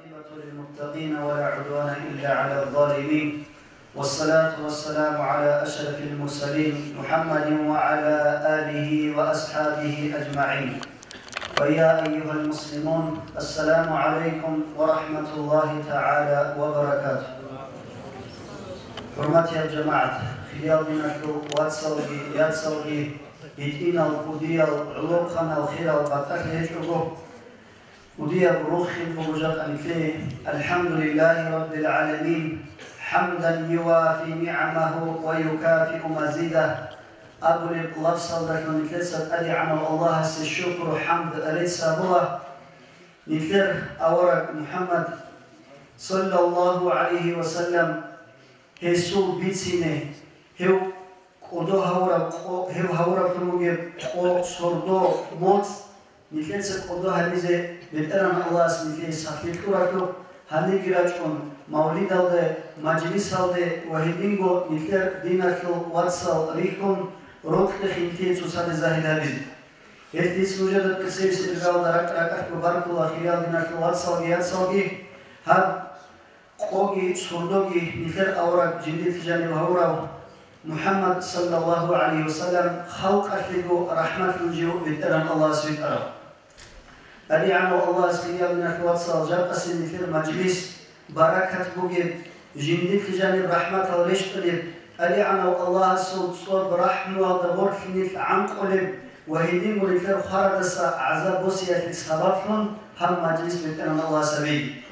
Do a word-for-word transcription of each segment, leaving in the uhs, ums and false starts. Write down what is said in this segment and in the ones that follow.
للمتقين ولا عدوان إلا على الظالمين. والصلاة والسلام على أشرف المرسلين محمد وعلى آله وأصحابه أجمعين. فيا أيها المسلمون، السلام عليكم ورحمة الله تعالى وبركاته. ХӀурматиял жамагӀат, хириял диналъул вацалги яцалги, гьитӀинал, кӀудиял, гӀолохъанал, хирал батӀалъи гьечӀого, кӀудияб рохел буго жакъа нилъее: «АлхӀамдулиллагьи раббил гӀаламин, хӀамдан ювафи нигӀамагьу ва юкафиу мазидагь», абулеб лафзалдалъун нилъеца ТӀадегӀанав Аллагьасе шукру-хӀамд рецц гьабула. Нилъер авараг МухӀаммад, саллаллагьу гӀалайгьи ва саллам, гьесул бицине, гьев кӀодо гьавураб къо-, гьев гьавураблъун бугеб къо, сордо, моцӀ нилъеца кӀодо гьабизе БетӀергьан Аллагьас нилъее сахлъи кьуралъухъ, гьанирги рачӀун мавлидалде, мажлисалде ва гьединго нилъер диналъул вацал рихьун, рокьи хинлъи цоцазе загьир гьабизе. Гьелъ дица нужеда тӀоцебесеб иргаялда ракӀ-ракӀалъго баркула, хириял диналъул вацалги яцалги. Гьаб къоги сордоги нилъер авараг жиндилъ жаниб гьавурав МухӀаммад, саллаллагьу гӀалайгьи ва саллам, халкъалъего рахӀматлъун жив БетӀергьан Аллагьас витӀарав. ТӀадегӀанав Аллагьас, хириял диналъул вацал, жакъасеб нилъер мажлис баракат бугеб, жиндилъ жаниб рахӀматал рещтӀунеб, ТӀадегӀанав Аллагьасул цӀоб рахӀмуялда гъорлъ нилъ гӀанкъулеб ва гьединго нилъер хварадаса гӀазаб босиялъе сабаблъун гьаб мажлис БетӀергьан Аллагьас гьабеги.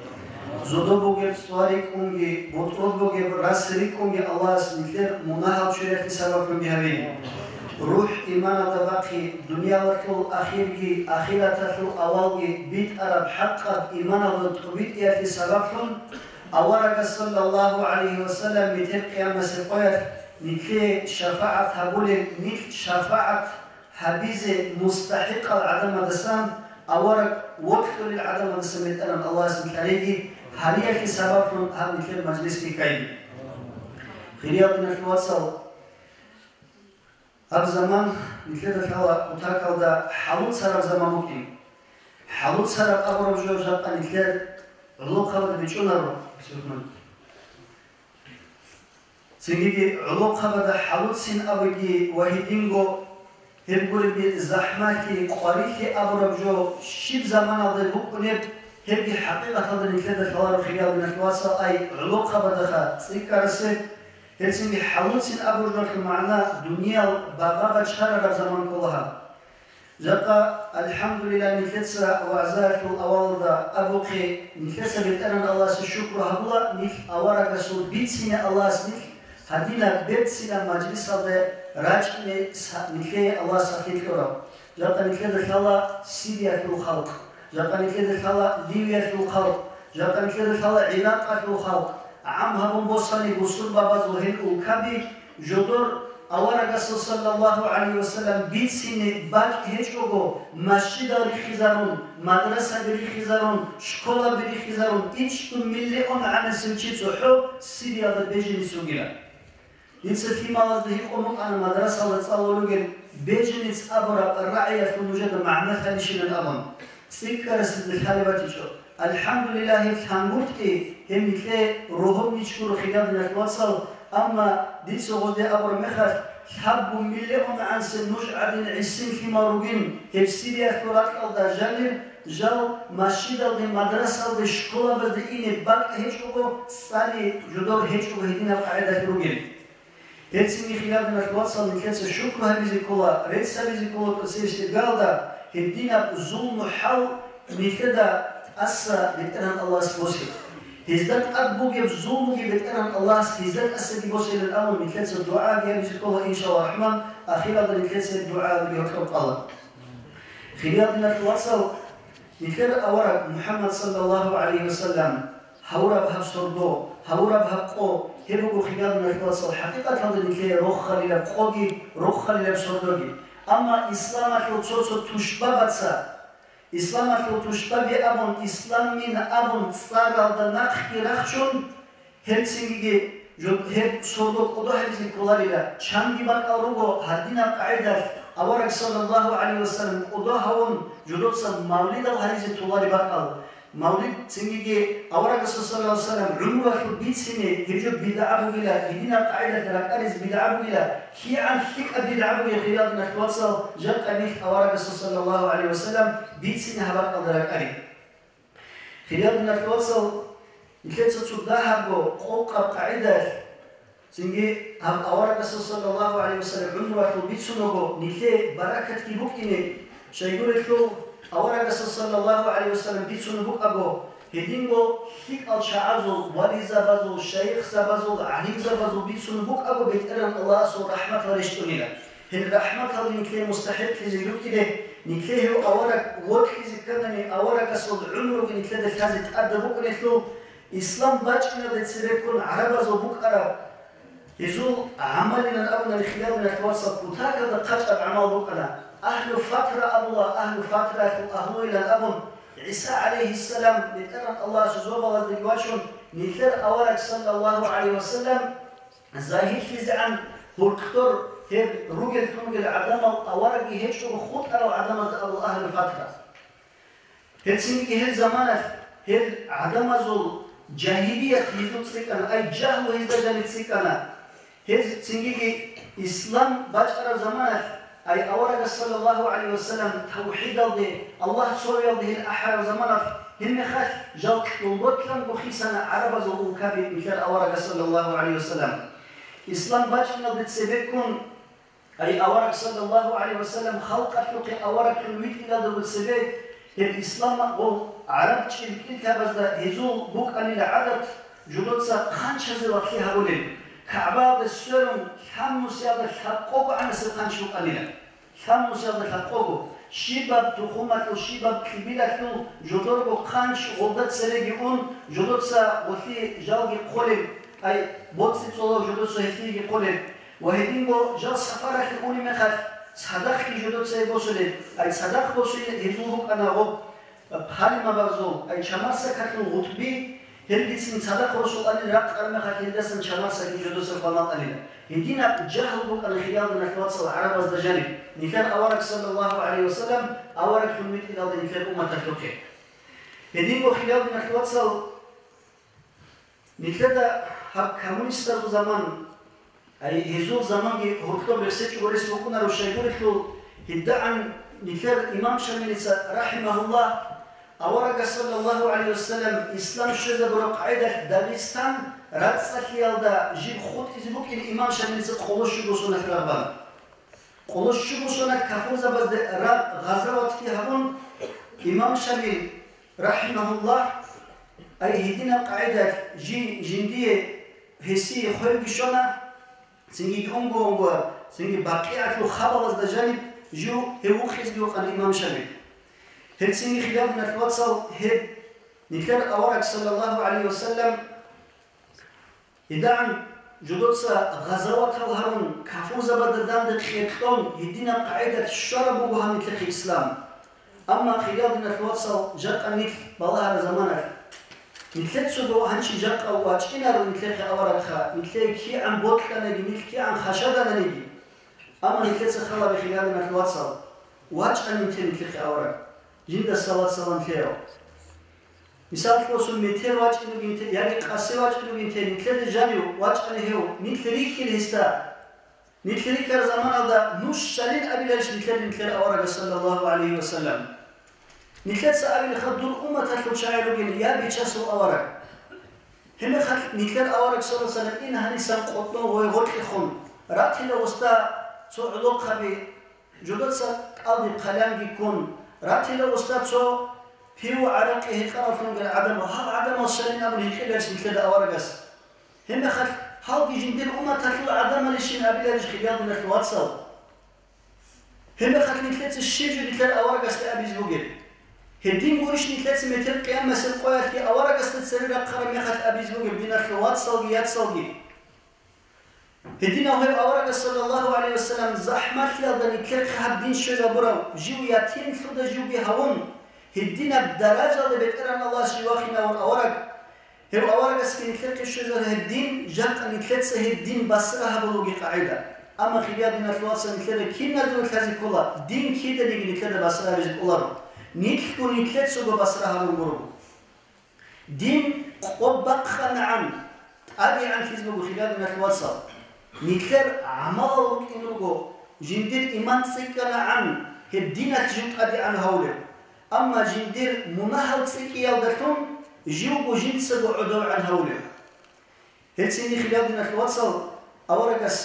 Зодо бугеб цӀва рикӀкӀунги, бутӀрул бугеб рас рикӀкӀунги Аллагьас нилъер мунагьал чуриялъе сабаблъунги гьабеги. РухӀ иманалда бахъи, дуниялалъул ахирги, ахираталъул авалги битӀараб хӀакъаб иманалда тӀубитӀиялъе сабаблъун, аварагас, саллаллагьу гӀалайгьи ва саллам, метер къиямасеб къоялъ нилъее шафагӀат гьабулел, нилъ шафагӀат гьабизе мустахӀикъал гӀадамадасан, авараг вокьулел гӀадамадасан БетӀергьан Аллагьас нилъ гьареги, гьариялъе сабаблъун гьаб нилъер мажлисги ккайги. Хириял диналъул вацал, гьаб заман нилъеда лъала кутакалда хӀалуцараб заман букӀин. ХӀалуцараб абураб жо жакъа нилъер гӀолохъабазда бичӀчӀунаро. Цинги гӀолохъабазда хӀалуцин абуги ва гьединго гьеб гуребги захӀмалъи, къварилъи абураб жо щиб заманалда букӀунеб, гьебги хӀакъикъаталда нилъеда лъаларо, хириял диналъул вацал, ай гӀолохъабаздаха цӀикӀкӀарасеб. Гьелцинги хӀалуцин абураб жоялъул магӀна дуниял багъа-бачарараб заман ккола гьаб. Жакъа, алхӀамдулиллагь, нилъеца вагӀзаялъул авалалда абухъе, нилъеца БетӀергьан Аллагьасе шукру гьабула, нилъ аварагасул бицине Аллагьас нилъ гьадинаб берцинаб мажлисалде рачӀине са-, нилъее Аллагьас сахлъи кьурав. Жакъа нилъеда лъала Сириялъул халкъ, жакъа нилъеда лъала Ливиялъул халкъ, жакъа нилъеда лъала ГӀиракъалъул халкъ, гӀам гьабун босани бусурбабазул гьел улкаби, жодор аварагасул, саллаллагьу гӀалайгьи ва саллам, бицине бакӀ гьечӀого, масжидал рихизарун, мадрасаби рихизарун, школаби рихизарун, ичӀго миллион гӀанасев чи цохӀо Сириялда беженец вугила. Дица лъималазда гьикъун букӀана мадрасалда цӀалулел ругел беженец абураб рагӀиялъул нужеда магӀна лъалищилан абун, цӀикӀкӀарасезда лъалеб батичӀо. АлхӀамдулиллагь, гьеб лъангутӀи гьеб нилъее рогьобничӀ гуро, хириял диналъул вацал, амма дица гъозде абураб мехалъ, лъабго миллион гӀанасев нуж гӀадин гӀисин лъимал ругин гьеб Сириялъул ракьалда жанир, жал масжидалде, мадрасалде, школабазде ине бакӀ гьечӀого, цӀали жодор гьечӀого гьединаб къагӀидалъ ругел. Гьелцинги, хириял диналъул вацал, нилъеца шукру гьабизе ккола, рецц гьабизе ккола тӀоцебесеб иргаялда, гьединаб зулму-хӀал нилъеда тӀаса БетӀергьан Аллагьас босе. Гьезда тӀад бугеб зулмуги БетӀергьан Аллагьас гьезда тӀасаги босейилан абун, нилъеца дугӀаги гьабизе ккола, иншаллагь рахӀман, ахиралда нилъеца гьеб дугӀаялдеги гьоркьоб кьала. Хириял диналъул вацал, нилъер авараг МухӀаммад, саллаллагьу гӀалайгьи ва саллам, гьавураб гьаб сордо, гьавураб гьаб къо, гьеб буго, хириял диналъул вацал, хӀакъикъаталда нилъее рохалилаб къоги, рохалилаб сордоги. Амма исламалъул цо-цо тушбабаца, исламалъул тушбаби абун, исламин абун цӀаралда нахъги рахчун, гьелцинги жо-, гьеб сордо кӀодо гьабизе кколарила, чанги бакӀал руго гьадинаб къагӀидалъ, авараг, саллаллагьу гӀалайгьи ва саллам, кӀодо гьавун, жодоца мавлидал гьаризе толареб бакӀал. Мавлид цинги аварагасул саллаллагьу гӀалайгьи вассалам гӀумруялъул бицине гьеб жо бидгӀа бугила, гьединаб къагӀидалъ ракӀаризе бидгӀа бугила, кигӀан лъикӀаб бидгӀа бугеб, хириял диналъул вацал, жакъа нилъ аварагасул саллаллагьу гӀалайгьи вассалам бицине гьаб бакӀалда ракӀари. Хириял диналъул вацал, нилъеца цо дагьабго къокъаб къагӀидалъ, цинги гьаб аварагасул саллаллагьу гӀалайгьи вассалам гӀумруялъул бицунаго, нилъее баракатги букӀине, щайгурелъул аварагасул саллаллагьу гӀалайгьи вассалам бицун букӀаго, гьединго лъикӀал чагӀазул, вализабазул, шайихзабазул, гӀалимзабазул бицун букӀаго, БетӀергьан Аллагьасул рахӀматал рещтӀунила. Гьел рахӀматалги нилъее мустахӀикълъизе рукӀине, нилъее гьев авараг вокьизе кканани, аварагасул гӀумруги нилъеда лъазе тӀадаб букӀунелъул, ислам бачӀиналде цебеккун гӀарабазул букӀараб гьезул гӀамалилан абуна, хириял диналъул вацал, кутакалда хъачӀаб гӀамал букӀана. Агьлу фатра абула, агьлу фатраялъул агьлуилан абун, ГӀиса гӀалайгьиссалам БетӀергьан Аллагьасул зобалаздаги вачун, нилъер авараг саллаллагьу гӀалайгьи вассалам загьирлъизегӀан гьоркьор гьеб ругел-тӀунгел гӀадамал аварагги гьечӀого хутӀарал гӀадамазда абула агьлу фатра. Гьецинги гьел заманалъ гьел гӀадамазул жагьилият гьезул цӀикӀкӀана, ай, жагьлу гьезда жаниб цӀикӀкӀана. Гьез цингиги ислам бачӀараб заманалъ, ай, аварагас саллаллагьу гӀалайгьи вассалам тавхӀидалде, Аллагь цоял дегьел ахӀараб заманалъ, гьебмехалъ жал кьолботлъанго хисана гӀарабазул улкаби нилъер аварагас саллаллагьу гӀалайгьи вассалам. Ислам бачӀиналде цебеккун, ай, авараг саллаллагьу гӀалайгьи вассалам халкъалъухъе авараглъун витӀиналдаго цебе, гьеб исламалъул гӀараб чӀиркӀилъабазда гьезул букӀанила гӀадат, жодоца хъанчазе вахъи гьабулел, КагӀбаялда сверун, лъабнусиялда лъабкъого гӀанасеб хъанч букӀанила. Лъабнусиялда лъабкъого, щибаб тухумалъул, щибаб кибилалъул жодорго хъанч гъолда цереги ун, жодоца гъолъие жалги хъолеб, ай, боцӀи цӀолав жодоца гьелъиеги хъолеб. Ва гьединго жал сапаралъе унеб мехалъ, цадахъги жодоцае босулеб, ай, цадахъ босулеб гьезул букӀана гъоб, пальмабазул, ай, чамасакалъул гъутӀби, гьелгицин цадахъ босуланин ракъ армехалъ гьелдасан чамасаги жодоца хваналъанила. Гьединаб жагьл букӀана, хириял диналъул вацал, гӀарабазда жаниб, нилъер авараг саллаллагьу гӀалайгьи вассалам авараглъун витӀиналда нилъер умматалъухъе. Гьединго, хириял диналъул вацал, нилъеда гьаб коммунистазул заман, ай, гьезул заманги гьоркьоб рехсечӀого рес букӀунаро, щайгурелъул гьедигӀан нилъер имам Шамилица, рахӀимагьуллагь, аварагас саллаллагьу гӀалайгьи вассалам ислам щвезабураб къагӀидалъ Дагъистан рацӀцӀалъиялда жиб хутӀизе букӀин имам Шамилица къоло щуго соналъ рагъ бана. Къоло щуго соналъ кафурзабазде рагъ гъазаватги гьабун, имам Шамил, рахӀимагьуллагь, ай, гьединаб къагӀидалъ жи-, жиндие гьесие хвелги щвана, цинги унго-унго, цинги БакъигӀалъул хабалазда жаниб жив гьев вукъизеги вукъана имам Шамил. Гьеб цинги, хириял диналъул вацал, гьеб нилъер авараг саллаллагьу гӀалайгьи вассалам гьедигӀан жодоца гъазаватал гьарун, кафурзабазда данде кьеркьон, гьединаб къагӀидалъ щвараб буго гьаб нилъехъе ислам. Амма, хириял диналъул вацал, жакъа нилъ балагьараб заманалъ, нилъецаго гьанчи жакъа вачӀинаро нилъехъе аварагха, нилъее кигӀан бокьанаги, нилъ кигӀан хашадананиги. Амма нилъеца халаби, хириял диналъул вацал, вачӀанин те нилъехъе авараг, жинда салат-салам лъеяв. Мисаллъун, метер вачӀинугин те яги къасе вачӀинугин те, нилъеде жанив вачӀани гьев, нилъ рихьил гьесда. Нилъ рихьараб заманалда нуж щалин абиларищ нилъер, нилъер аварагас саллаллагьу гӀалайгьи вассалам? Нилъеца абилаха дур умматалъул чагӀи ругин я бичасул авараг. Гьебмехалъ нилъер авараг саллаллагьу гӀалайгьи вассалам ин гьанисан къотӀнов гъой гъоркьехун ратила гъосда цо гӀолохъаби, жодоца кӀалдиб хъалянги ккун, ратила гъосда цо пиво-гӀаракъи гьекъараллъун ругел гӀадамал, гьал гӀадамал щалин абун гьикъиларищ нилъеда аварагас? Гьебмехалъ гьалги жиндир умматалъул гӀадамалищин абиларищ, хириял диналъул вацал? Гьебмехалъ нилъеца щиб жо нилъер аварагасде абизе бугеб? Гьедин гурищ нилъеца метер къиямасеб къоялъги аварагасда цере рахъараб мехалъ абизе бугеб, диналъул вацалги яцалги? Гьединав гьев аварагас саллаллагьу гӀалайгьи вассалам захӀмалъиялда нилъехъе гьаб дин щвезабурав, жив ятимлъуда живги гьавун, гьединаб даражалда БетӀергьан Аллагьас жив вахинавун авараг, гьев аварагасги нилъехъе щвезарав гьеб дин, жакъа нилъеца гьеб дин басра гьабулуги къагӀида. Амма, хириял диналъул вацал, нилъеда киназего лъазе ккола, дин киданиги нилъеда басра гьабизе кӀоларо. Нилъго нилъецаго басра гьабун гуро. Дин къо бахъанагӀан, тӀадегӀанлъизе буго, хириял диналъул вацал. Нилъер гӀамалал рукӀин руго, жиндир иман цӀикӀкӀанагӀан, гьеб диналъ жив тӀадегӀан гьавулев. Амма жиндир мунагьал цӀикӀкӀиялдалъун живго жинцаго гӀодовегӀан гьавулев. Гьелцинги, хириял диналъул вацал, аварагас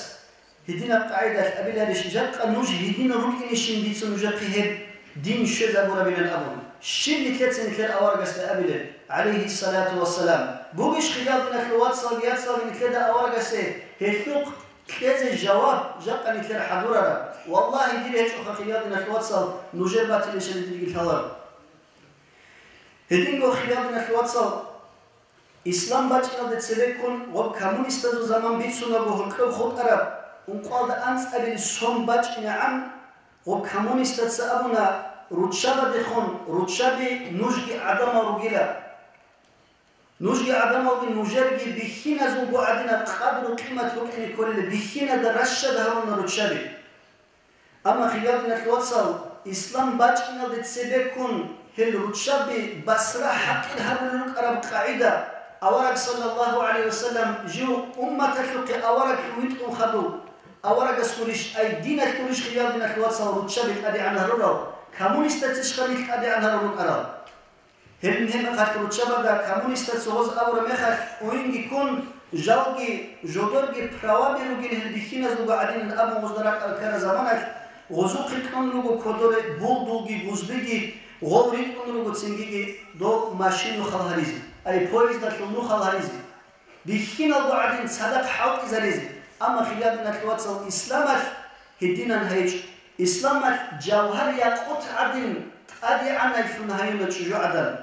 гьединаб къагӀидалъ абиларищ, жакъа нуж гьединал рукӀинищин дица нужехъе гьеб дин щвезабурабилан абун? Щиб нилъеца нилъер аварагасда абилеб, гӀалайгьиссалату вассалам? Бугищ, хириял диналъул вацалги яцалги, нилъеда аварагасе гьелъухъ кьезе жаваб жакъа нилъер хӀадурараб? Валлагьи, дир гьечӀоха, хириял диналъул вацал, нужер батилищали дирги лъаларо. Гьединго, хириял диналъул вацал, Ислам бачӀиналде цебеккун гъоб коммунистазул заман бицунаго гьоркьоб хутӀараб ункъоялда анцӀабилеб сон бачӀинегӀан, гъоб коммунистаца абуна: «Руччабадехун, руччаби нужги гӀадамал ругила. Нужги гӀадамалги нужерги бихьиназулго гӀадинаб къадру-къимат букӀине кколел, бихьиназда ращад гьаруна руччаби». Амма, хириял диналъул вацал, ислам бачӀиналде цебеккун гьел руччаби басра хӀакъир гьарулел рукӀараб къагӀида, авараг, саллаллагьу гӀалайгьи вассалам, жив умматалъухъе авараглъун витӀун хадуб, аварагас гурищ, ай диналъ гурищ, хириял диналъул вацал, руччаби тӀадегӀан гьарурал, коммунистацищха нилъ тӀадегӀан гьарун рукӀарал? Гьеб-, гьебмехалъ руччабада коммунистаца гъоз абураб мехалъ, гьуинги ккун, жалги, жодорги праваби ругин гьел бихьиназулго гӀадинан абун гъозда ракӀал ккараб заманалъ, гъозухъе кьун руго кодоре булдулги, гузбиги, гъол ритӀун руго цингиги дол машинухъал гьаризе, ай поездалъул нухал гьаризе. Бихьиналго гӀадин цадахъ хӀалтӀизаризе. Амма, хириял диналъул вацал, исламалъ гьединан гьайчӀо. Исламалъ жавгьар-якъут гӀадин тӀадегӀанайлъун гьаюна чӀужугӀадан.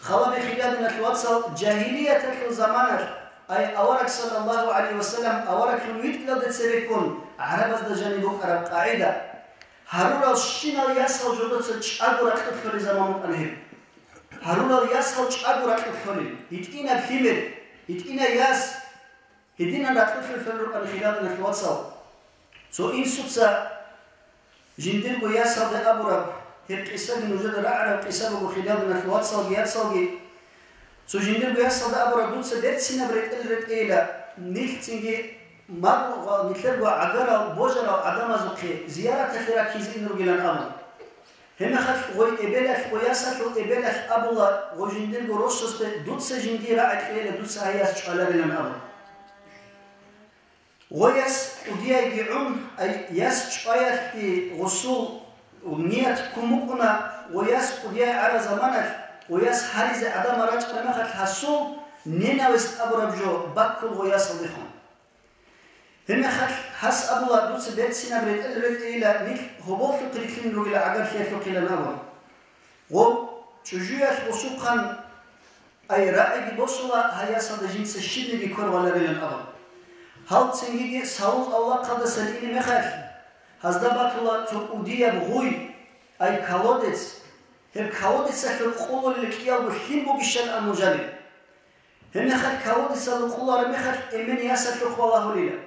Халаби, хириял диналъул вацал, жагьилияталъул заманалъ, ай авараг, саллаллагьу гӀалайгьи вассалам, авараглъун витӀиялда цебеккун гӀарабазда жаниб букӀараб къагӀида, гьаруралщинал ясал жодоца чӀаго ракьулъ лъолеб заман букӀана гьеб. Гьарурал ясал чӀаго ракьулъ лъолел, гьитӀинаб лъимер, гьитӀинай яс, гьединан ракьулъ лъолел рукӀана, хириял диналъул вацал. Цо инсуца жиндирго ясалде абураб, гьеб къисаги нужеда рагӀараб къиса буго, хириял диналъул вацалги яцалги. Цо жиндирго ясалда абураб: «Дуца берцинаб ретӀел ретӀейила, нилъцинги магу-, нилъерго гӀагарал божарал гӀадамазухъе зияраталъе раккизе ин ругилан», — абун. Гьебмехалъ гъой эбелалъ, гъой ясалъул эбелалъ абула гъой жиндирго росасде: «Дуца жиндие рагӀи кьейила, дуца гьай яс чӀваларилан», — абун. Гъой яс кӀудияйги гӀун, ай, яс чӀваялъе гъосул ният ккун букӀуна, гъой яс кӀудияй гӀараб заманалъ, гъой яс гьаризе гӀадамал рачӀараб мехалъ гьасул ненависть абураб жо баккула гъой ясалдехун. Гьебмехалъ гьас абула: «Дуца берцинаб ретӀел ретӀейила, нилъ гьоболлъухъ рилълъин ругила гӀагарлъиялъухъилан», — абун. Гъоб чӀужуялъ босухъан, ай, рагӀиги босула гьай ясалда жинца щибниги квер валарилан абун. Гьал цингиги Саул авлахъалдаса ине мехалъ, гьазда батула цо кӀудияб гъуй, ай, колодец. Гьеб колодецалъул къулулел кӀиялго лъим бугищал амужалеб. Гьебмехалъ колодецалъул къулараб мехалъ эмен ясалъухъ балагьулила.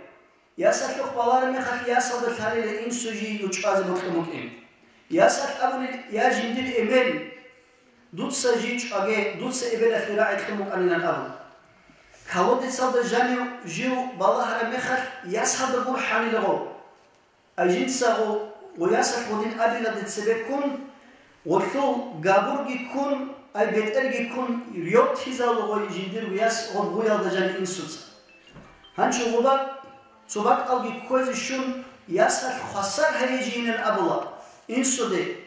Ясалъухъ балараб мехалъ ясалда лъалила инсу жий чӀвазе бокьун букӀин. Ясалъ абулел: «Я жиндир эмен, дуца жий чӀваге, дуца эбелалъе рагӀи кьун букӀанилан», — абун. Колодецалда жанив жив балагьараб мехалъ ясалда гурхӀанила гъов. Ай, жинца гъо-, гъой ясалъ гъодин абилалде цебеккун, гъолъул габурги ккун, ай, бетӀерги ккун, рёртизавула гъой жиндирго яс гъоб гъуялда жанив инсуца. Гьанчо гъоба цо бакӀалги кквезе щун, ясалъ хвасар гьайижинин абула инсуде.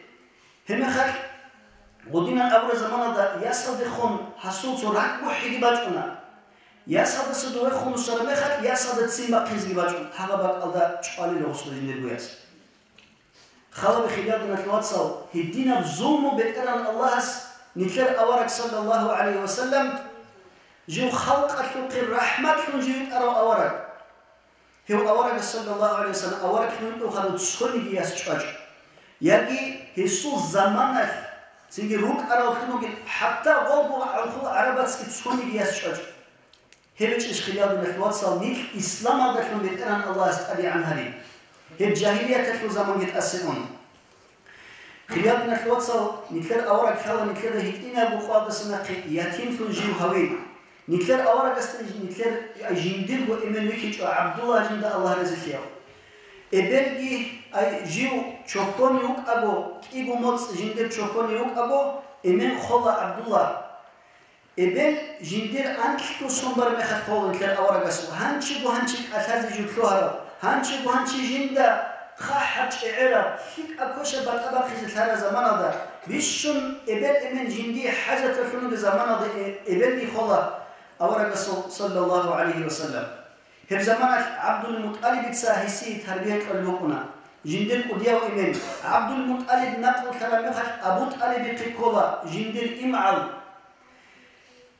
Гьебмехалъ гъодинан абураб заманалда ясалдехун гьасул цо ракӀбухӀиги бачӀуна. Ясалдаса довехун вуссараб мехалъ, ясалда ццин бахъизеги бачӀун, гьагъа бакӀалда чӀвалила гъосул жиндирго яс. Халаби, хириял диналъул вацал, гьединаб зулму БетӀергьан Аллагьас нилъер авараг, саллаллагьу гӀалайгьи вассалам, жив халкъалъухъе рахӀматлъун жив витӀарав авараг. Гьев аварагас, саллаллагьу гӀалайгьи вассалам, авараглъун витӀун хадуб цониги яс чӀвачӀо. Яги гьесул заманалъ цинги рукӀараллъун ругел, хӀатта гъолго гӀалхул гӀарабацги цониги яс чӀвачӀо. Гьеб гьечӀищ, хириял диналъул вацал, нилъ исламалдалъун БетӀергьан Аллагьас тӀадегӀан гьари. Гьеб жагьилияталъул заманги тӀасе ун. Хириял диналъул вацал, нилъер авараг лъала нилъеда гьитӀинабго къоялдаса нахъе ятимлъун жив гьавин. Нилъер аварагасда нилъер жиндирго эмен вихьичӀо ГӀабдулла, жинда Аллагь разилъаяв. Эбелги, ай, жив чохьони вукӀаго, кӀиго моцӀ жиндир чохьони вукӀаго, эмен хола ГӀабдулла. Эбел жиндир анкьго сон бараб мехалъ хола нилъер аварагасул, гьанчиго гьанчи кӀалъазе жив лъугьарав, гьанчиго гьанчи жинда хъахӀаб чӀегӀераб, лъикӀаб квешаб батӀа бахъизе лъараб заманалда, бищун эбел-эмен жиндие хӀажаталъунги заманалда э-, эбелги хола аварагасул, саллаллагьу гӀалайгьи ва саллам. Гьеб заманалъ ГӀабдул-МутӀалибица гьесие тарбия кьолеб букӀуна. Жиндир кӀудияв эмен ГӀабдул-МутӀалиб накълулъараб мехалъ Абу ТӀалибихъе ккола жиндир имгӀал.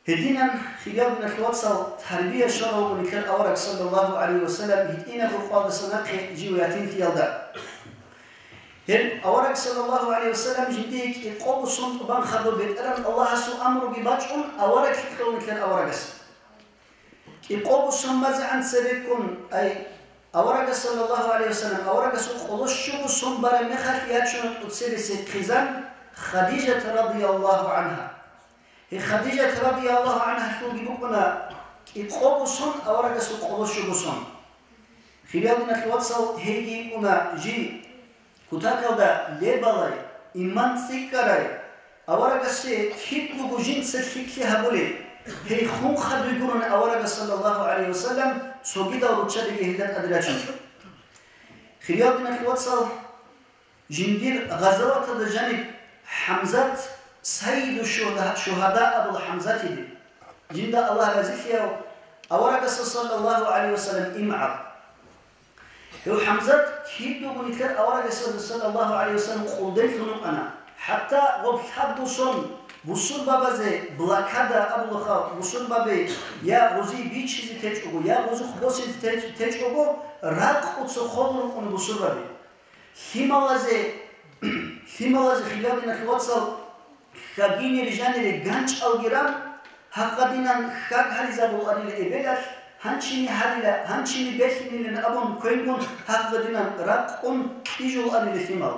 Гьединан, хириял диналъул вацал, тарбия щварав вуго нилъер авараг, саллаллагьу гӀалайгьи ва саллам, гьитӀинабго къоялдаса нахъе жив ятимлъиялда. Гьеб авараг, саллаллагьу гӀалайгьи ва саллам, жиндие кӀикъого сон тӀубан хадуб, БетӀергьан Аллагьасул амруги бачӀун, авараг лъикӀ кьола нилъер аварагас. КӀикъого сон базегӀан цебеккун, ай, аварагас, саллаллагьу гӀалайгьи ва саллам, аварагасул къоло щуго сон бараб мехалъ ячуна тӀоцебесеб хъизан Хадижат радияллагьу гӀангьа. Гьей Хадижат радияллагьу гӀангьалъулги букӀуна кӀикъого сон аварагасул къоло щуго сон. Хириял диналъул вацал, гьейги йикӀуна жий кутакалда лебалай, иман цӀикӀкӀарай, аварагасе кидаго жинца лъикӀлъи гьабулей, гьей хун хадуй гурони аварагас, саллаллагьу гӀалайгьи ва саллам, цогидал руччабиги гьелда тӀаде рачун. Хириял диналъул вацал, жиндир гъазаваталда жаниб ХӀамзат, Сайиду шугьада-, шугьада абула ХӀамзат гьедин. Жинда Аллагь разилъаяв аварагасул, саллаллагьу гӀалайгьи ва саллам, имгӀал. Гьев ХӀамзат кидаго нилъер аварагасда, саллаллагьу гӀалайгьи ва саллам, къулделъун вукӀана. ХӀатта гъоб лъабго сон бусурбабазе блокада абулаха, бусурбаби я гъозие бичизе течӀого, я гъозухъ босизе теч-, течӀого, ракъуца холел рукӀуна бусурбаби. Лъималазе, лъималазе, хириял диналъул вацал, хьагинире жанире ганчӀалги ран, гьагъадинан хьаг гьаризабулаанила эбелалъ, гьанчине гьарила, гьанчине белъинилан абун квенгун, гьагъадинан ракъун кьижулаанила лъимал.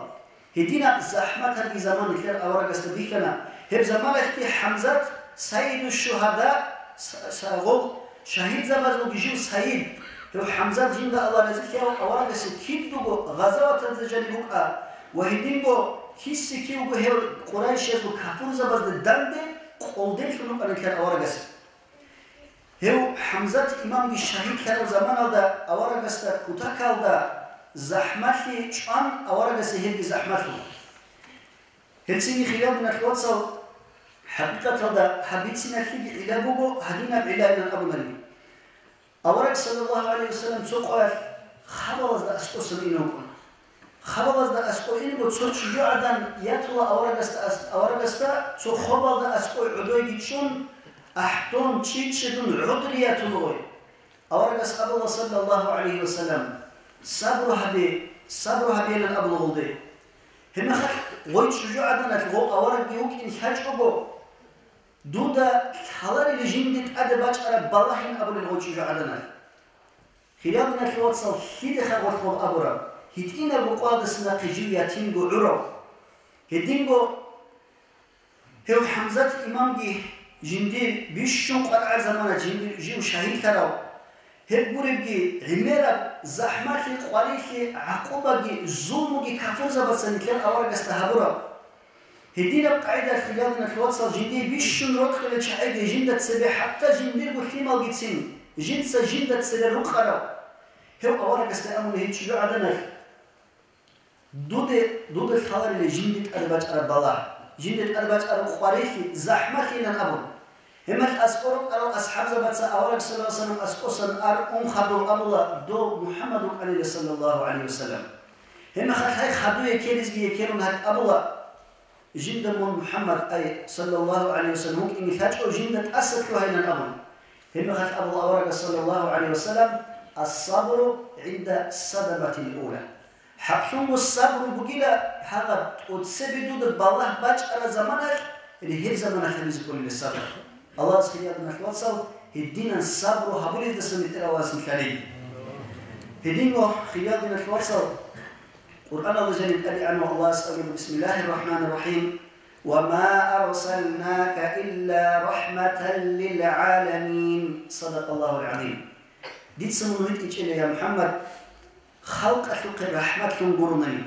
Гьединаб захӀматабги заман нилъер аварагасда бихьана. Гьеб заманалъги ХӀамзат Сайиду шугьада, с-, с-, гъол шагьидзабазулги жив Сайид, гьев ХӀамзат жинда Аллагь разилъаяв аварагасе кидаго гъазаваталда жаниб вукӀа ва гьединго киси-кивго гьев къурайшиязул капурзабазда данде къолделъун вукӀана нилъер аварагасе. Гьев ХӀамзат имамги шагьидлъараб заманалда аварагасда кутакалда захӀмалъи чӀван, аварагасе гьебги захӀмалъула. Гьелцинги, хириял диналъул вацал, хӀакъикъаталда гьаб бициналъеги гӀилла буго, гьадинаб гӀиллайилан абунани. Авараг, саллаллагьу гӀалайгьи вассалам, цо къоялъ хабалазда аскӀосан ине вукӀуна. Хабалазда аскӀо иного цо чӀужугӀадан ятула аварагасда ас-, аварагасда цо хобалда аскӀой гӀодойги чӀун, ахӀдон, чӀичӀчӀидун гӀодри ятула гъой. Аварагас абула, саллаллагьу гӀалайгьи вассалам, сабру гьабе, сабру гьабейилан абула гъолде. Гьебмехалъ гъой чӀужугӀаданалъ гъов аварагги вукӀин лъачӀого, дуда лъаларила жинде тӀаде бачӀараб балагьин абулел гъой чӀужугӀаданалъ. Хириял диналъул вацал, лъидеха гъолъ гъоб абураб, гьитӀинабго къоялдаса нахъе жив ятимго гӀурав. Гьединго гьев ХӀамзат имамги жиндир бищун къваригӀел замана жиндир жив шагьидлъарав, гьеб гуребги гӀемераб захӀмалъи, къварилъи, гӀакъубаги, зулмуги капурзабаца нилъер аварагасда гьабураб. Гьединаб къагӀидалъ, хириял диналъул вацал, жиндие бищун рокьулел чагӀиги жинда цебе, хӀатта жиндирго лъималгицин, жинца жинда цебе рукъарав. Гьев аварагасда абуна гьей чӀужугӀаданалъ, Дуде, дуда лъаларила жинде тӀаде бачӀараб балагь, жинде тӀаде бачӀараб къварилъи, захӀмалъилан абун. Гьебмехалъ аскӀор рукӀарал асхӀабзабаца авараг саллаллагьу гӀалайгьи вассалам аскӀосан ар ун хадур абула, дов МухӀаммад вукӀанила саллаллагьу гӀалайгьи вассалам. Гьебмехалъ гьай хадуе ккелезги еккелун гьал абула, жинда мун МухӀаммад, ай, саллаллагьу гӀалайгьи вассалам, вукӀине лъачӀо, жинда тӀаса лъугьайилан абун. Гьебмехалъ абула аварагас саллаллагьу гӀалайгьи вассалам, «Ас-сабру гӀинда садаматил ула». ХӀакълъунго сабру бугила, гьагъаб тӀоцебе дуда балагь бачӀараб заманалъ, гьеб заманалъ гьабизе кколила сабру. Аллагьас, хириял диналъул вацал, гьединан сабру гьабулездасан бетӀер Аллагьас нилъ гьареги. Гьединго, хириял диналъул вацал, Къуръаналда жаниб тӀадегӀанав Аллагьас абуна: «Бисмиллагьир рахӀманир рахӀим. Ва ма арсалнака илла рахӀматан лил гӀаламин». Садакъаллагьул гӀазим. Дица мун витӀичӀила, я МухӀаммад, халкъалъухъе рахӀматлъун гуронани.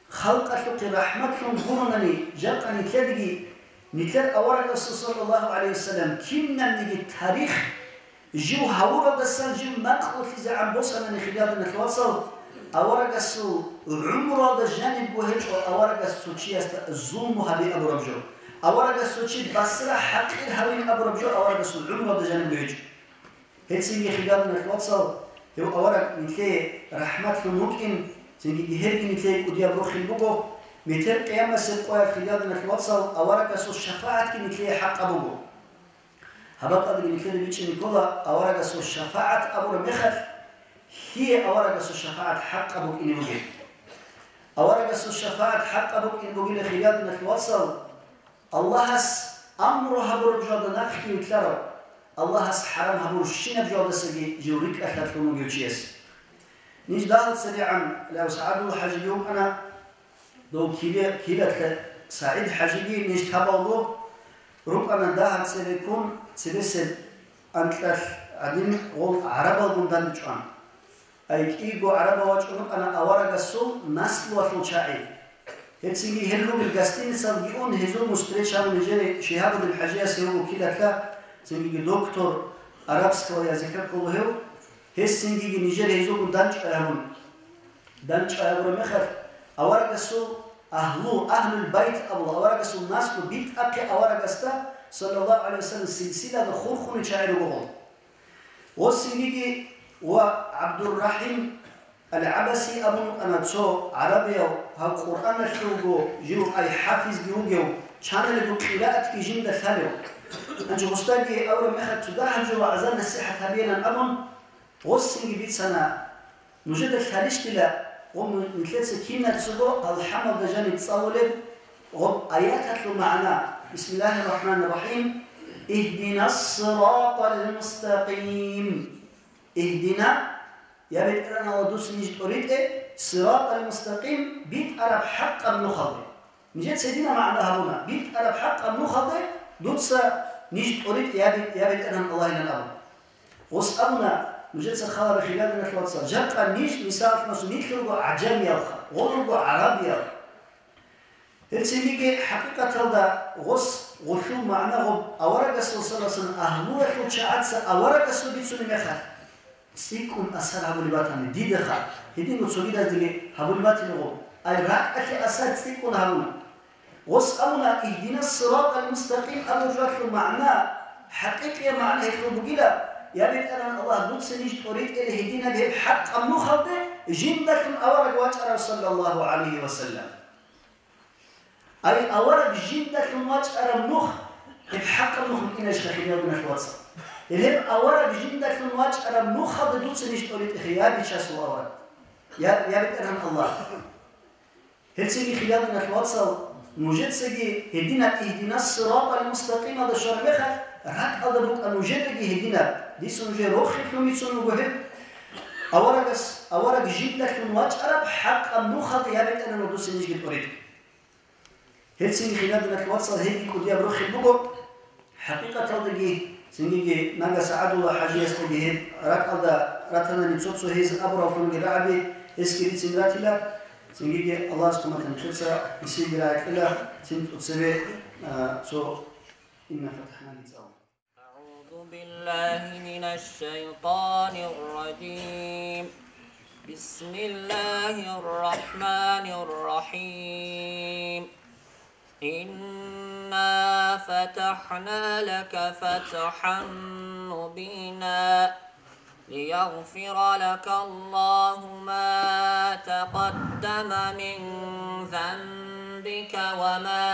Халкъалъухъе рахӀматлъун гуронани, жакъа нилъедаги, нилъер аварагасул, саллаллагьу гӀалайгьи вассалам, кинабниги тарих жив гьавуралдасан жив накълулъизегӀан босанани, хириял диналъул вацал, аварагасул гӀумруялда жанибго гьечӀо аварагас цо чиясда зулму гьаби абураб жо, аварагас цо чи басра хӀакъир гьавин абураб жо аварагасул гӀумруялда жанибго гьечӀо. Гьецинги, хириял диналъул вацал, гьев авараг нилъее рахӀматлъун вукӀин, цинги гьебги нилъее кӀудияб рохел буго, метер къиямасеб къоялъ, хириял диналъул вацал, аварагасул шафагӀатги нилъее хӀакъаб буго. Гьаб бакӀалдаги нилъеда бичӀчӀизе ккола аварагасул шафагӀат абураб мехалъ, лъие аварагасул шафагӀат хӀакъаб букӀине бугеб. Аварагасул шафагӀат хӀакъаб букӀине бугила, хириял диналъул вацал, Аллагьас амру гьабураб жоялда нахъги вилълъарав, Аллагьас хӀарам гьабурщинаб жоялдасаги жив рикӀкӀалъа кьун вугев чияс. Ниж дагьал цебегӀан, гьав СагӀадул хӀажиги вукӀана, дов киле-, килалъа СагӀид хӀажиги ниж лъабавго рукӀана дагьал цебеккун цебесеб анкьалъ гӀадин гъол гӀарабалгун данчӀван. Ай кӀиго гӀарабал вачӀун рукӀана аварагасул наслуялъул чагӀи. Гьецинги гьел ругел гостиницалги ун, гьезул мустречану нижере Шигьабудин хӀажияс, гьев вукилалъа, цинги доктор арабского языка ккола гьев, гьес цинги нижер гьезулгун данчӀвай гьабун. ДанчӀвай гьабураб мехалъ, аварагасул агьлу, агьлул байт абула, аварагасул наслу битӀахъе аварагасда, саллаллагьу гӀалайгьи вассалам, силсилада хурхунел чагӀи руго гъол. Гъосинги ва ГӀабдуррахӀим ал-ГӀабаси абун вукӀана, цо гӀарабияв, гьав Къуръаналъулго жив ай хӀафизги вугев, чаналего къираатги жинда лъалев. Гьанже гъосдаги авараб мехалъ цо дагьаб жо вагӀза-насихӀат гьабеян абун, гъосинги бицана. Нужеда лъалищ дила, гъо, нилъеца кинацаго алхӀамалда жаниб цӀалулеб гъоб аяталъул магӀна: «Бисмиллагьир рахӀманир рахӀим. Игьдинас сиратал мустакъим». Игьдина, я БетӀергьан Аллагь, дуца ниж тӀоритӀе, сиратал мустакъим, битӀараб хӀакъаб нухалде. Нижеца гьединаб магӀна гьабуна: битӀараб хӀакъаб нухалде дуца ниж тӀоритӀе, я Бе-, я БетӀергьан Аллагьилан абун. Гъос абуна, нужеца хал гьабе, хириял диналъул вацал, жакъа ниж, мисалалъе, нилъ руго гӀажамиялха, гъол руго гӀарабиял. Гьел цинги хӀакъикъаталда гъос гъолъул магӀна гъоб аварагасул, саллаллагьу гӀалайгьи вассалам, агьлуялъул чагӀаца аварагасул бицунеб мехалъ, цӀикӀкӀун асар гьабулеб батани, дидаха, гьединго цогидаздаги гьабулеб батиларо, ай ракӀалъе асар цӀикӀкӀун гьабуна. Гъос абуна: «Игьдинас сиратал мустакъим» абураб жоялъул магӀна, хӀакъикъияб магӀна гьелъул бугила: «Я БетӀергьан Аллагь, дуца ниж тӀоритӀела гьединаб гьеб хӀакъаб нухалде, жиндалъун авараг вачӀарав, саллаллагьу гӀалайгьи вассалам». Ай авараг жиндалъун вачӀараб нух, гьеб хӀакъаб нух букӀинарищха, хириял диналъул вацал? Гьеб авараг жиндалъун вачӀараб нухалде дуца ниж тӀоритӀехъе, я Бичасул авараг, я, я БетӀергьан Аллагь. Гьелцинги, хириял диналъул вацал, нужецаги гьединаб «Игьдинас сиратал мустакъималда» щвараб мехалъ, ракӀалда букӀа нужедаги гьединаб, дица нужее рохеллъун бицун буго гьеб, аварагас, авараг жиндалъун вачӀараб хӀакъаб нухалде, я БетӀергьан, дуца нижги тӀоритӀе. Гьелцинги, хириял диналъул вацал, гьебги кӀудияб рохел буго. ХӀакъикъаталдаги, цинги Нагасагьадулла хӀажиясдаги гьеб ракӀалда ратанани, цо-цо гьез абураллъунги рагӀаби гьесги рицин ратила, цинги Аллагьас хъуматан цоца гьесиеги рагӀи кьела, цин цо цеве, а, цо «Инна фатахӀна» гьецӀал. أعوذ بالله من الشيطان الرجيم. بسم الله الرحمن الرحيم. إنا فتحنا لك فتحا مبينا ليغفر لك الله ما تقدم من ذنبك وما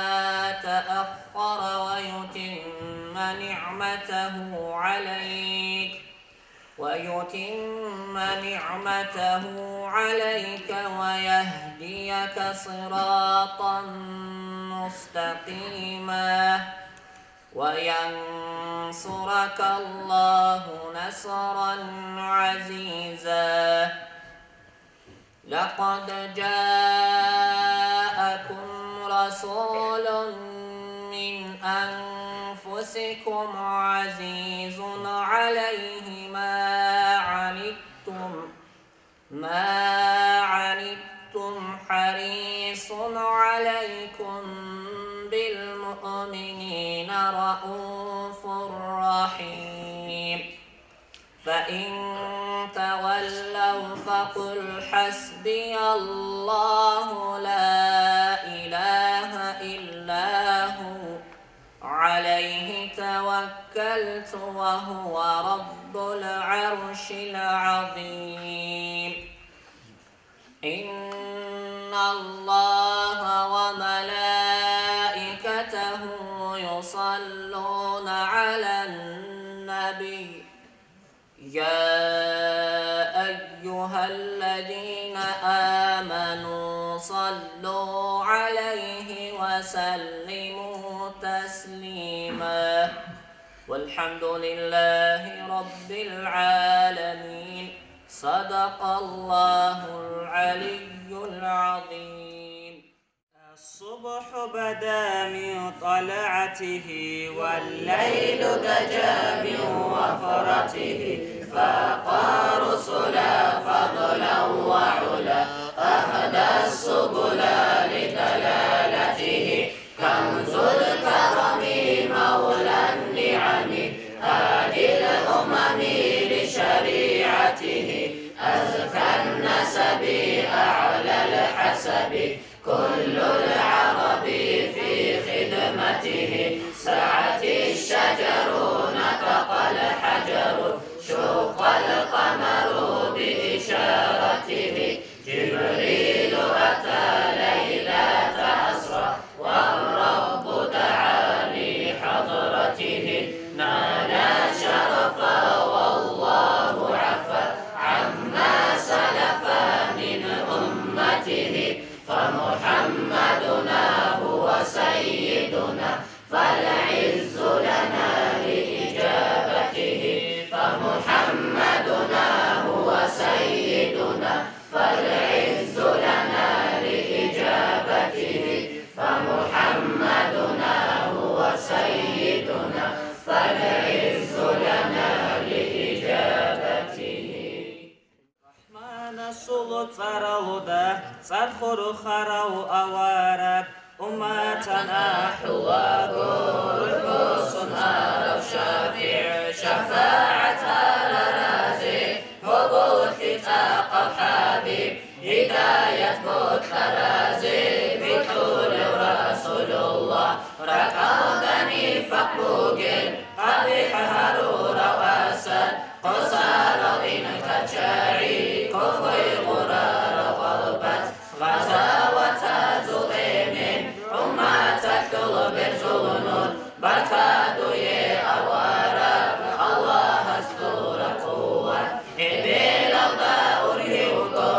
تأخر ويتم نعمته عليك ويتم نعمته عليك ويهديك صراطا مستقيما وينصرك الله نصرا عزيزا. لقد جاءكم رسول من أنفسكم عزيز عليه ما عنتم، ما عنتم حريص عليكم بالمؤمنين رءوف رحيم. فإن تولوا فقل حسبي الله لا إله إلا هو عليه توكلت وهو رب العرش العظيم. إن الله وملائكته يصلون على النبي، يا أيها الذين آمنوا صلوا عليه وسلموا تسليما. والحمد لله رب العالمين. صدق الله العلي العظيم. الصبح بدا من طلعته والليل دجا من وفرته، فأقى رسلا فضلا وعلا، أهدى السبلا لدلالته، كنز الكرم مولى النعم، هادي الأمم لشريعته، أزكى النسب أعلى الحسب، كل العرب في خدمته، سعت الشجر نطق الحجر، شق القمر بإشارته، جبريل أتى ليلة أسرى، والرب دعا لحضرته، نال شرفا والله عفا عما سلف من أمته، فمحمدنا هو سيدنا، فالعز لنا لإجابته، فمحمدنا هو سيدنا، فالعز لنا لإجابته، فمحمدنا هو سيدنا، فالعز لنا لإجابته. Рахманасул цӀаралда цӀар хурхарав авараг, умматан ахӀулаго рухӀусун арав шафигӀ, шафагӀат гьараразе гьоболлъи цӀакъав хӀабиб, гьидаят бокьаразе бикьулев Расулулла, ракӀалда нифакъ бугел къабихӀ гьарурав асад, Къосарал инкачагӀи, ккофой гъурарал къвалбац, гъазаватазул эмен, умматалъул берзул нур, баркадуе авараг, Аллагьас дура къуват. Эбелалда ургьивго,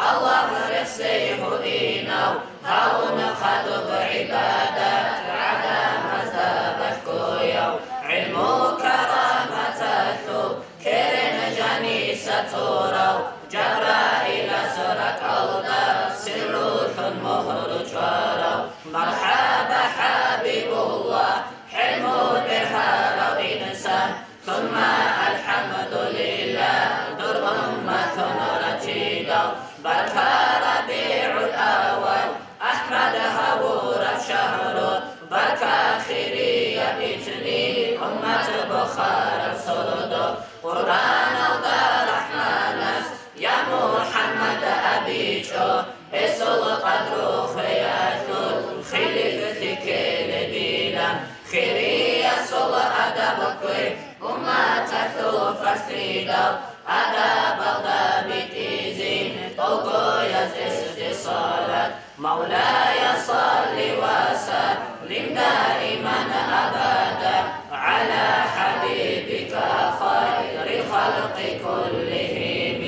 Аллагь рехсей гьуинав, гьавун хадуб гӀибадат гӀадамазда балъгояв, гӀилму караматалъул керен жаниса цорав, Жабраилас ракӀалда сиррулъун мугьру чӀварав. МархӀаба, ХӀабибулла, хӀелму бергьарав инсан, сумма алхӀамдулилла, дур умматун ратидал, барка РабигӀул авал, АхӀмад гьавураб шагьру, барка хирияб итни, уммат бухараб сордо. Къуръаналда РахӀманас, я МухӀаммад, абичӀо, гьесул къадру хвеялъул, хилифлъи ккелебилан, хириясул адаб ккве, умматалъул фарзлъидал, адабалда битӀизин, тӀолгояз эсде салат. مولاي صل وسلم دائما أبدا على حبيبك خير الخلق كلهم.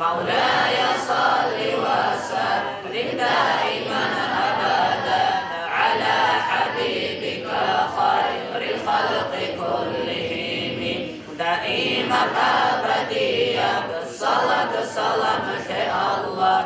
مولاي صل وسلم دائما أبدا على حبيبك خير الخلق كلهم. دائما أبديا صلاة سلام يا الله.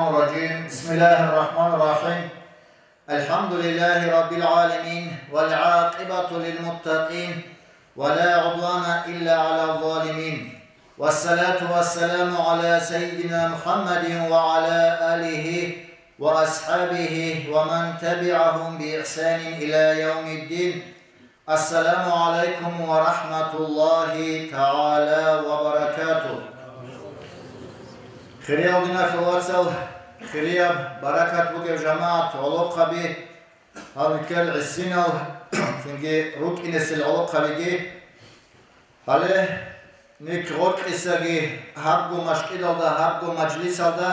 الرجيم. بسم الله الرحمن الرحيم. الحمد لله رب العالمين، والعاقبة للمتقين، ولا عدوان إلا على الظالمين. والصلاة والسلام على سيدنا محمد وعلى آله وأصحابه ومن تبعهم بإحسان إلى يوم الدين. السلام عليكم ورحمة الله تعالى وبركاته. Хириял диналъул вацал, хирияб баракат бугеб жамагӀат, гӀолохъаби, гьал никер гӀисинал, цинги рукӀинесел гӀолохъабиги. Гьале нилъ гъоркьисаги гьабго машкӀидалда, гьабго мажлисалда,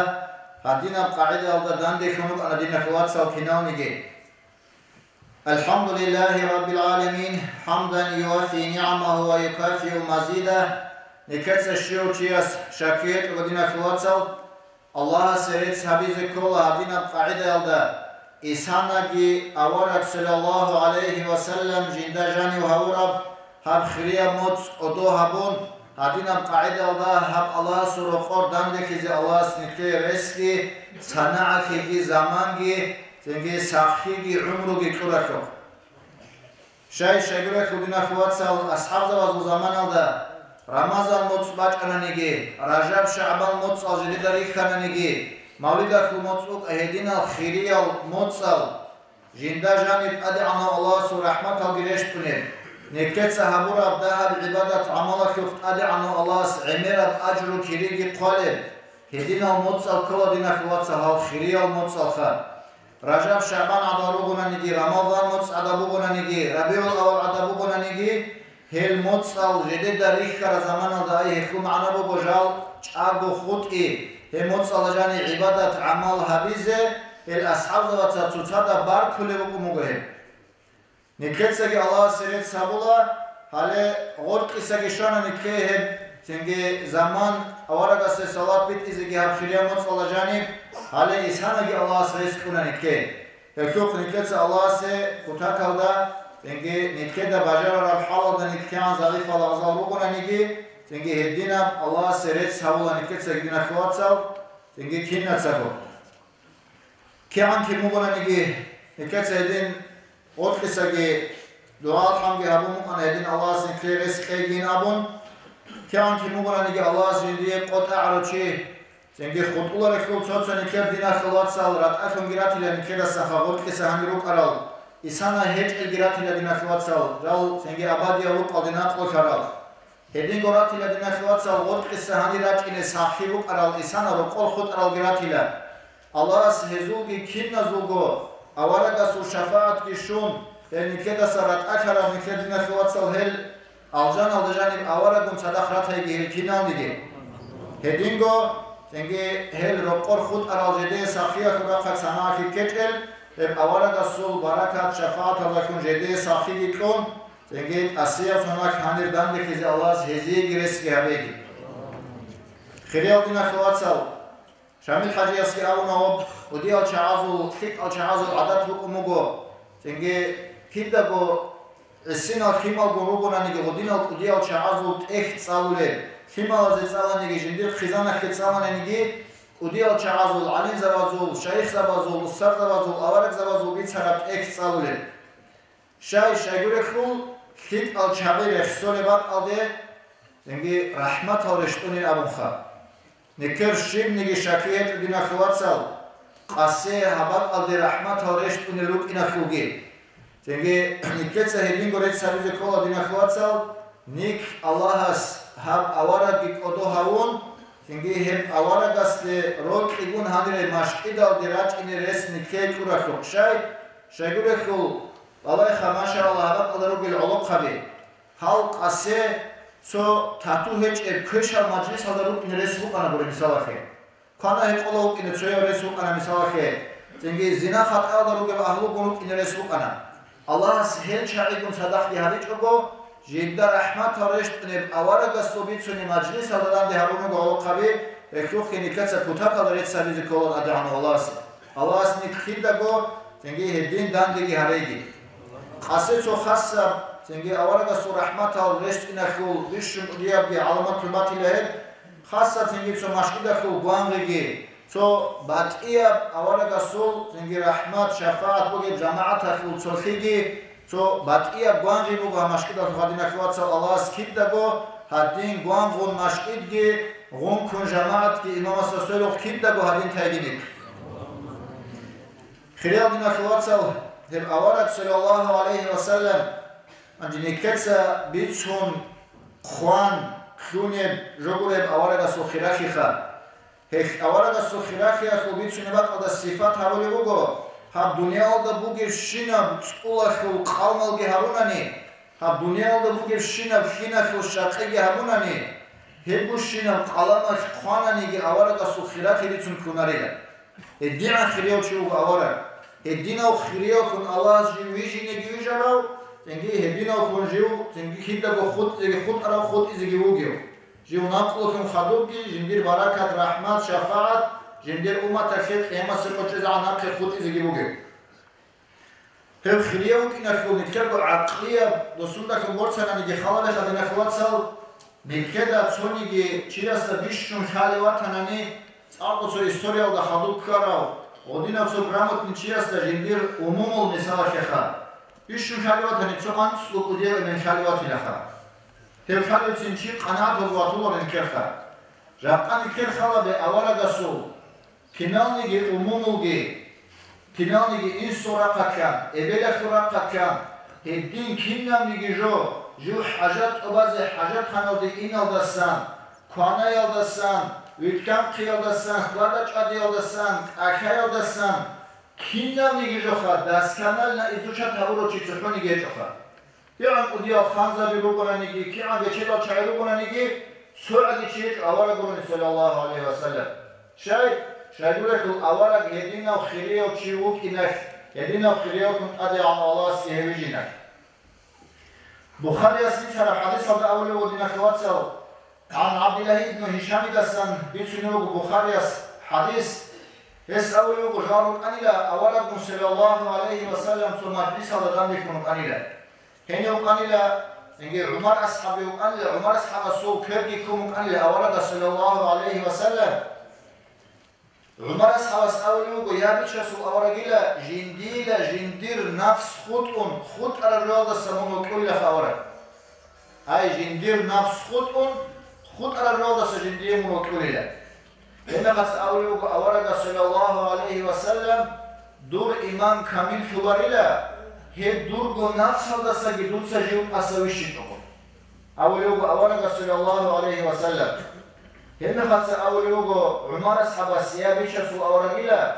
гьадинаб къагӀидаялда данделъун рукӀана, диналъул вацал, киналниги. الحمد لله رب العالمين، حمدا يوافي نعمه ويكافئ مزيده. Никеца щив чияс шаки гьечӀого, диналъул вацал, Аллагьасе рецц гьабизе ккола гьадинаб къагӀидаялда: исанаги авараг, саллаллагьу гӀалайгьи ва саллам, жинда жанив гьавураб гьаб хирияб моцӀ кӀодо гьабун, гьадинаб къагӀидаялда гьаб Аллагьасул рокъор данделъизе Аллагьас нилъее ресги, санагӀалъиги, заманги, цинги сахлъиги гӀумруги кьуралъухъ. Щай-щайгурелъул, диналъул вацал, асхӀабзабазул заманалда Рамазан моцӀ бачӀананиги, Ражаб-ШагӀбан моцӀал жидеда рихьананиги, Мавлидалъул моцӀ букӀа, гьединал хириял моцӀал жинда жаниб ТӀадегӀанав Аллагьасул рахӀматалги рещтӀунеб, нилъеца гьабураб дагьаб гӀибадат-гӀамалалъухъ ТӀадегӀанав Аллагьас гӀемераб ажру-кириги хъвалеб, гьединал моцӀал ккола, диналъул вацал, гьал хириял моцӀалха. Ражаб-ШагӀбан гӀадал ругонаниги, Рамазан моцӀ гӀадаб бугонаниги, РабигӀул-аввал гӀадаб бугонаниги, гьел моцӀал жидеда рихьараб заманалда, ай, гьелъул магӀна буго, жал чӀаго хутӀи, гьеб моцӀалда жаниб гӀибадат-гӀамал гьабизе, гьел асхӀабзабаца цоцазда баркулеб букӀун буго гьеб. Нилъецаги Аллагьасе рецц гьабула, гьале гъоркьисаги щвана нилъее гьеб, цинги заман, аварагасде салат битӀизеги гьаб хирияб моцӀалда жаниб, гьале исанаги Аллагьас рес кьуна нилъее. Гьелъухъ нилъеца Аллагьасе кутакалда, цинги нилъеда бажарараб хӀалалда нилъ кигӀан загӀипал лагъзал ругонаниги, цинги гьединаб Аллагьасе рецц гьабула нилъецаги, диналъул вацал, цинги кинацаго. КигӀан кин бугонаниги, нилъеца гьедин гъоркьисаги дугӀа-алхӀамги гьабун букӀана, гьедин Аллагьас нилъее рес кьейин абун. КигӀан кин бугонаниги, Аллагьас жиндие къотӀа гӀарав чи, цинги хутӀуларелъул цо-цо нилъер, диналъул вацал, ратӀалъунги ратила нилъедаса гъоркьиса гьанир рукӀарал, исана гьечӀелги ратила, диналъул вацал, жал цинги абадияв рукъалде накълулъарал. Гьединго ратила, диналъул вацал, гъоркьиса гьанир рачӀине сахлъи букӀарал, исана рокъор хутӀаралги ратила. Аллагьас гьезулги киназулго аварагасул шафагӀатги щун, гьел нилъедаса ратӀалъарал нилъер, диналъул вацал, гьел алжаналда жаниб аварагун цадахъ ратайги гьел киналниги. Гьединго, цинги гьел рокъор хутӀарал жидее сахлъиялъул рахъалъ санагӀалъи ккечӀел, гьеб аварагасул баракат-шафагӀаталдалъун жидее сахлъиги кьун, цинги тӀасияб соналъ гьанир данделъизе Аллагьас гьезиеги ресги гьабеги. Хириял диналъул вацал, Шамил-хӀажиясги абуна, гьоб кӀудиял чагӀазул, лъикӀал чагӀазул гӀадат букӀун буго, цинги кидаго гӀисинал лъималгун ругонаниги, гъудинал кӀудиял чагӀазул тӀехь цӀалулеб, лъималазе цӀаланиги, жиндир хъизаналъе цӀаланиги, кӀудиял чагӀазул, гӀалимзабазул, шайихзабазул, устарзабазул, аварагзабазул бицараб тӀехь цӀалулеб. Щай-щайгурелъул лъикӀал чагӀи рехсолеб бакӀалде, цинги рахӀматал рещтӀунин абунха. Нилъер щибниги шаки гьечӀо, диналъул вацал, къасе гьаб бакӀалде рахӀматал рещтӀунел рукӀиналъулги. Цинги нилъеца гьединго рецц гьабизе ккола, диналъул вацал, нилъ Аллагьас гьаб аварагги кӀодо гьавун, цинги гьеб аварагасде рокьигун гьанир машкӀидалде рачӀине рес нилъее кьуралъухъ. Щай, щайгурелъул, балайха, машаллагь, гьаб бакӀалда ругел гӀолохъаби. Гьал къасе цо тату гьечӀеб квешал мажлисалда рукӀине рес букӀана гури, мисалалъе. Квана-гьекъола вукӀине цояв рес букӀана, мисалалъе. Цинги зина-хатӀаялда ругел агьлугун рукӀине рес букӀана. Аллагьас гьел чагӀигун цадахъги гьабичӀого, жинда рахӀматал рещтӀунеб аварагасул бицунеб мажлисалда данде гьарун руго гӀолохъаби, гьелъухъе нилъеца кутакалда рецц гьабизе ккола ТӀадегӀанав Аллагьасе. Аллагьас нилъ лъидаго, цинги гьедин дандеги гьареги. Къасе цо хасаб, цинги аварагасул рахӀматал рещтӀиналъул бищун кӀудиябги гӀаламатлъун батила гьеб, хасаб, цинги цо машкӀидалъул гвангъиги, Цо батӀияб аварагасул, цинги рахӀмат, шафагӀат бугеб жамагӀаталъул цолъиги, цо батӀияб гвангъи буго гьаб машкидалъухъ, гьадинахъе вацал, Аллагьас кидаго гьадин гвангъун машкидги, гъункун жамагӀатги, имамасда сверухъ кидаго гьадин тайгинихъ. Хириял диналъул вацал, гьеб авараг, саллаллагьу гӀалайгьи ва саллам, гьанже нилъеца бицун хъван, лъунеб жо гуреб аварагасул хиралъиха. Гьелъ аварагасул хиралъиялъул бицунеб бакӀалда сипат гьабулеб буго, гьаб дуниялалда бугебщинаб цӀулалъул къалмалги гьарунани, гьаб дуниялалда бугебщинаб лъиналъул щакъиги гьабунани, гьеб бущинаб къаламалъ хъвананиги аварагасул хиралъи бицун ккунарила. ГьедигӀан хирияв чи вуго авараг. Гьединав хириявлъун Аллагьас жив вижинеги вижарав, цинги гьединавлъун жив, цинги кидаго хутӀизеги хутӀарав, хутӀизеги вугев. Жив накълулъун хадубги, жиндир баракат, рахӀмат, шафагӀат жиндир умматалъе къиямасеб къо чӀезегӀан нахъе хутӀизеги бугев. Гьев хирияв вукӀиналъул нилъерго гӀакълияб досундалъун борцананиги халалъ, гьадинахъе вацал, нилъеда цониги чиясда бищун лъалев ватанани, цӀакъго цо историялда хадуб ккарав, гъодинав цо грамотный чиясда жиндир умумул мисалалъеха, бищун лъалев ватани, цо анцӀго кӀудияв эмен лъалев ватилаха. Гьев лъалевцин чи къанагӀат ватуларин нилъерха. Жакъа нилъер халабе аварагасул, киналниги умумулги, киналниги инсул рахъалъан, эбелалъул рахъалъан, гьедин кинабниги жо, жив хӀажат тӀубазе хӀажатханалде иналдасан, кванаялдасан, вилълъанхъиялдасан, хьвада-чӀвадиялдасан, кӀалъаялдасан, кинабниги жоха досконально изучать гьабурав чи цохӀониги гьечӀоха. КигӀан кӀудиял ханзаби ругонаниги, кигӀан бечедал чагӀи ругонаниги, цогӀаги чи гьечӀо авараг гурони, саллаллагьу гӀалайгьи ва саллам. Щай? Щайгурелъул авараг гьединав хирияв чи вукӀиналъ, гьединав хириявлъун ТӀадегӀанав Аллагьасги гьев вижиналъ. Бухарияс бицараб хӀадисалда абулеб буго, диналъул вацал, гӀан ГӀабдиллагь ибну Гьишамидасан бицунеб буго Бухарияс хӀадис, гьес абулеб буго, жал рукӀанила авараггун, саллаллагьу гӀалайгьи ва саллам, цо мажлисалда данделъун рукӀанила. Гьенив вукӀанила, цинги ГӀумар асхӀаб вукӀанила, ГӀумар асхӀабасул кверги ккун вукӀанила аварагас, саллаллагьу гӀалайгьи ва саллам. ГӀумар асхӀабас абулеб буго: «Я, Бичасул аварагила, жиндила жиндир нафс хутӀун, хутӀараб жоялдаса мун вокьулилаха авараг. Ай, жиндир нафс хутӀун, хутӀараб жоялдаса жиндие мун вокьулила». Гьебмехалъ абулеб буго аварагас, саллаллагьу гӀалайгьи ва саллам: «Дур иман камиллъуларила, гьеб дурго нафсалдасаги дуца жив тӀаса вищичӀого», — абулеб буго аварагас, саллаллагьу гӀалайгьи ва саллам. Гьебмехалъ абулеб буго ГӀумар асхӀабас: «Я, Бичасул аварагила,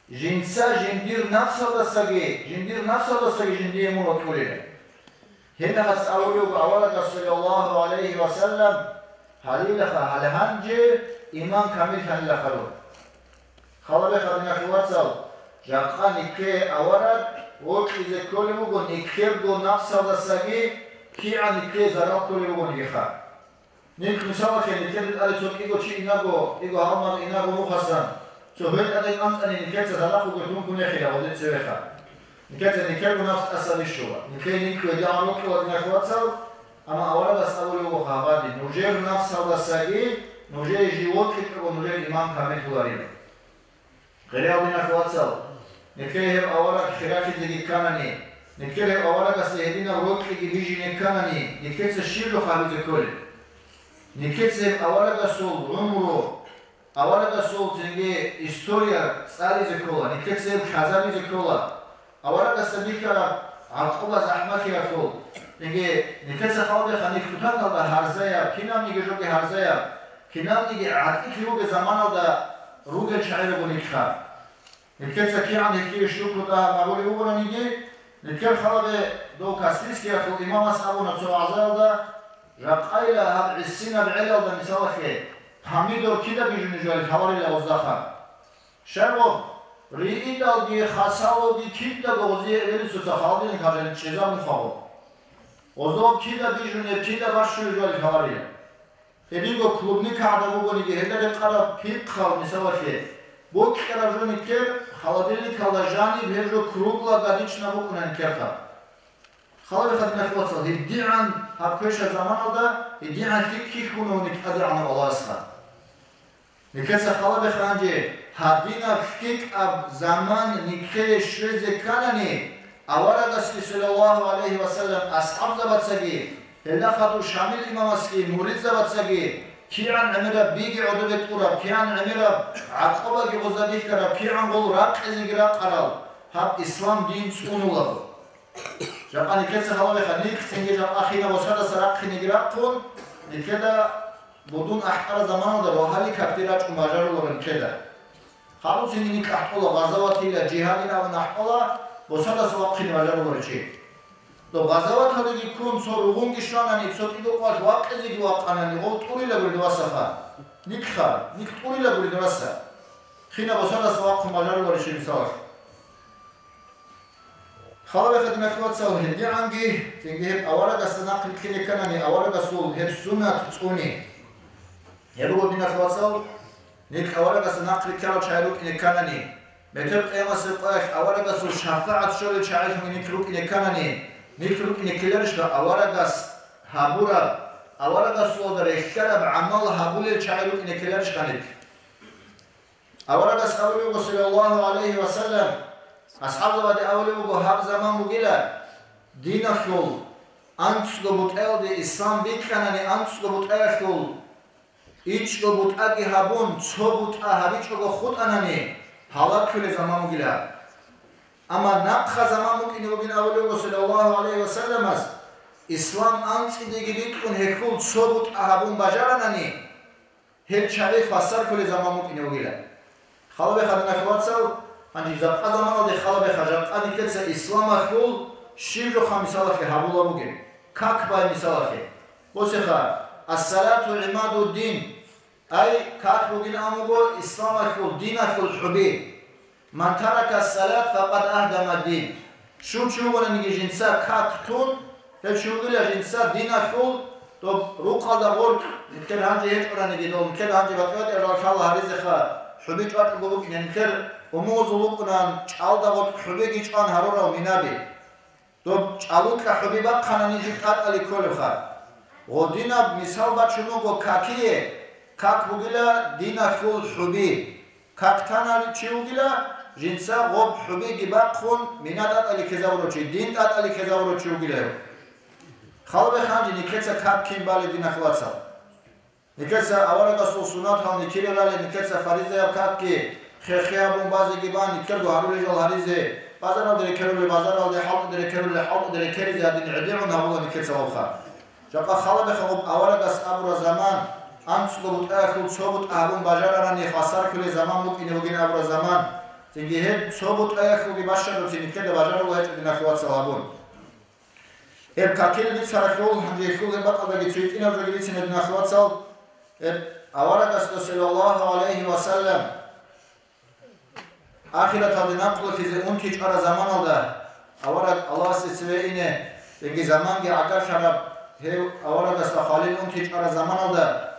жинца жиндир нафсалдасаги, жиндир нафсалдасаги жиндие мун вокьулила». Гьебмехалъ абулеб буго аварагас, саллаллагьу гӀалайгьи ва саллам: «Гьалилаха, гьале гьанже иман камиллъанилаха дун». Халабе, диналъул вацал, жакъа нилъее авараг вокьизе кколеб буго нилъерго нафсалдасаги, кигӀан нилъее зарал кколеб бугониги ха. Нилъ мисалалъе, нилъеда тӀаде цо кӀиго чи инаго, кӀиго гьалмагъ инаго нухасан, цо гьел тӀаде анцӀани нилъеца задахъ бугеб тункун яхъила гъодин цевеха. Нилъеца нилъерго нафс тӀаса рищула. Нилъее нилъ гьедигӀан рокьула, диналъул вацал, амма аварагас абулеб буго гьабади: «Нужер нафсалдасаги нужее жив вокьичӀого нужер иман камиллъуларила». Хириял диналъул вацал, нилъее гьеб авараг хиралъизеги кканани, нилъер гьеб аварагасда гьединаб рокьиги бижине кканани, нилъеца щиб жо гьабизе кколеб? Нилъеца гьеб аварагасул гӀумру, аварагасул цинги история цӀализе ккола, нилъеца гьеб лъазабизе ккола. Аварагасда бихьараб гӀакъуба-захӀмалъиялъул, цинги нилъеца халбеха нилъ кутакалда гьарзаяб, кинабниги жоги гьарзаяб, кинабниги гӀатӀилъи бугеб заманалда ругел чагӀи руго нилъ. Нилъеца кигӀан гьелъие шукру тӀагӀам гьабулеб бугонаниги, нилъер халабе дов Каспийскиялъул имамас абуна цо вагӀзаялда: «Жакъайила гьаб гӀисинаб гӀелалда, мисалалъе, помидор кида бижунеб жоялил гьаварила гъоздаха». Щайгъо, риидалги хасалалги кидаго гъозие эбелисуца халдин хъажал чӀезабун хъагъо. Гъоздов кида бижунеб, кида бащулеб жоялил гьаварила. Гьединго клубника гӀадаб бугониги, гьелда рекъараб пихъал, мисалалъе, бокьараб жо нилъер, холодильникалда жаниб гьеб жо кругло годична букӀуна нилъерха. Халабе, диналъул вацал, гьедигӀан гьаб квешаб заманалда гьедигӀан лъикӀлъи лъугьуна гьуни ТӀадегӀанав Аллагьасха. Нилъеца хал гьабе гьанже, гьадинаб лъикӀаб заман нилъее щвезе кканани, аварагасги, саллаллагьу гӀалайгьи ва саллам, асхӀабзабацаги, гьелда хадур Шамил имамасги муридзабацаги, кигӀан гӀемераб биги гӀодобе тӀураб, кигӀан гӀемераб гӀакъубаги гъоза бихьараб, кигӀан гъол ракъизеги ракъарал, гьаб ислам дин цӀунуларо. Жакъа нилъеца гьалабиха, нилъ цинги жакъа хина босадаса рахъинеги рахъун, нилъеда будун ахӀараб заманалда рогьалил какде рачӀун бажаруларо нилъеда. Хадуцинги нилъ ахӀтӀола, гъазаватила, жигьадин абун ахӀтӀола, босадаса вахъине бажаруларичи. Доб гъазаваталдеги ккун цо ругъунги щванани, цо кӀиго къвалъ вакъизеги вакъанани, гъов тӀурилагури дурасаха. Нилъха, нилъ тӀурилагури дураса. Хина босадаса вахъун бажаруларичи мисалалъ. Хал гьабе гьадинахъе, вацал, гьедигӀанги, цинги гьеб аварагасда нахъ рилълъине кканани, аварагасул гьеб суннат цӀуни. Гьеб буго, динахъе вацал, нилъ аварагасда нахъ рилълъарал чагӀи рукӀине кканани, метер къиямасеб къоялъ аварагасул шапагӀат щолел чагӀилъунги нилъ рукӀине кканани, нилъ рукӀине ккеларищха аварагас гьабураб, аварагасулда релълъараб гӀамал гьабулел чагӀи рукӀине ккеларищха нилъ? Аварагас абулеб буго, саллаллагьу гӀалайгьи ва саллам, асхӀабзабаде абулеб буго, гьаб заман бугила, диналъул анцӀго бутӀаялде ислам бикьанани, анцӀго бутӀаялъул ичӀго бутӀаги гьабун, цо бутӀа гьабичӀого хутӀанани, гьалаклъулеб заман бугила. Амма нахъа заман букӀине бугин абулеб буго, саллаллагьу гӀалайгьи ва салламас, ислам анцӀидеги бикьун гьелъул цо бутӀа гьабун бажаранани, гьел чагӀи хвасарлъулеб заман букӀине бугила. Хал гьабе гьадинахъе, вацал, гьанже жакъа заманалде хал гьабеха, жакъа нилъеца исламалъул щиб жоха мисалалъе гьабула бугеб, как бай мисалалъе. Босеха, «Ас-салату гӀимадуддин», ай, как бугин абун буго исламалъул, диналъул хӀуби. «Ман тарака салат, факъад агьдама дин». Щив чи вугониги жинца как тун, гьев чи вугила жинца диналъул доб рукъалда гъоркь, нилъер гьанже гьечӀониги дол, нилъер гьанже батӀи-батӀияб жал лъала гьаризеха, хӀуби чӀвачӀого букӀине, нилъер умумузул букӀунан чӀалда гъоркь хӀубиги чӀван гьарурал минаби. Доб чӀалукьа хӀуби бахъанани жиб тӀатӀали кколебха. Гъодинаб мисал бачун буго какие, как бугила диналъул хӀуби. Как танарев чи вугила, жинца гъоб хӀубиги бахъун, мина тӀатӀали ккезавурав чи, дин тӀатӀали ккезавурав чи вугила гьев. Хал гьабе гьанже нилъеца как кин балеб, динахъе вацал. Нилъеца аварагасул суннатал нилъеда ралел, нилъеца фаризаяб какги хехе гьабун базеги бан, нилъерго гьарулел жал гьаризе, базаралде рекерулел базаралде, хӀалтӀуде рекерулел хӀалтӀуде рекеризе гьадин гӀедегӀун гьабула нилъеца гьабха. Жакъа хал гьабеха, гъоб аварагас абураб заман, анцӀго бутӀаялъул цо бутӀа гьабун бажарарани хвасарлъулеб заман букӀине бугин абураб заман, цинги гьеб цо бутӀаялъулги бащадабцин нилъеда бажарула гьечӀо, динахъе вацал, гьабун. Гьеб какил бицаралъул, гьанже гьелъул гьеб бакӀалдаги цо гьитӀинаб жоги бицина, динахъе вацал, гьеб аварагасда, саллаллагьу гӀалайгьи ва саллам, ахираталде накълулъизе унти чӀвараб заманалда, авараг Аллагьасде цеве ине, цинги заманги гӀагарлъараб, гьев аварагасда хвалил унти чӀвараб заманалда,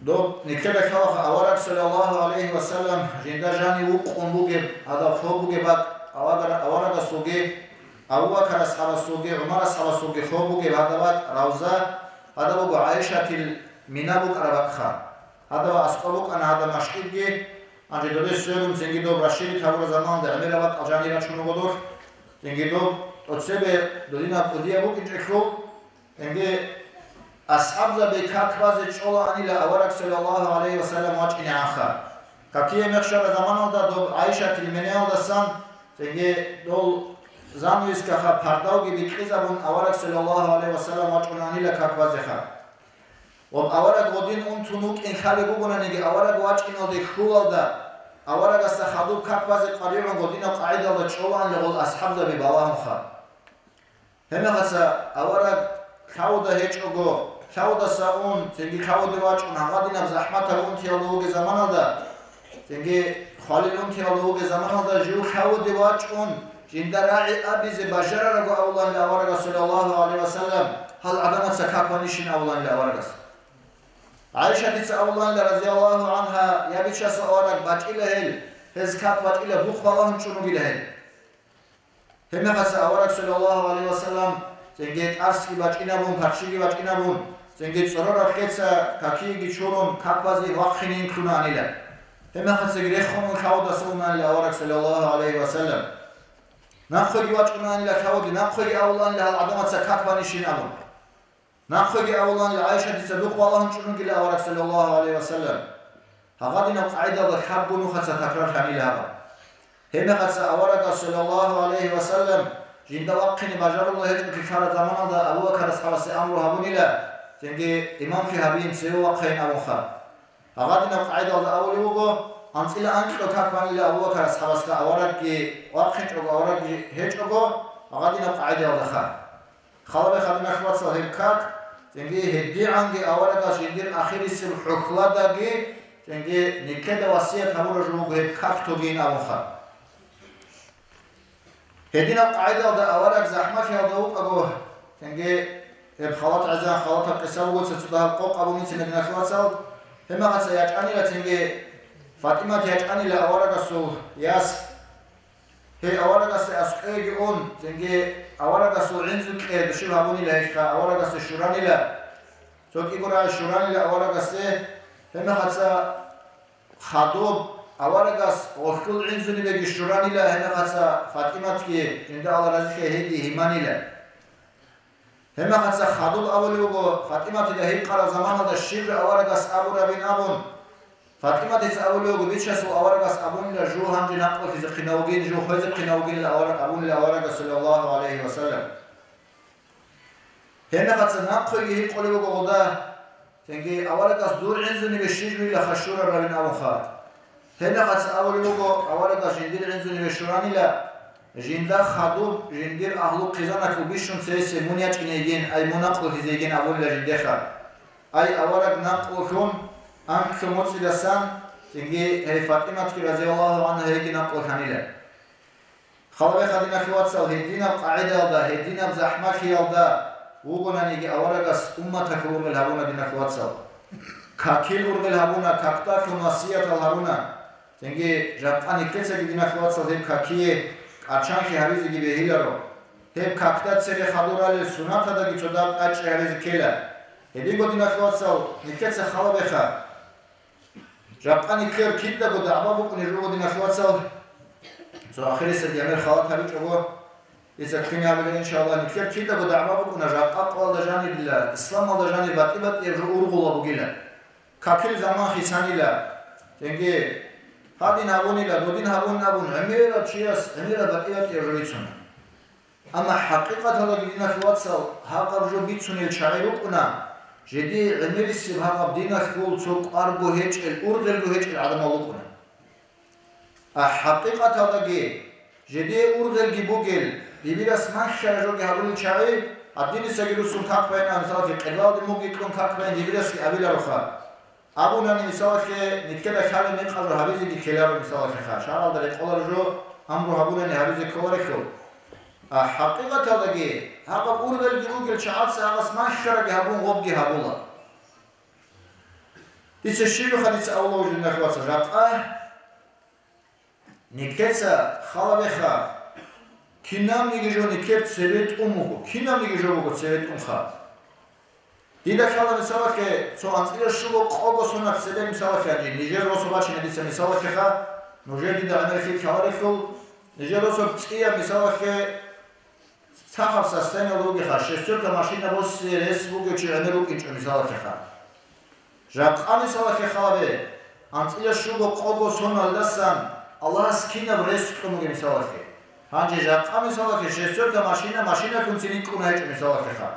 доб нилъеда лъалаха авараг, саллаллагьу гӀалайгьи ва саллам, жинда жанив вукъун бугеб, гьадаб хоб бугеб бакӀ, авагара-, аварагасулги, Абу Бакар асхӀабасулги, ГӀумар асхӀабасулги хоб бугеб гьадаб бакӀ, равза, гьадаб буго ГӀайшатил мина букӀараб бакӀха. Гьадаб аскӀоб букӀана гьадаб машгьидги, гьанже добе сверун цинги доб расширить гьабураб заманалда гӀемераб бакӀал жанир рачун руго дулъ, цинги доб тӀоцебе додинаб кӀудияб букӀинчӀелъул, Цинги асхӀабзаби как базе чӀолаанила авараг, саллаллагьу гӀалайгьи ва саллам, вачӀинегӀанха. Какие мехшара заманалда доб ГӀайшатил менеялдасан, цинги дол занавескаха пардавги бикьизабун авараг, саллаллагьу гӀалайгьи ва саллам, вачӀунаанила как базеха. Ва авараг гъодин унтун вукӀин лъалеб бугонаниги, авараг вачӀиналде хьулалда, аварагасда хадуб как базе къваригӀун гъодинаб къагӀидалда чӀолаанила гъол асхӀабзаби балагьунха. Гьебмехалъ авараг лъавуда гьечӀого, лъавудаса ун, цинги лъавуде вачӀун, гьагъадинаб захӀматаб унтиялда вугеб заманалда, цинги хвалил унтиялда вугеб заманалда жив лъавуде вачӀун, жинда рагӀи абизе бажарарабго абуланила аварагас, саллаллагьу гӀалайгьи ва саллам, гьал гӀадамаца как ванищин абуланила аварагас. ГӀайшатица абуланила, разияллагьу гӀангьа, я бичасул авараг, бачӀила гьел, гьез как бачӀила, духъ балагьун чӀун вугила гьел. Гьебмехалъ авараг, саллаллагьу гӀалайгьи ва саллам, цинги тӀасги бачӀинабун, парччиги бачӀинабун, Цинги цӀорорахъеца какиеги чурун, как базе вахъине инкунаанила. Гьебмехацаги рехун ун лъавудаса унаанила авараг, саллаллагьу гӀалайгьи ва саллам. Нахъеги вачӀунаанила лъавуде, нахъеги авулаанила гьал гӀадамаца как банищин абун. Нахъеги авулаанила, ГӀайшатица духъ валагьун чӀунугила авараг, саллаллагьу гӀалайгьи ва саллам. Гьагъадинаб къагӀидалда лъабго нухаца такрарлъанила гьаб. Гьебмехаца аварагас, саллаллагьу гӀалайгьи ва саллам, жинда вахъине бажарулев гьечӀого ккараб заманалда Абу Бакар асхӀабасе амру гьабунила, цинги имамлъи гьабиин цеве вахъайин абунха. Гьагъадинаб къагӀидалда абулеб буго, анцӀила анкьго как банила Абу Бакар асхӀабасда аварагги вахъинчӀого, аварагги гьечӀого, гьагъадинаб къагӀидалдаха. Халабе хадинахъ вацал гьеб как, цинги гьедигӀанги аварагас жиндир ахирисеб хӀухьладаги, цинги никеда васият гьабураб жо буго гьеб как тогейин абунха. Гьединаб къагӀидалда авараг захӀмалъиялда вукӀаго, цинги гьеб халат гӀезан, халатаб къиса буго, цо-цо дагьаб къокъ абун бицина диналъул вацал, гьебмехаца ячӀанила, цинги ФатӀимат ячӀанила аварагасул яс. Гьей аварагасде аскӀовеги ун, цинги аварагасул гӀинзу кье душиб гьабунила гьелъха, аварагасде щуранила, цо кӀиго рагӀи щуранила аварагасде, гьебмехаца хадуб аварагас гъолъул гӀинзунибеги щуранила, гьебмехаца ФатӀиматги, жинда Аллагь разилъе, гьейги гьиманила. Гьебмехаца хадуб абулеб буго, ФатӀиматида гьикъараб заманалда щиб жо аварагас абурабин абун. ФатӀиматица абулеб буго, бичасул аварагас абунила, жо гьанже накъулъизехъинав вугин, жо хвезехъинав вугинила авараг абунила аварагас, саллаллагьу гӀалайгьи ва саллам. Гьебмехаца нахъеги гьикъулеб буго гъолда. Цинги аварагас дур гӀинзунибе щиб жуйилаха щурарабин абунха. Гьебмехаца абулеб буго, аварагас жиндир гӀинзунибе щуранила, жинда хадуб, жиндир агьлу хъизаналъул бищун цеесе мун ячӀине йигин, ай мун накъулъизе йигин абулила жиндеха. Ай авараг накъулъун анкьго моцӀидасан, цинги гьей ФатӀиматги, разияллагьу гӀангьа, гьейги накъулъанила. Халабе хадинахъ вацал, гьединаб къагӀидалда, гьединаб захӀмалъиялда вугонаниги аварагас умматалъул ургъел гьабуна, динахъ вацал. Какил ургъел гьабуна, какдалъун васиятал гьаруна. Цинги жакъа никецаги, динахъ вацал, гьеб какие кӀачанлъи гьабизеги бегьиларо. Гьеб какда цере хадуралел сунатадаги цо дагьаб тӀачӀи гьабизе ккела. Гьединго, динахъ вацал, никеца халабеха. Жакъа никер кидаго дагӀба букӀунеб жо буго, динахъ вацал, цо ахирисеб гӀемер халат гьабичӀого, дица кин гьабила, иншаллагь, никер кидаго дагӀба букӀуна, жакъа къоялда жанирила, исламалда жанир батӀи-батӀияб жо ургъула бугила. Какил заман хисанила, цинги гьадин гьабунила, додин гьабун абун, гӀемерав чияс гӀемераб батӀи-батӀияб жо бицуна. Амма хӀакъикъаталдаги, динахъ вацал, гьаб-гьаб жо бицунел чагӀи рукӀуна, жидее гӀемерисеб гьаб-гьаб диналъул цо кӀварго гьечӀел, ургъелго гьечӀел гӀадамал рукӀуна. А хӀакъикъаталдаги, жидее ургъелги бугел, дибирас малъараб жоги гьабулел чагӀи, гьадинисаги руссун как байин, мисалалъе, къелбаялде мугги кьун как байин, дибирасги абилароха. Абунани, мисалалъе, никеда лъалеб мекъаб жо гьабизеги ккеларо, мисалалъеха, шаргӀалда рекъолареб жо амру гьабунани гьабизе кколарелъул. А хӀакъикъаталдаги, гьаб-гьаб ургъелги бугел чагӀаца гьабас малъарабги гьабун гъобги гьабула. Дица щибиха, дица авлаву жиннахъ ваца жакъа. Никеца халабеха, кинабниги жо никер цебе тӀун буго, кинабниги жо буго цебе тӀунха. Дида лъала, мисалалъе, цо анцӀила щуго къого сонаб цебе, мисалалъе, гьанже нижер росу бачина дица, мисалалъеха, нужер дида гӀемер хьи ккаларелъул, нижер росу цӀияб, мисалалъе, цахаб состояниялда вугеха, шестерка машина босе рес бугев чи гӀемер вукӀинчӀо, мисалалъеха. Жакъа, мисалалъе, халабе, анцӀила щуго къого соналдасан Аллагьас кинаб рес кьун бугеб, мисалалъе. Гьанже жакъа, мисалалъе, шестерка машина машиналъунцин рикӀкӀуна гьечӀо, мисалалъеха.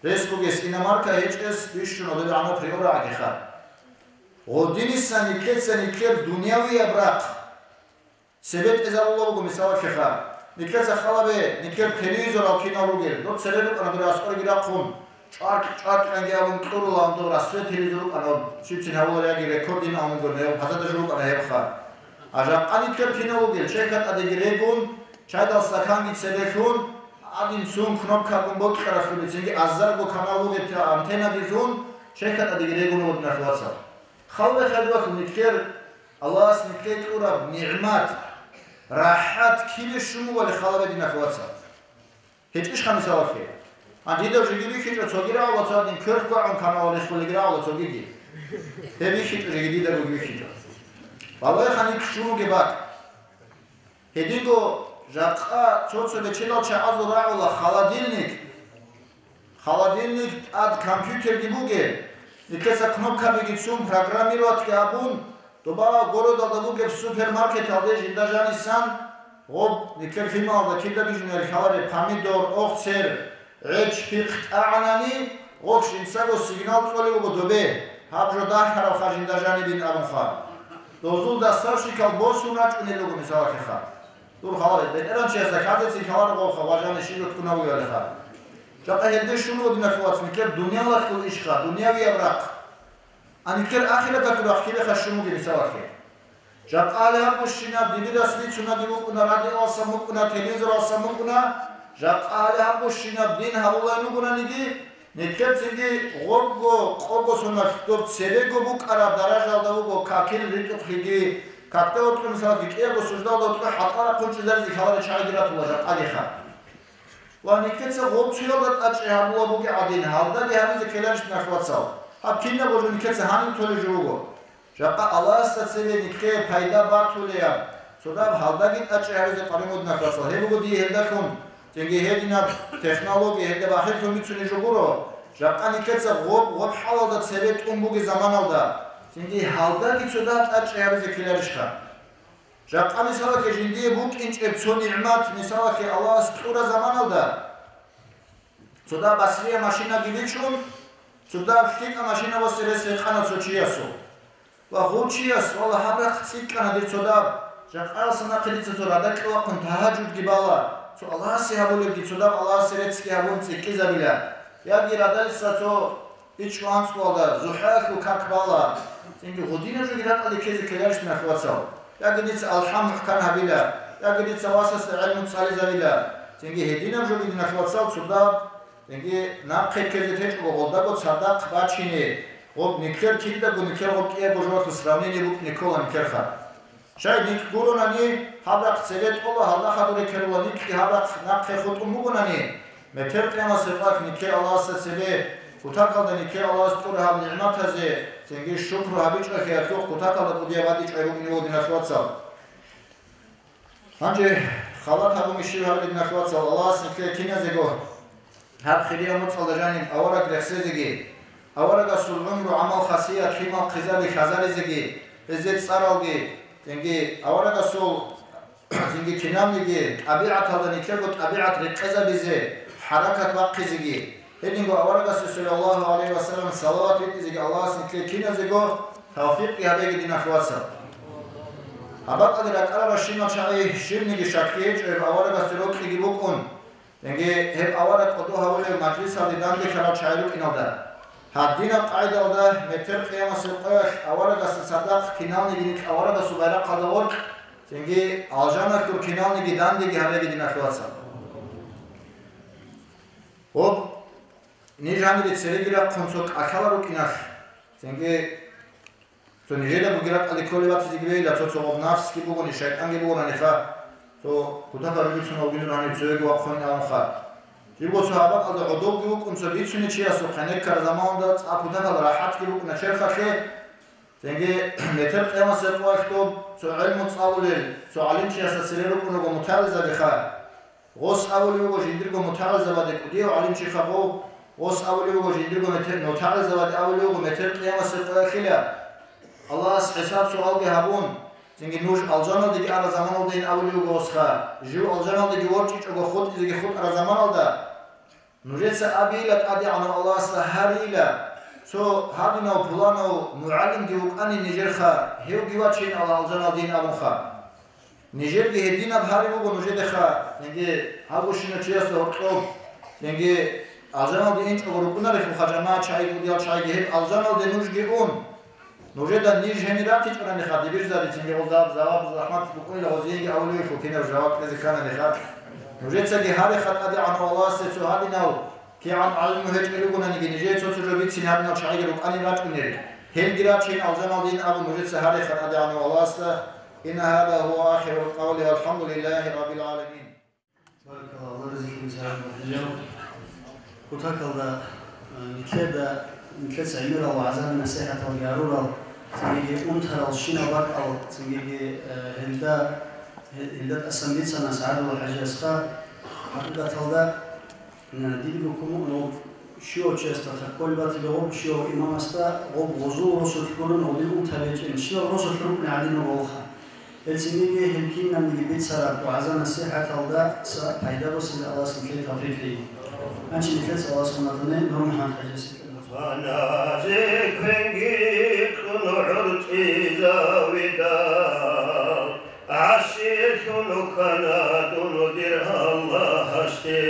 Рес бугес иномарка гьечӀес бищун гьодобе гӀанаб приора гӀагиха. Гъодиниса никеца никер дунявияб рахъ цебе тӀезарулла буго, мисалалъеха, никеца халабе, никер телевизорал кинал ругел, доб цере рукӀана дур аскӀореги рахъун, чӀваркь-чӀваркьанги абун кьурулаан доб рассвет телевизор рукӀана, щибцин гьавулар яги рекордин абун гурна, гьев гьазада жо рукӀана гьебха. А жакъа никер кинал ругел, чехьа тӀадеги регун, чайдал стаканги цебе лъун, гьадин цун кнопкагун бокьаралъули, цинги азарго канал бугеб антеннаги лъун, чехьа тӀадеги регун вугонаха, вацал. Халбе хадур никер Аллагьас нике кьураб нигӀмат, рахӀат килищ жумугали халабе, динахъ вацал. ГьечӀищха, мисалалъе? Гьанже дида жеги бихьичӀо, цоги рагӀула цо гьадин, кверх квагӀун канала рехулеги рагӀула цогиги. Гьеб бихьичӀо жеги, дидаго бихьичӀо. Валлагь, гьаниб щунуги бакӀ. Гьединго жакъа цо-цо бечедал чагӀазул рагӀула холодильник. Холодильник тӀад компьютерги бугеб, нилъеца кнопкабиги цун, программироватьги гьабун, доба городалда бугеб супермаркеталде жинда жанисан, гъоб, нилъер лъималда кида бижунел лъалареб помидор, охцер, гӀеч, пихъ тӀагӀанани, гъоб жинцаго сигнал кьолеб буго добе, гьаб жо дагьарабха жинда жанибин абунха. Дозул доставщикал босун рачӀунел руго мисалалъеха. Дур халал, бетӀеран чиясда хадецин ккаларо гъовха, ва жани щиб ккунавиялиха. Жакъа гьелде щун вугин ахирвацин, нилъер дуниялалъул ишха, дуниявияб рахъ. А нилъер ахираталъул рахъ кибеха щун вугеб мисалалъе? Жакъа гьале гьаб бущинаб дибирас бицунаги букӀуна, радиоялсан букӀуна, телевизоралсан букӀуна, жакъа гьале гьаб бущинаб дин гьабулай вугонаниги, нилъер цинги гъорго къого соналъ доб церего букӀараб даражалда вуго какил ритӀухълъиги, какда вокьун мисалги кӀиябго суждалда вокьун хӀатӀара хъунчӀизаризе ккаларел чагӀиги ратула жакъагиха. Ва нилъеца гъоб цоялда тӀачӀи гьабула бугеб гӀадин, гьалдаги гьабизе ккеларищ нахвацал? Гьаб кинабго жо нилъеца гьаниб толеб жо буго. Жакъа Аллагьасда цебе нилъее пайда батулеб, цодаб гьалдаги тӀачӀи гьабизе къваригӀун нахвацал. Гьеб буго дие гьелдалъун, цинги гьединаб технология гьелда бахиллъун бицунеб жо гуро, жакъа нилъеца гъоб, гъоб хӀалалда цебе тӀун бугеб заманалда, цинги гьалдаги цодаб тӀачӀи гьабизе ккеларищха? Жакъа мисалалъе жиндие букӀинчӀеб цо нигӀмат, мисалалъе Аллагьас кьураб заманалда, цодаб басрия машинаги бичун, цодаб лъикӀаб машина босе рес гьекъана цо чиясул. Ва гъов чияс, валла, гьаб рахъ цӀикӀкӀана дир цодаб, жакъаялса нахъе дица цо радакье вахъун тагьажудги бала, цо Аллагьасе гьабулебги, цодаб Аллагьасе реццги гьабун цӀикӀкӀизабила. Яги радалиса цо ичӀго анцӀгоялда зухӀаялъул как бала, цинги гъудинаб жоги ракӀалде ккезе ккеларищ нахвацал? Яги дица алхӀам мухӀкан гьабила, яги дица васасда гӀелму цӀализабила, цинги гьединаб жоги нахвацал цодаб, цинги нахъе ккезе течӀого гъолдаго цадахъ бачине, гъоб нилъер кидаго нилъер гъоб кӀиябго жоялъул сравнение букӀине ккола нилъерха. Щай нилъ гуронани, гьаб рахъ цебе тӀола, гьалда хадур рекеруланиги гьаб рахъ нахъе хутӀун бугонани, метер къиямасеб къоялъ нилъее Аллагьасда цебе, кутакалда нилъее Аллагьас кьураб гьаб нигӀматазе цинги шукру гьабичӀолъиялъухъ кутакалда кӀудияб бадибчӀвай бугин вуго, динахъ вацал. Гьанже халат гьабун ишив гьабилеб, динахъ вацал, Аллагьас нилъее киназего гьаб хирияб муцӀалда жаниб авараг рехсезеги, аварагасул гӀумру, гӀамал, хасият, лъимал хъизаби хьазаризеги, гьезде цӀаралги, цинги аварагасул, цинги кинабниги тӀабигӀаталда нилъерго тӀабигӀат рекъезабизе, хӀаракат бахъизеги, гьединго аварагасе саллаллагьу гӀалайгьи ва саллам салават битӀизеги Аллагьас нилъее киназего тавфикъги гьабеги, динахъ вацал. Гьаб бакӀалде ракӀарарал щинал чагӀи щибниги щаклъи гьечӀо, гьеб аварагасде рокьиги букӀун, цинги гьеб авараг кӀодо гьавулев мажлисалде данделъарал чагӀи рукӀиналда. Гьадинаб къагӀидалда метер къиямасеб къоялъ аварагасда цадахъ киналниги нилъ аварагасул байрахъалда гъоркь, цинги алжаналъур киналниги дандеги гьареги, динахъ вацал. Гъоб ниж гьанире цереги рахъун цо кӀалъала рукӀиналъ, цинги цо нижеда бугеб ракӀалде кколеб батизеги бегьила, цо-цо гъоб нафсги бугони, шайтӀанги бугонаниха, цо кутакал рубицун вугилан гьанив цояги вахъун абунха. Жибго цо гьаб бакӀалда гӀодовги вукӀун цо бицунев чиясухъе, неккараб заманалда цӀакъ кутакал рахӀатги букӀуна черхалъе, цинги метер къиямасеб къоялъ доб цо гӀелму цӀалулел цо гӀалимчиясда цере рукӀун руго мутагӀилзабиха. Гъос абулев вуго жиндирго мутагӀилзабаде, кӀудияв гӀалимчиха гъов, гъос абулев вуго жиндирго мете-, мутагӀилзабаде абулев вуго метер къиямасеб къоялъила. Аллагьас хӀисаб-суалги гьабун, цинги нуж алжаналдеги араб заманалдайин абулев вуго гъосха, жив алжаналдеги ворчӀичӀого хутӀизеги хутӀараб заманалда, нужеца абейила ТӀадегӀанав Аллагьасда гьарейила, цо гьадинав пуланав мугӀалимги вукӀанин нижерха, гьевги вачейин Аллагь алжаналдейин абунха. Нижерги гьединаб гьари буго нужедеха, цинги гьаб бущинав чиясда гьоркьоб, цинги алжаналде инчӀого рукӀунарелъулха жамагӀат чагӀи, кӀудиял чагӀиги, гьеб алжаналде нужги ун. Нужеда ниж гьенир ратичӀонаниха, дибирзаби, цинги гъозаб, заваб, захӀмат букӀунила гъозиеги абулевелъул кинаб жаваб кьезе ккананиха. Нужецаги гьареха ТӀадегӀанав Аллагьасде цо гьадинав КигӀан гӀалиму гьечӀел ругонаниги, нижее цо-цо жо бицин гьаринал чагӀиги рукӀанин рачӀунел, гьелги рачейин алжаналдейин абун нужеца гьареха ТӀадегӀанав Аллагьасда. Инна гьаза гьува ахирул къавли валхӀамдулиллагьи раббил гӀаламин. Баракаллагьу лака. Кутакалда, э, нилъеда, нилъеца гӀемерал вагӀзаби-насихӀаталги гьарурал, цинги унтарал щинал бакӀал, цинги, э, гьелда, гьел-, гьелда тӀасан бицана СагӀадулла ХӀажиясха. ХӀакъикъаталда, э, дида букӀун буго, щивав чиясда хъван батилев гъоб, щивав имамасда гъоб гъозул росулъ гурун гъодин унтарал гьечӀин, щивав росулъ рукӀине гӀадин вугоха. Гьелцинги гьел кинабниги бицараб вагӀза-насихӀаталдаса пайда босизе Аллагьас нилъее тавфикъ кьеги. Гьанже нилъеца Аллагьас хӀурматуне Нурмухьаммад ХӀажиясе кьела. Ваназе квенги кьун гӀурцӀизавидал, гӀасилъун ккана дун дир Аллагьасде,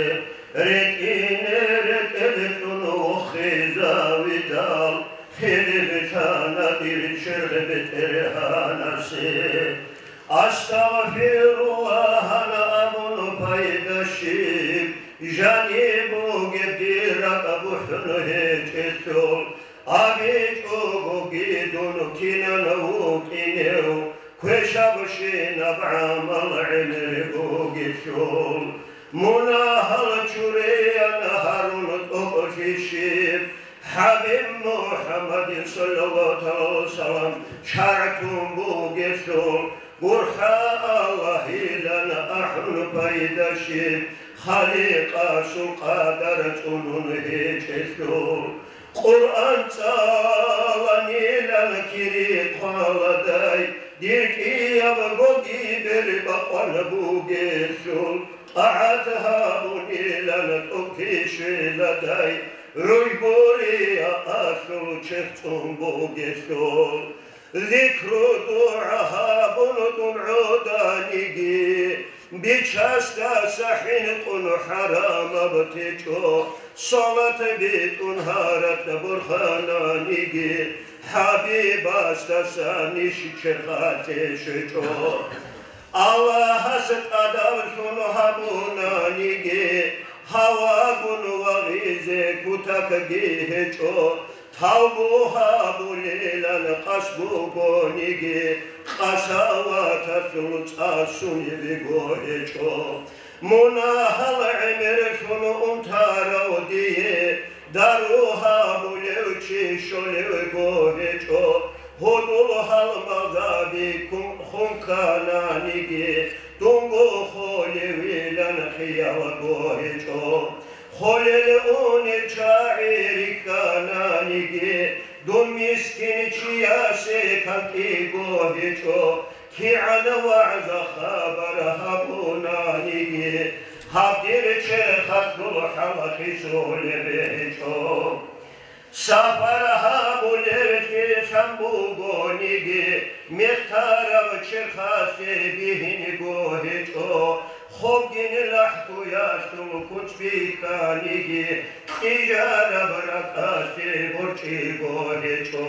ретӀине ретӀел кьун вохизавидал, хирив лъана дир чергӀ БетӀергьанасе. Астагъфируллагь абун пайда щиб, жаниб бугеб дир ракӀ бухӀун гьечӀелъул, абичӀогоги дун кинан вукӀинев, квешабщинаб гӀамал гӀемер бугелъул. Мунагьал чураян гьарун тӀокӀлъи щиб, ХӀабиб МухӀаммадил саллаллагьу тагӀала ва саллам шаргӀ тун бугелъул, гурхӀа Аллагьилан ахӀун пайда щиб, Халикъасул къадар цӀунун гьечӀелъул. Къуръан цӀаланилан кири хъваладай, дир кӀиябго гибер бакъван бугелъул, тӀагӀат гьабунилан тӀокӀлъи щвеладай, гӀужбуриясул черх цӀун бугелъул. Зикру-дугӀа гьабун дун гӀоданиги, бичасдаса хӀинкъун хӀарамаб течӀо, салат битӀун гьаракь борхананиги, ХӀабибасдаса ниж черхалъе щвечӀо. Аллагьас тӀадаб лъун гьабунаниги, гьавагун вагъизе кутакги гьечӀо, тавбу гьабулилан къасд бугониги, къасаваталъул цӀа сунебего гьечӀо. Мунагьал гӀемерлъун унтарав дие, дару гьабулев чи щолевго гьечӀо, гьудул гьалмагъзаби ккун хун ккананиги, дунго холевилан хиялго гьечӀо. Холел унел чагӀи риккананиги, дун мискин чиясе кантӀиго гьечӀо, кигӀан вагӀза-хабар гьабунаниги, гьаб дир черхалъул хӀал хисулеб гьечӀо. Сапар гьабулев лъилъан бугониги, мехтараб черхалъе бигьинго гьечӀо, хобгин лахӀдуялъул куц бихьаниги, кьижараб ракӀалъе борчӀиго гьечӀо.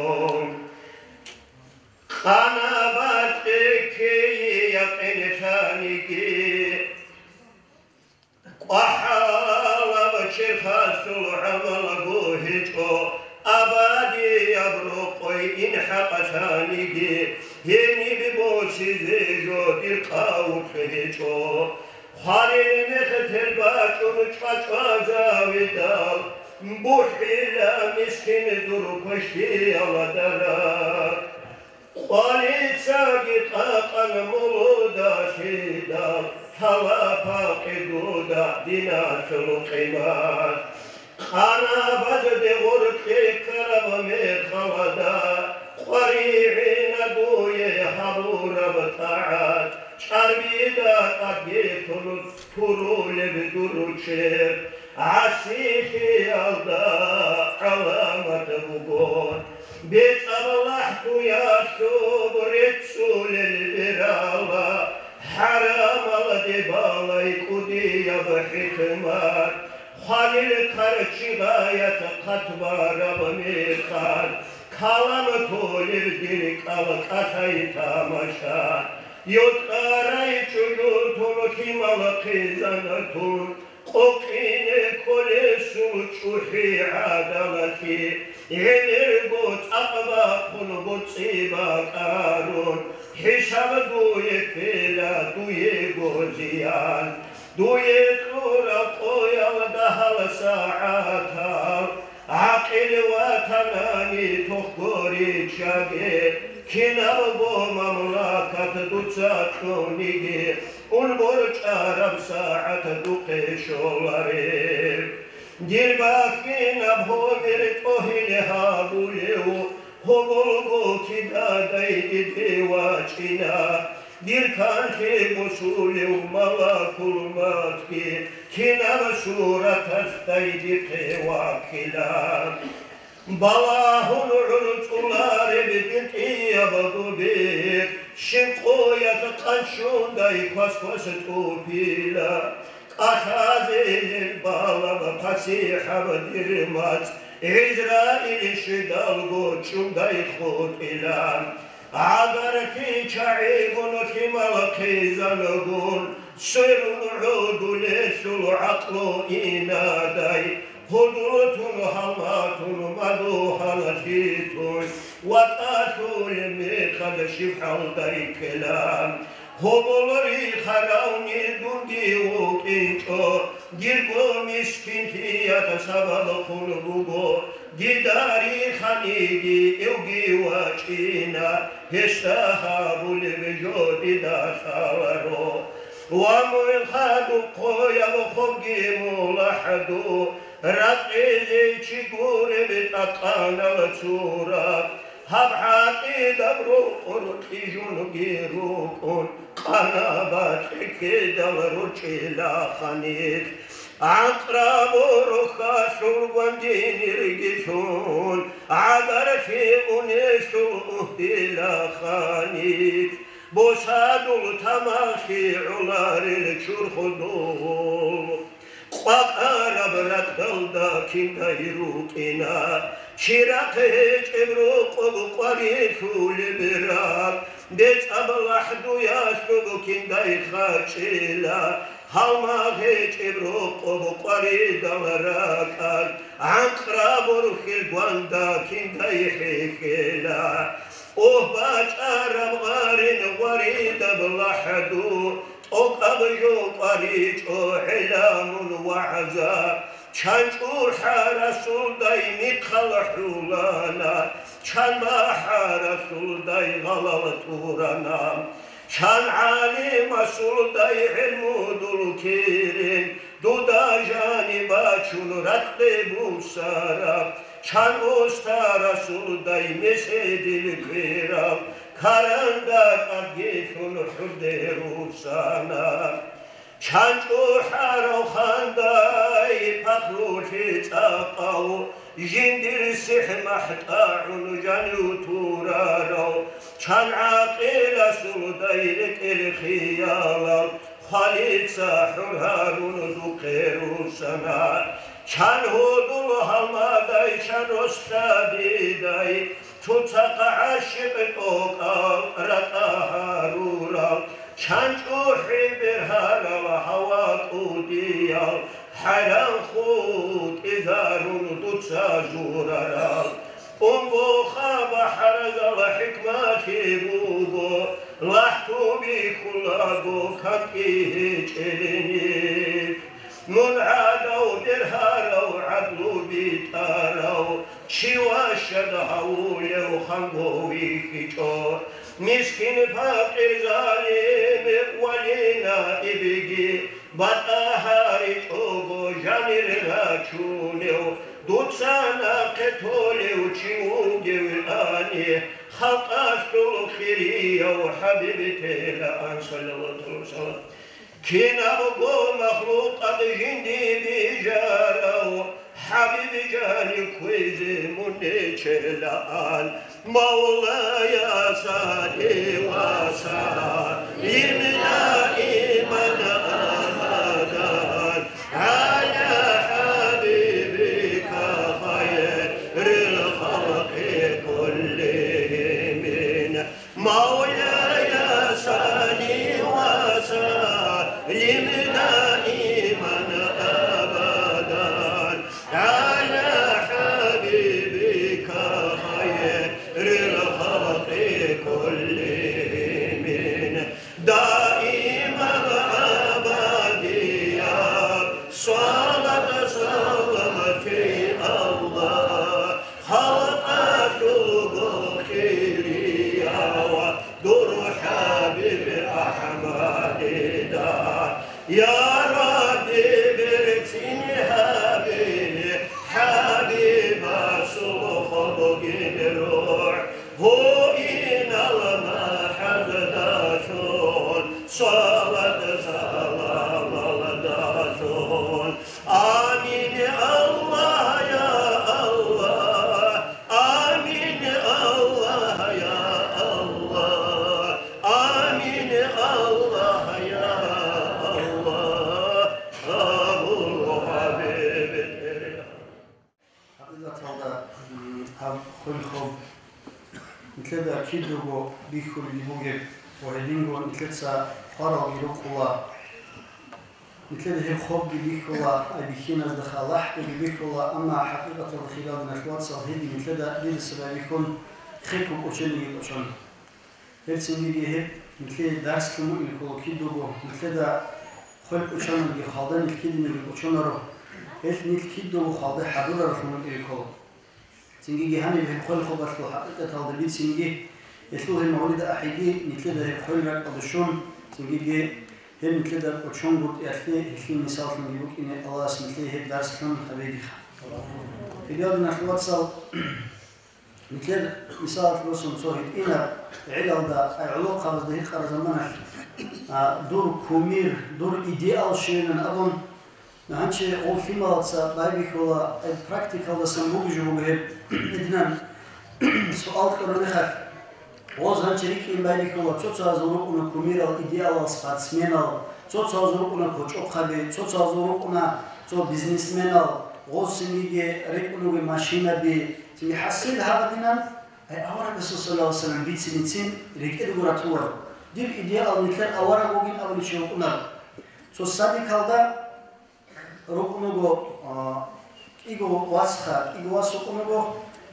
Къана бакьи ккей якъинлъаниги, кӀвахӀалаб черхалъул гӀамалго гьечӀо, абадияб рокъой ин хӀакъалъаниги, гьениб босизе жо дир къавукь гьечӀо. Хварил мехтел бачӀун чӀвачӀвазавидал, бухӀила мискин дур квешлъиялда ракӀ. Къвалицаги къакъан мулудалъидал, лъала пакъи дуда диналъул къимат. Къана базде гъоркье ккараб мехалда, къваригӀина дуе гьабураб тӀагӀат, чӀарбида тӀадги лъун турулеб дур чер, гӀасилъиялда гӀаламат буго. БецӀаб лахӀдуялъуб реццулел берала, хӀарамалде балай кӀудияб хӀикмат. Хвалил карчи гъаят хъат бараб мехалъ, калам толеб дир кӀал кӀалъай тамаша. Йоткъарай чӀужутун лъимал хъизан тун, къокъине кколесул чӀухӀи гӀадалалъе, гӀемерго цӀакъ бахъун боцӀи бакӀарун, хӀисаб дуе ккела дуего зиян. Дуе кьураб къоялда гьалас сагӀатал, гӀакъил ватанани тохго риччаге, кинабго мамлакат дуца кьуниги, ун борчӀараб сагӀат духъе щолареб. Дир бахинаб гьобер тӀогьиле гьабулев, гьоболго кидадай диде вачӀина. Дир канлъи босулев малакул мавтги кинаб сураталъдай дихъе вахъила. Балагьун гӀурцӀулареб дир кӀиябго бер, щиб къоялъ къанщундай квас-квас тӀубила. КӀалъазе гьел балаб пасихӀаб дир мацӀ, ГӀизраил щведалго чӀундай хутӀила. ГӀагарти чагӀигун лъимал хъизангун, сверун гӀодулелъул гӀакълу инадай, гьудултун гьалматун мадугьаллъитун, ватӀалъулеб мехалъ щиб хӀалдай ккела. Гьоболри харавни дунги вукӀинчӀо, дирго мискинлъиялъ сабаб хъун буго, дида риханиги эвги вачӀина, гьесда гьабулеб жо дида лъаларо. Ва мун хадуб хъояб хобги мулахӀду, ракъизе чи гуреб тӀадкъанал цураб, гьаб гӀатӀидаб рукъур кьижунги рукӀун, къана бакьи ккедал ручӀила ханилъ. ГӀанкъраб рухьалъул гвандинирги лъун, гӀагарти унелъул угьдила ханилъ. Босадул тамахлъи гӀоларел чурхдул. Къвакъараб раталда киндай рукӀина, чирахъ гьечӀеб рокъоб къварилъулеб ракъ, бецӀаб лахӀдуялъуб киндай хачӀила, гьалмагъ гьечӀеб рокъоб къваридал ракӀалъ, гӀанкъраб рухьил гванда киндай хӀехьела. О, бачӀараб гъарин гъваридаб лахӀду, тӀокӀаб жо къваричӀо гӀеламул вагӀза. Чан чӀухӀарасулдай михъал хӀулана, чан бахӀарасулдай гъалал турана. Чан гӀалимасулдай гӀелмудул кирин, дуда жаниб бачун ракьде бусараб, чан устарасулдай меседил кверал, каранда кӀадгилъун хӀурде русана. Чан чӀухӀарав хандай пахрулъи цӀакъав, жиндир сихӀ-махӀ тӀагӀун жанив турарав, чан гӀакъиласулдай рекӀел хиялал, хвалица хӀур гьарун духъе русана. Чан гьудул гьалмадай, чан росдадидай, цоцахъ гӀащикъ тӀокӀал ратӀа гьарурал, чан чӀухӀи бергьарал гьава кӀудиял, хӀаран хутӀизарун дуца журарал. Унго хаб хӀаразал хӀикмалъи буго, лахӀтуби хьулаго кантӀи гьечӀелени. Мун гӀадав, бергьарав, гӀадлу битӀарав, чи ващад гьавулев ханго вихьичӀо. Мискин-пакъир, залим вали наибги, батӀа гьаричӀого жанир рачунев, дуца нахъе толев чи вугевани, халкъалъул хирияв ХӀабиб телаан, саллаллагьу гӀалайгьи ва саллам. Кинабго махлукъат жинди бижарав, ХӀабиб жани кквезе мун нечелаан. مولاي صل وسلم دائما أبدا على حبيبك خير الخلق كلهم. مولاي صل وسلم دائما أبدا على حبيبك خير الخلق كلهم. Я Рабби, берцин гьабе, хӀабибасул хобгин рухӀ, гьуинал махӀалдалъун, салат-саламалдалъун. Амин, Аллагь, я Аллагь. Амин, Аллагь, я Аллагь. Амин, Аллагь, я Аллагь. Абул Хабиб. ХӀакъикъаталда, м, гьаб хвел хоб нилъеда кидаго бихьулеб бугеб ва гьединго нилъеца хваралги рукъула. Нилъеда гьеб хобги бихьула, ай бихьиназда халахӀги бихьула, амма хӀакъикъаталда, хириял диналъул вацал, гьебги нилъеда дирисаб бихьун, хехго кӀочениги кӀочон. Гьеб цинги гьеб нилъее дарс лъун букӀине ккола кидаго, нилъеда хвел кӀочанаги, хвалда нилъ киданиги кӀочонаро, гьелъ нилъ кидаго хвалда хӀадураралъун букӀине ккола. Цинги гьаниб гьеб хвел хобалъул хӀакъикъаталда бицинги, гьелъул гьеб мавлид ахӀиги, нилъеда гьеб хвел ракӀалде щун, цинги гьеб нилъеда кӀочон гуртӀиялъе гьелъие мисаллъунги букӀине Аллагьас нилъее гьеб дарс лъун гьабегиха. Хириял диналъул вацал, нилъер мисалалъ босун цо гьитӀинаб гӀелалда, ай гӀолохъабазда гьикъараб заманалъ, а, дур кумир, дур идеал щвейилан абун, Гьанже гъол лъималаца байбихьула, гьеб практикалдасан бугеб жо буго гьеб, гьединан суал кьураб мехалъ, гъоз гьанже рикӀкӀин байбихьула, цо-цояз рукӀуна кумирал, идеалал, спортсменал, цо-цояз рукӀуна кочӀохъаби, цо-цояз рукӀуна цо бизнесменал, гъоз цинги рекӀун ругел машинаби, цинги хӀасил гьабадинан, гьеб аварагасул саллаллагьу гӀалайгьи вассалам бициницин рекӀедаго ратуларо. Дир идеал нилъер авараг вугин абулев чи вукӀунаро. Цо садикалда рукӀун вуго, а, кӀиго васха, кӀиго вас рукӀун вуго,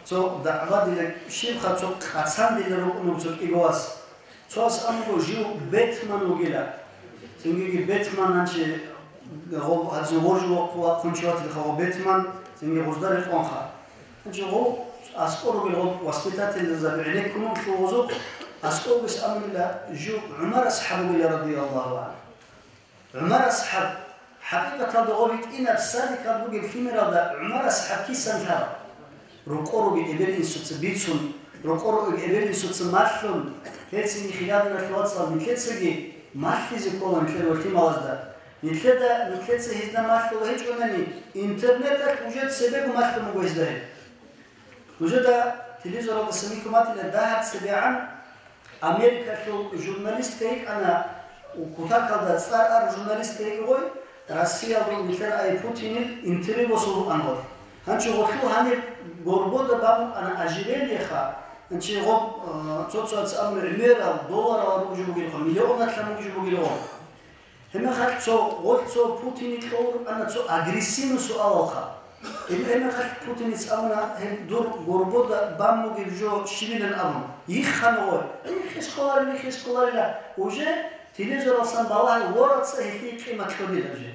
цо дагӀбадила, щибха, цо къацандила рукӀун вуго цо кӀиго вас. Цо вас абун буго жив Бэтмен вугила. Цинги Бэтмен гьанже гъо-, гьадин гъоржу вахъун чи ватилха гъо Бэтмен, цинги гъозда рекъонха. Гьанже гъо аскӀор ругел гъо воспитательзаби гӀенеккун вуго гъозухъ, аскӀор вугес абунила жив ГӀумар асхӀаб вугила радияллагьу гӀангьу. ГӀумар асхӀаб, хӀакъикъаталда гъо гьитӀинаб садикалда бугеб лъимералда ГӀумар асхӀаб кисан лъала? Рокъор ругел эбел-инсуца бицун, рокъор ругел эбел-инсуца малъун, гьелцинги хириял диналъул вацал нилъецаги малъизе ккола нилъер ва лъималазда. Нилъеда, нилъеца гьезда малъула гьечӀонани, интернеталъ уже цебего малъун буго гьезда гьеб. Нужеда телевизоралдаса михьун батила дагьаб цебегӀан Америкалъул журналистка йикӀана, кутакалда цӀар араб журналистка йикӀа гъой, Россиялда нилъер ай Путинил интервью босун букӀана гъолъ. Гьанчи гъолъул гьаниб горбода бан букӀана ожирениеха, гьанчи гъоб, э, цо-цояц абуна гӀемерал, долларал ругел жо бугелха, миллионалъан ругел жо бугел гъо. Гьебмехалъ цо гъолъ цо Путине кьолеб букӀана цо агрессивный суалалха. Гьеб-, гьебмехалъ Путинец абуна, гьеб дур горбода бан бугеб жо щибилан абун. Йиххана гъой. Йиххе кколарила, йиххе кколарила. Уже телевизоралсан балагье, вораца гьелъие къимат кьодила уже.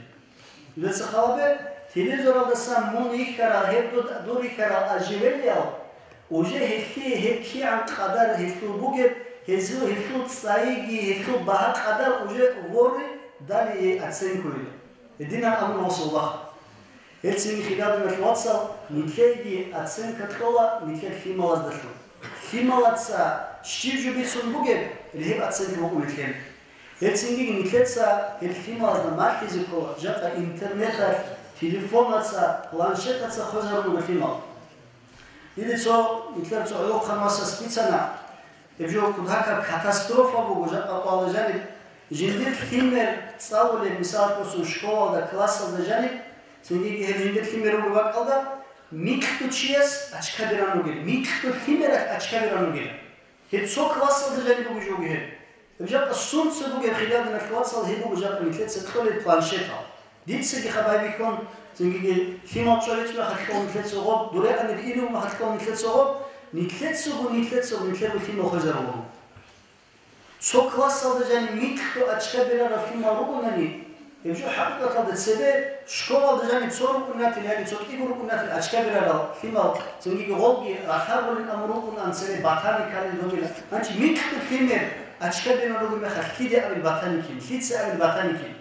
Дуца халабе, телевизоралдасан мун йиххарал, гьеб дур, дур йиххарал ожирениял, Уже гьелъие гьеб кигӀан къадар гьелъул бугеб, гьезул, гьелъул цӀайиги, гьелъул багьа къадар уже вори дали гьей оценкуе. Гьединаб амру ва сулбаха. Гьелцинги хириял диналъул вацал, нилъееги оценка кьола нилъер лъималаздалъун. Лъималаца щиб жо бицун бугеб, гьеб оценка букӀун нилъее. Гьелцинги нилъеца гьел лъималазда малъизе ккола, жакъа интернеталъ, телефонаца, планшетаца хвезарун руго лъимал. Дида цо, нилъер цо гӀолохъан васас бицана, гьеб жо кутакаб катастрофа буго, жакъа къвалда жаниб, жиндир лъимер цӀалулеб, мисалалъ босун, школалда, классалда жаниб, цинги гьеб жиндир лъимер руго бакӀалда, микьго чияс очкаби ран ругел, микьго лъимералъ очкаби ран ругел. Гьеб цо классалда жаниб буго жо буго гьеб. Гьеб жакъа сунца бугеб хириял диналъул вацал, гьеб буго жакъа нилъеца кьолеб планшетал. Дицаги хабар бихьун, цинги лъимал чӀолеб мехалъ кьол нилъеца гъоб, дуре анир ирив мехалъ кьол нилъеца гъоб, нилъецаго, нилъецаго, нилъего лъимал хвезаруго. Цо классалда жаниб микьго очкаби рарал лъимал ругонани, гьеб жо хӀакъикъаталда цебе школалда жаниб цо рукӀун ратил яги цо кӀиго рукӀун ратил очкаби рарал лъимал, цинги гъолги рахъаргулин амру рукӀун ан цебе батани кканин ругила. Гьанчи микьго лъимер очкаби ран ругеб мехалъ лъиде абил батани кин, лъица абил батани кин?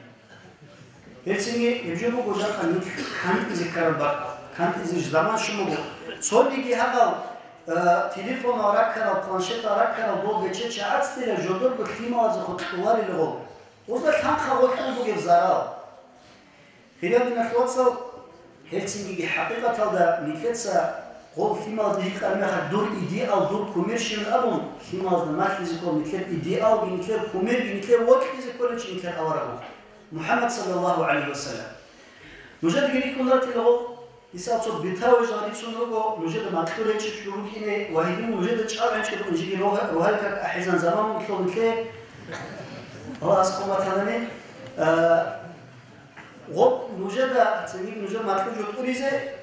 Гьелцинги гьеб жо буго жакъа нилъ кантӀизе ккараб бакӀ, кантӀизе заман щун буго. Цониги гьабал, э, телефонал раккарал, планшетал раккарал дол бече-чагӀацӀила жодорго лъималазухъе кьоларила гъол. Гъозда лъанхъа гъолъул бугеб зарал. Хириял диналъул вацал, гьелцинги хӀакъикъаталда нилъеца гъол лъималазда гьикъар мехалъ дур идеал, дур кумир щивин абун, лъималазда малъизе ккола нилъер идеалги, нилъер кумирги, нилъер вокьизе кколев чи нилъер авараг вуго. МухӀаммад саллаллагьу гӀалайгьи ва саллам. Нужедаги рихьун ратила гъо, мисал, цо бетӀер жал рицун руго, нужеда макьу речӀчӀун рукӀине ва гьедин нужеда чӀалгӀинчӀеб унжиги рогьа-, рогьалил как ахӀизан заман лъолелъе, Аллагьас хъуматанани, а, гъоб нужеда, цинги нужер макьу жо тӀуризе,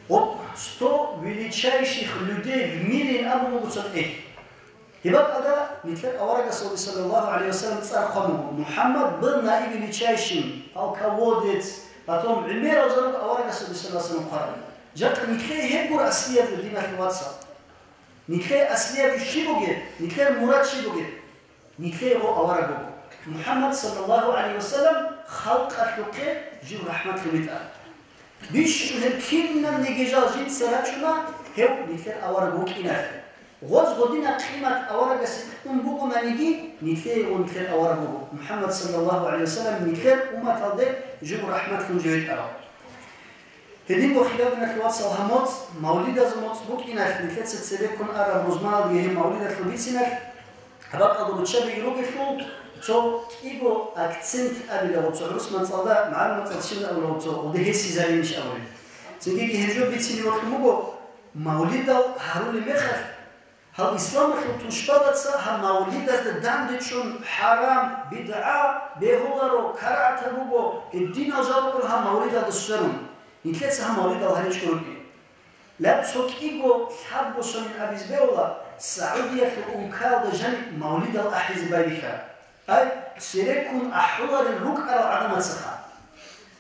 гъоб сто величайших людей в мире абун буго цо тӀехь. Гьеб бакӀалда нилъер аварагасулги саллаллагьу гӀалайгьи ва саллам цӀар хъван буго: «МухӀаммад был наивеличайшим, полководец», потом гӀемерал жо руго аварагасулги саллаллагьу гӀалайгьи ва саллам хъвараб. Жакъа нилъее гьеб гуро аслияб жо, диналъул вацал. Нилъее аслияб жо щиб бугеб, нилъер мурад щиб бугеб? Нилъее гъо авараг вуго. МухӀаммад саллаллагьу гӀалайгьи ва саллам халкъалъухъе жив рахӀматлъун витӀарав. Бищун гьеб кинабниги жал жинца рачӀуна, гьев нилъер авараг вукӀиналъе. Гъоз гъодинаб къимат аварагасе кьун бугонаниги, нилъее гъо нилъер авараг вуго. МухӀаммад саллаллагьу гӀалайгьи ва саллам нилъер умматалде жив рахӀматлъун жив витӀарав. Гьединго, хириял диналъул вацал, гьаб моцӀ, мавлидазул моцӀ букӀиналъ, нилъеца цебеккун араб рузманалдаги гьеб мавлидалъул бициналъ, гьаб бакӀалда руччабиги ругелъул, цо кӀиго акцент абила гъо, цо гӀурус мацӀалда, магӀарул мацӀалда щиб абула гъо, цо гъоде гьесизаринищ абулеб. Цинги гьеб жо бицине бокьун буго, мавлидал гьарулеб мехалъ, гьал исламалъул тушбабаца гьаб мавлидазда дандечӀун хӀарам, бидгӀа бегьуларо, карагӀатаб буго, гьединал жал рукӀун гьаб мавлидалда сверун, нилъеца гьаб мавлидал гьаричӀо рукӀин. Леб цо кӀиго лъабго сонин абизе бегьула, СагӀудиялъул улкаялда жаниб мавлидал ахӀизе байбихьа. Ай, цереккун ахӀуларел рукӀарал гӀадамацаха.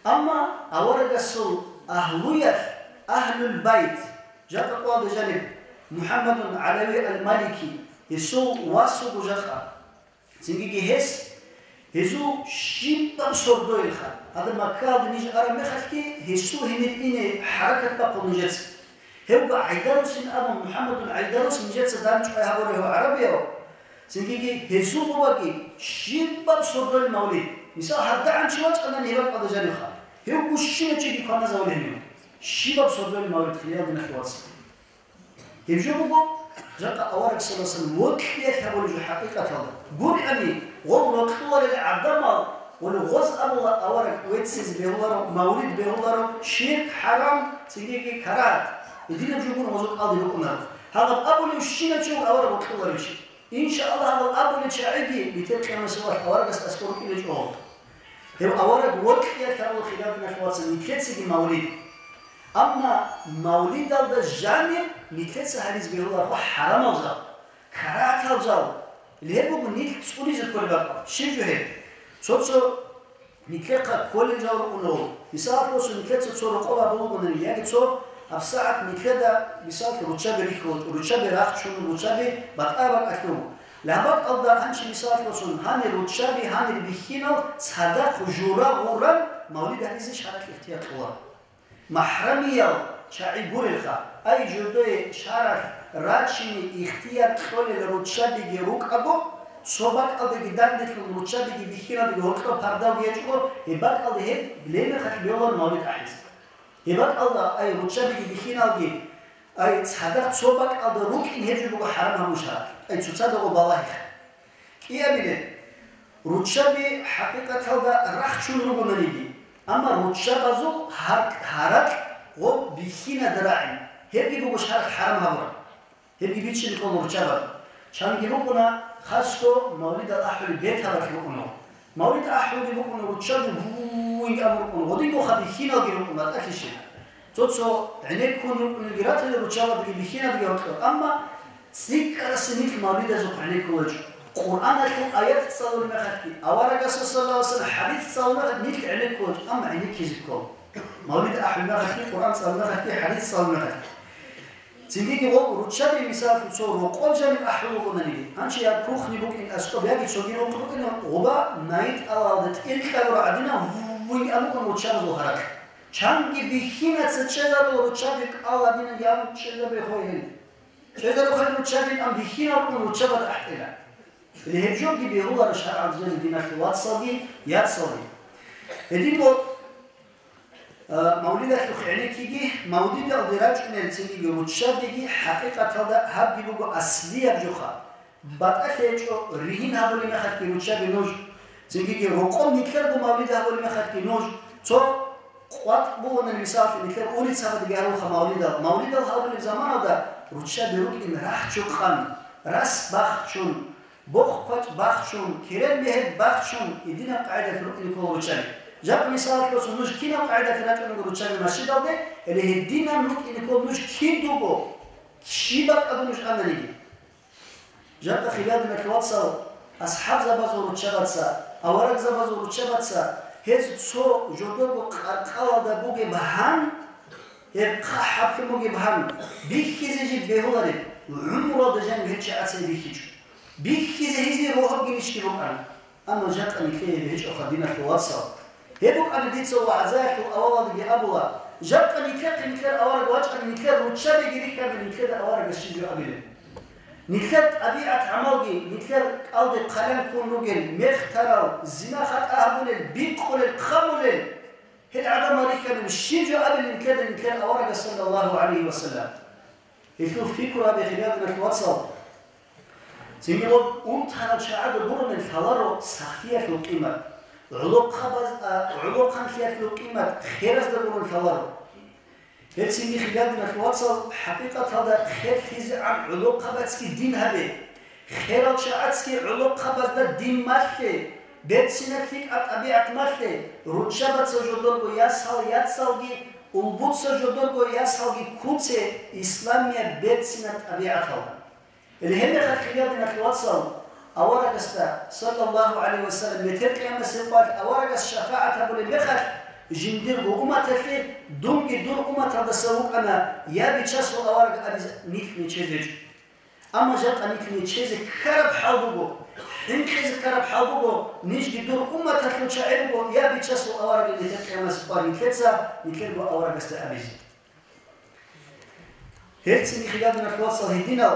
Амма аварагасул агьлуялъ, агьлул байт, жакъа къоялда жаниб МухӀаммадун ГӀалави ал-Малики, гьесул вас вуго жакъа. Цинги гьес, гьезул щибаб сордоялъха, гьадаб Маккаялде ниж араб мехалъги, гьесул гьенир ине хӀаракат бахъун нижеца. Гьевго ГӀайдарусин абун, МухӀаммадун ГӀайдарус нижеца дандчӀвай гьабурав гьев гӀарабияв. Цинги гьезул бубаги щибаб сордоялъ мавлид. Мисал, гьадагӀан чи вачӀанани гьеб бакӀалда жанивха, гьев гущина чиги кваназавулев гьев. Щибаб сордоялъ мавлид, хириял диналъул вацал. Гьеб жо буго, жакъа авараг саллаллагьу гӀалайгьи ва саллам вокьиялъ гьабулеб жо хӀакъикъаталда. ГургӀани, гъол рокьуларел гӀадамал, гъол гъоз абула авараг веццизе бегьуларо, мавлид бегьуларо, ширк, хӀарам, цинги карагьат. Гьединаб жо гуро гъозул кӀалдиб букӀунаро. Гьаб абулев щинав чи вуго авараг вокьуларев чи. Иншааллагь, гьаб абулел чагӀиги бетӀер къиямасеб аварагасда аскӀор рукӀине чӀого. Гьев авараг вокьиялъ гьабула, хириял диналъул вацал, нилъецаги мавлид. Амма мавлидалда жанир нилъеца гьаризе бегьуларехъо хӀарамал жал, карагьатал жал. Гьеб буго нилъ цӀунизе кколеб бакӀал. Щиб жо гьеб? Цо-цо нилъехъа кколел жал рукӀунаро. Мисалалъе босун, нилъеца цо рокъоб абулеб бугони, яги цо гьабсагӀат нилъеда, мисалалъе, руччаби рихьулел, руччаби рахчун, руччаби батӀа-батӀалъун. Гьаб бакӀалда гьанже, мисалалъе босун, гьанир руччаби, гьанир бихьинал цадахъ жура гъуран мавлид гьабизе шаргӀалъ ихтияр кьола. МахӀрамиял чагӀи гурелха, ай жодое шаргӀалъ рачине ихтияр кьолел руччабиги рукӀаго, цо бакӀалдаги данделъун руччабиги бихьиналдаги гьоркьоб пардав гьечӀого, гьеб бакӀалда гьеб лемехалъ бегьуларо мавлид ахӀизе. Гьеб бакӀалда, ай, руччабиги бихьиналги, ай, цадахъ цо бакӀалда рукӀин гьеб жо буго хӀарам гьабун шаргӀалъ, ай, цоцазда гъо балагьеха. КӀиабилеб, руччаби хӀакъикъаталда рахчун ругонаниги, амма руччабазул гьар-, гьаракь гъо бихьинада рагӀин, гьебги буго шаргӀалъ хӀарам гьабураб. Гьебги бичӀчӀизе ккола руччабаз. Чанги рукӀуна, хасго мавлидал ахӀулеб бетабалъ рукӀуна. Мавлид ахӀулги букӀуна руччаби гьуинги абун рукӀуна, гъодингоха бихьиналги рукӀуна, батӀалъи щиб. Цо-цо гӀенеккун рукӀунелги ратила руччабаздаги бихьиналдаги гьоркьоб, амма цӀикӀкӀарасеб нилъ мавлидазухъ гӀенеккулел ручӀ. Къуръаналъул аят цӀалулеб мехалъги, аварагасул саллаллагьу гӀалайгьи ва саллам хӀадис цӀалулеб мехалъги нилъ гӀенеккулел ручӀ, амма гӀенеккизе ккола. Мавлид ахӀулеб мехалъги, Къуръан цӀалулеб мехалъги, хӀадис цӀалулеб мехалъги. Цинги гъо руччаби, мисалалъе, цо рокъоб жаниб ахӀул ругонаниги, гьанже я кухне букӀин аскӀоб, яги цоги рукъ букӀин, гъоба найтӀалалда тӀил кьабура гӀадинаб Бугин абугун руччабазул гьаракь. Чанги бихьинаса чӀезарула руччаби кӀал гьадинан гьабун чӀезабе хойин. ЧӀезарухъе руччабин ам бихьинал рукӀун руччабаз ахӀтӀила. Или гьеб жоги бегьуларо шаргӀалъ жеги диналъул вацалги, яцалги. Гьединго, а, мавлидалъухъ гӀенеккиги, мавлидалде рачӀунел цинги руччабиги хӀакъикъаталда гьабги буго аслияб жоха. БатӀалъи гьечӀо, ригьин гьабулеб мехалъги руччаби нуж, цинги рокъоб нилъерго мавлид гьабулеб мехалъги нуж, цо къватӀ бугони, мисаллъи, нилъер улицабаздаги гьарулха мавлидал. Мавлидал гьарулеб заманалда руччаби рукӀин рахчукъан, рас бахчун, бохъ-квачӀ бахчун, керен-мегьед бахчун, гьединаб къагӀидалъ рукӀине ккола руччаби. Жакъа мисалалъе босун, нуж кинаб къагӀидалъ рачӀунего руччаби масжидалде, или гьединан рукӀине ккола нуж кидуго, щибаб тӀаде нуж ананиги. Жакъа, хириял диналъул вацал, асхӀабзабазул руччабаца, аварагзабазул руччабаца гьез цо жодорго къаркъалалда бугеб гьан, гьеб хъахӀаблъун бугеб гьан, бихьизе жиб бегьулареб, гӀумруялда жаниб гьеб чагӀаца гьеб бихьичӀо. Бихьизе гьезие рогьабги нечги букӀана. Амма жакъа нилъее гьеб гьечӀоха, диналъул вацал. Гьеб букӀана дица вагӀзаялъул авалалдаги абула, жакъа нилъехъе нилъер авараг вачӀани нилъер руччабиги рихьана нилъеда аварагас щиб жо абилеб. Нилъер тӀабигӀат-гӀамалги, нилъер кӀалде хъалан ккун ругел, мехтарал, зина-хатӀа гьабулел, бикъулел, хъамулел, гьел гӀадамал рихьана щиб жо абилеб нилъеда нилъер аварагас, саллаллагьу гӀалайгьи ва саллам. Гьелъул пикру гьабе, хириял диналъул вацал. Цинги гъоб унтарал чагӀазда гурони лъаларо сахлъиялъул къимат, гӀолохъабаз-, а, гӀолохъанлъиялъул къимат херазда гурони лъаларо. Гьел цинги, хириял диналъул вацал, хӀакъикъаталда херлъизегӀан гӀолохъабацги дин гьабе. Херал чагӀацги гӀолохъабазда дин малъе, берцинаб лъикӀаб тӀабигӀат малъе, руччабаца жодорго ясал-яцалги, улбуца жодорго ясалги куце исламияб берцинаб тӀабигӀаталда. Гьеб мехалъ, хириял диналъул вацал, аварагасда, саллаллагьу гӀалайгьи ва саллам, метер къиямасеб къоялъ аварагас шафагӀат гьабулеб мехалъ, жиндирго умматалъе, дунги дур умматалдаса вукӀана я Бичасул авараг абизе нилъ нечезе гьечӀо. Амма жакъа нилъ нечезе ккараб хӀал буго, хӀинкъизе ккараб хӀал буго, нижги дур умматалъул чагӀи руго я Бичасул авараг метер къиямасеб къоялъ нилъеца нилъерго аварагасда абизе. Гьел цинги, хириял диналъул вацал, гьединал,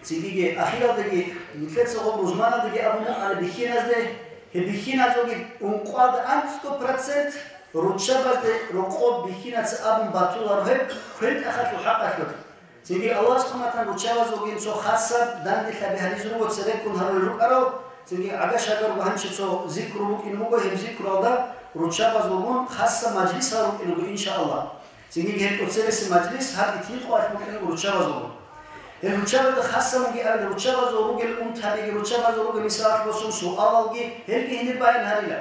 цинги ахиралдаги нилъеца гъоб рузманалдаги абун букӀана бихьиназде, гьеб бихьиназулги ункъоялда анцӀго процент руччабазде рокъоб бихьинаца абун батуларо гьеб квен-тӀахалъул хӀакъалъулъ. Цинги Аллагьас хъван батани, руччабазулгин цо хасаб данделъаби гьаризе руго цереккун гьарулел рукӀарал, цинги гӀага-шагарго гьанже цо зикру букӀине буго, гьеб зикруялда руччабазулгун хасаб мажлисал рукӀине буго, иншааллагь. Цинги гьеб тӀоцебесеб мажлис гьаб итни къоялъ букӀине буго руччабазулгун. Гьеб руччабазда хасаб мунги абилеб, руччабазул ругел унтабиги, руччабазул ругел, мисалалъе босун, суалалги, гьелги гьениб баян гьарила.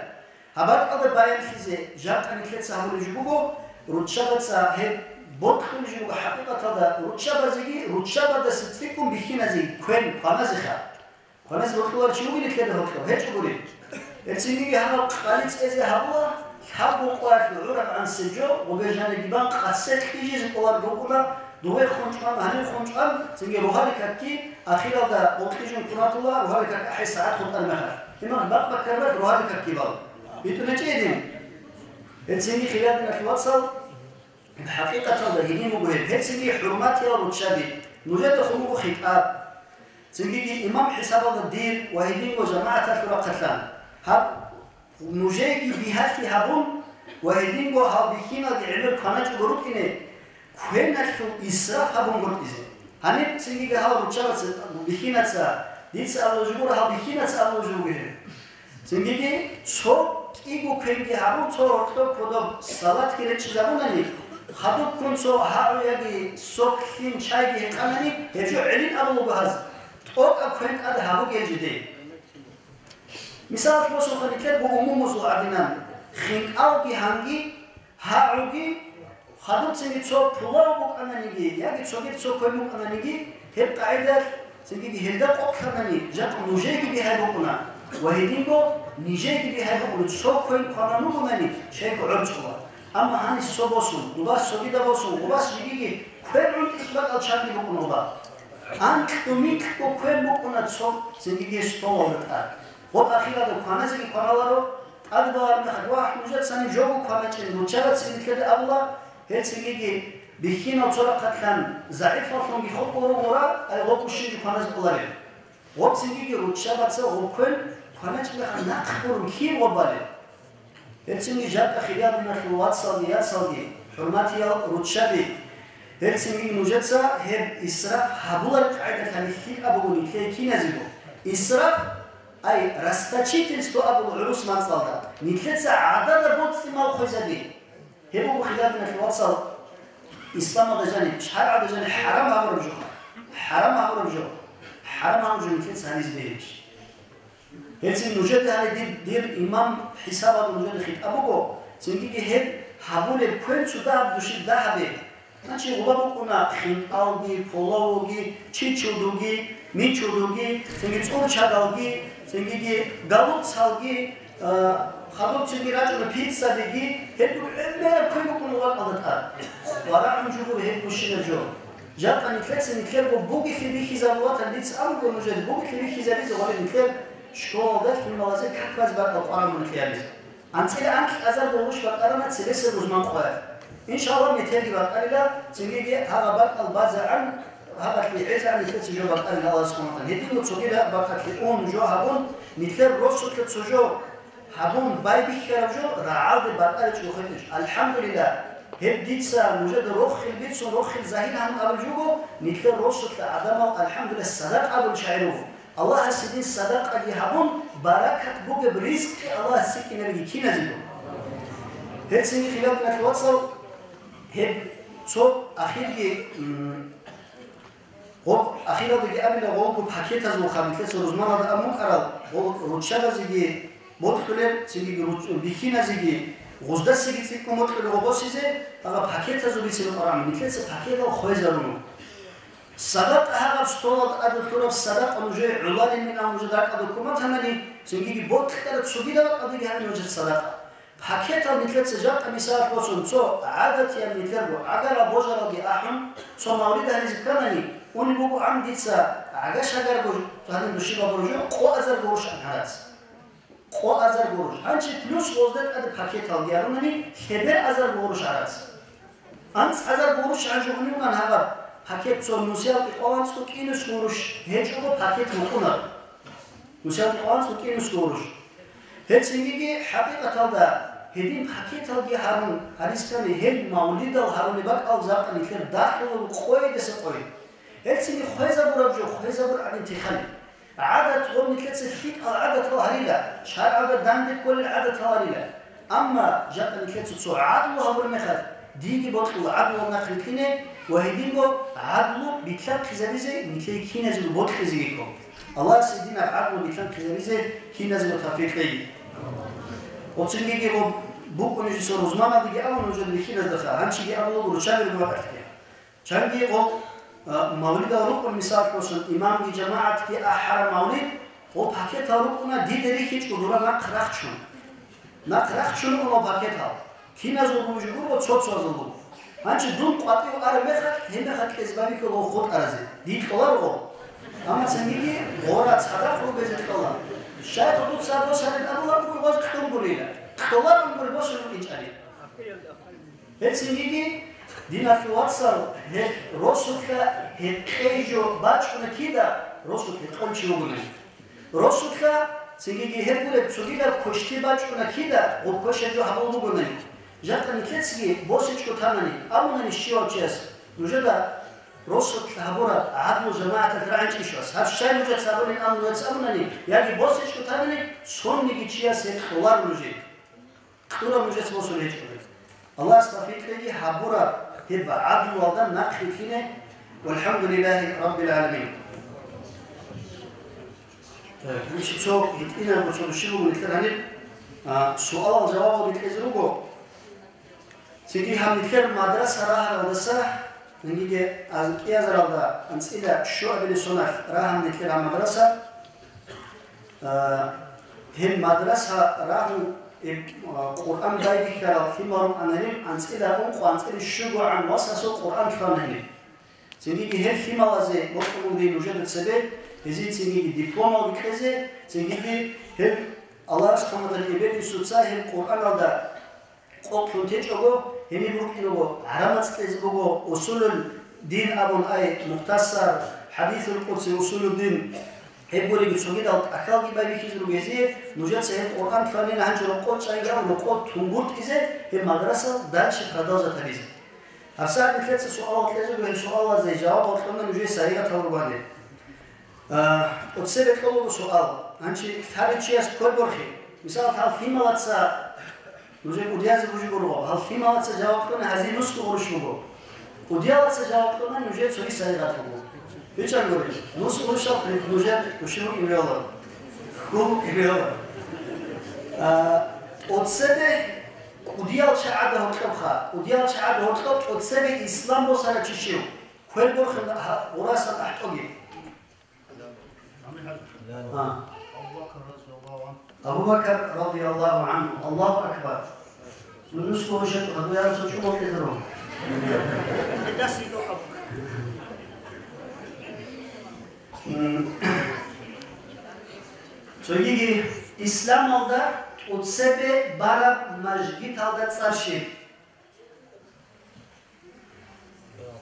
Гьаб бакӀалда баянлъизе жакъа нилъеца гьабулеб жо буго, руччабаца гьеб бокьулеб жо буго хӀакъикъаталда, руччабазеги, руччабаздаса цӀикӀкӀун бихьиназеги квен кваназеха. Кваназе бокьуларев чи вугин нилъеда гьоркьоб? ГьечӀогури. Гьеб цинги гьаб къали цӀезе гьабула, лъабго къоялъ гӀураб гӀансеб жо, гъобер жанибги бан къасе кьижизе кӀолареб букӀуна, дугье хъунчӀван, гьанив хъунчӀван, цинги рогьалил какги, ахиралда бокьижун кунатула, рогьалил как ахӀи сагӀат хутӀар мехалъ. Имам бакъ-баккараб рогьалил какги бал. БитӀунечӀей дин. Гьеб цинги, хириял диналъул вацал, ХӀакъикъаталда гьедин буго гьеб. Гьеб цинги, хӀурматиял руччаби, нужеда хъун буго хитӀаб. Цинги имам хӀисабалда дир ва гьединго жамагӀаталъул рахъалъан. Гьаб, нужееги бигьалъи гьабун ва гьединго гьал бихьиналги гӀемер кваначӀого рукӀине, квеналъул исраф гьабун гуртӀизе. Гьаниб цинги гьал руччабаца, бихьинаца, дица абулеб жо гуро, гьал бихьинаца абулеб жо буго гьеб. Цинги цо кӀиго квенги гьабун, цо гьоркьоб кодоб салатги речӀчӀизабунани, хадубккун цо гьагӀу яги сок, лъим, чайги гьекъанани, гьеб жо гӀелин абулеб гьаз, тӀокӀаб квен тӀад гьабуге жидее. Мисалалъе босунха, нилъерго умумузул гӀадинан, хинкӀалги гьанги, гьагӀуги, хадуб цинги цо пулав букӀананиги, яги цогидаб цо квен букӀананиги, гьеб къагӀидалъ цинги гьелда къокълъанани, жакъа нужееги бигьай букӀуна ва гьединго нижееги бигьай букӀуна, цо квен кванан вугонани, чайго гӀорцӀула. Амма гьаниб цо босун, гъубас цогидаб босун, гъубас жигиги квен гӀунтӀилъ бакӀал чанги букӀуна гъуба. Анкьго-минкьго квен букӀуна цо цинги столалда тӀад. Гъоб ахиралда кваназеги кваналаро, Адбагьаб мехалъ, вагь, нужецани жого кваначӀин, руччабацин нилъеда абула, гьел цинги бихьинал цо рахъалъан загӀипаллъунги хутӀун ругора, ай гъокӀу щинги кваназе кӀоларел. Гъоб цинги руччабаца гъоб квен кваначӀеб мехалъ нахъ гурун кин гъоб балеб? Гьел цинги жакъа хириял диналъул вацалги яцалги, хӀурматиял руччаби, гьел цинги нужеца гьеб исраф гьабулареб къагӀидалъ гьабихьи абуго нилъее киназего. Исраф, ай, расточительство абула гӀурус мацӀалда, нилъеца гӀадада боцӀи мал хвезаби. Гьеб буго хириял диналъул вацал, исламалда жаниб, шаргӀалда жаниб хӀарам гьабураб жо. ХӀарам гьабураб жо. ХӀарам гьабураб жо нилъеца гьаризе бегьилищ. Гьелцин нужеда гьале дир, дир имам хӀисабалда нужеда хитӀаб буго, цинги гьеб гьабулеб квен цо дагьаб душиб дагьабе. Гьанчи гъуба букӀуна хинкӀалги, половоги, чичулдуги, мичулдуги, цинги цӀурчадалги, цинги галуцалги, а, хадуб цинги рачӀуна пиццабиги, гьеб гӀемераб квен букӀуна гъуба кӀалда тӀад. Ва рагӀун жугьур гьеб бущинаб жо. Жакъа нилъеца нилъерго бугелъи бихьизабулатан дица абуго нужеда, бугелъи бихьизабизе гъолеб нилъер школалда лъималазе как базе бакӀал къваран нилъеялизе. АнцӀила анкьазарго гъурущ бакӀарана цебесеб рузман къоялъ. Иншаллагь, метерги бакӀарила, цинги гьагъа бакӀал базегӀан, гьагъалъе гӀезегӀан нилъеца жо бакӀарила Аллагьас хъван. Гьединго цогидаб бакӀалъе ун жо гьабун, нилъер росулъа цо жо гьабун байбихьараб жо рагӀалде батӀаричӀого хетӀищ. АлхӀамдулиллагь, гьеб дица нужеда рохел бицун, рохел загьир гьабун абулеб жуго, нилъер росулъа гӀадамал, алхӀамдулиллагь, садакъа абулел чагӀи руго. Аллагьасе дин садакъаги гьабун, баракат бугеб ризкъи Аллагьас цӀикӀкӀинабиги киназего. Гьецинги хириял диналъул вацал, гьеб цо ахирги, м, Гъоб ахиралдаги абила, гъолго пакетазул хабилъеца рузманалда абун букӀарал, гъол руччабазеги бокьулеб, цинги руч-, бихьиназеги, гъуздасеги цӀикӀкӀун бокьулеб гъо босизе, гьагъа пакетазул бицине къварагӀун, нилъеца пакетал хвезаруна. Садакъа гьагъаб столалда тӀаде лъураб садакъа нужее гӀоларин мин абун нужеда ракӀалда ккун батанани, цинги бокьараб цогидаб ракӀалдаги гьабе нужеца садакъа. Пакетал нилъеца жакъа мисалалъ босун, цо гӀадатиял нилъерго гӀагарал божаралги ахӀун, цо мавлид гьаризе кканани, унеб бугоан дица гӀага-шагарго гьадин душибаб ружу къо азарго гъурущ гьарац. Къо азарго гъурущ. Гьанчи плюс гъозда тӀаде пакеталги гьарунани, лъебер азарго гъурущ гьарац. АнцӀазарго гъурущ гьанжугъунилан гьабаб пакет, цо нусиялъе къо анцӀго кӀинусго гъурущ гьечӀого пакет букӀунар. Нусиялъе къо анцӀго кӀинусго гъурущ. Гьецинги хӀакъикъаталда гьедин пакеталги гьарун, гьарискани гьел мавлидал гьарулеб бакӀал жакъа нилъер дагьулаб къойидаса къой. Гьецинги хвезабураб жо хвезабур гӀадин тихъани. ГӀадат гъоб нилъеца лъикӀал гӀадатал гьарила, шаргӀалда данде кколел гӀадатал гьарила. Амма жакъа нилъеца цо гӀадлу гьабураб мехалъ, диги бокьула гӀадлуялда нахъ рилълъине ва гьединго гӀадлу битлъанхъизабизе нилъее киназего бокьизегиха. Аллагьас гьединаб гӀадлу битлъанхъизабизе киназего тавфикъ кьеги. Оцинги гъоб букӀунеб жо цо рузманалдаги абун нужеда бихьиназдаха, гьанчиги абула гуро, чанги рукӀун бакӀалъги. Чанги гъо, а, мавлидал рукӀун, мисал босун, имамги жамагӀатги ахӀараб мавлид, гъо пакетал рукӀуна, дида рихьичӀо дура нахъ рахчун. Нахъ рахчун уна пакетал. Киназул бугеб жо буго, цо-цоязул буго. Гьанчи дун къватӀив араб мехалъ, гьеб мехалъ кьезе бабихьула гъо хутӀаразе. Дие кьоларо гъо. Амма цинги гъора цадахъ ругезе кьола. Щайха дуца босарин абулеб буго, гъоз кьун гурила. Кьоларун гури босун рукӀинчӀани. Гьецинги, диналъул вацал, гьеб росулъа гьекъей жо бачӀуна кида, росулъ гьекъон чи вугони. Росулъа цинги гьеб гуреб цогидаб квешлъи бачӀуна кида, гъоб квешаб жо гьабулеб бугони. Жакъа нилъецаги босичӀого танани, абунани щивав чияс, нужеда росулъ гьабураб гӀадлу жамагӀаталъ рагӀинчӀищ вас? Гьаб щай нужеца гьабулин абун нужеца абунани, яги босичӀого танани, цониги чияс гьеб кьоларо нужее. Кьураб нужеца босун гьечӀо. Аллагьас тавфикъ кьеги гьабураб гьеб гӀадлуялда нахъ рилълъине. ВалхӀамдулиллагьи раббил гӀаламин. Э, гьанже цо гьитӀинабго цо души буго нилъер гьаниб, а, суалал жавабалги кьезе руго. Цинги гьаб нилъер мадраса рагьаралдаса, цинги аз кӀиазаралда анцӀила щуабилеб соналъ рагьана нилъер гьаб мадраса. А, гьеб мадраса рагьун, гьеб, а, Къуръан байбихьарал лъимал рукӀана гьеб анцӀила ункъо, анцӀила щугогӀан васасул Къуръан лъана гьеб. Цинги гьел лъималазе бокьун буго нужеда цебе, гьезие цинги дипломалги кьезе, цинги гьел Аллагьас хъаматани эбел-инсуца гьеб Къуръаналда къокълъун течӀого, гьениб рукӀиного гӀарамацӀ кьезе буго, усулул дин абун, ай, мухтасар, хӀадисул къудси, усулул дин, гьеб гуриги цогидал тӀахьалги байбихьизе руго гьезие, нужеца гьеб Къуръан лъугьанин гьанже рокъов чӀайги абун, рокъов тунгутӀизе гьеб мадрасал дальше продолжать гьабизе. ГьабсагӀат нилъеца суалал кьезе руго, гьеб суалазе жаваб гьоркьона нужее сайигъат гьабургвани. А, тӀоцебе кьола суал. Гьанже лъалев чияс кверборхи. Мисал, гьал лъималаца, нужер кӀудиязе бужи гургъо, гьал лъималаца жаваб кьуна, гьазие нусго гъурущ буго. КӀудиялаца жаваб кьуна, нужер цоги сайигъат буго. БичӀчӀан гури, нусго гъурущал нужер гущин букӀин бегьула. Хьул букӀин бегьула. А, тӀоцебе кӀудиял чагӀазда гьоркьобха, кӀудиял чагӀазда гьоркьоб тӀоцебе ислам босарав чи щив? Кверборхин гъурасан ахӀтӀоги. А. Абу Бакар радияллагьу гӀангьу. Аллагьу акбар. Нусго гъурущ гьечӀо, хадув ярусав чӀумал кьезарун. М. Цогиги, исламалда тӀоцебе бараб мажгиталда цӀар щиб?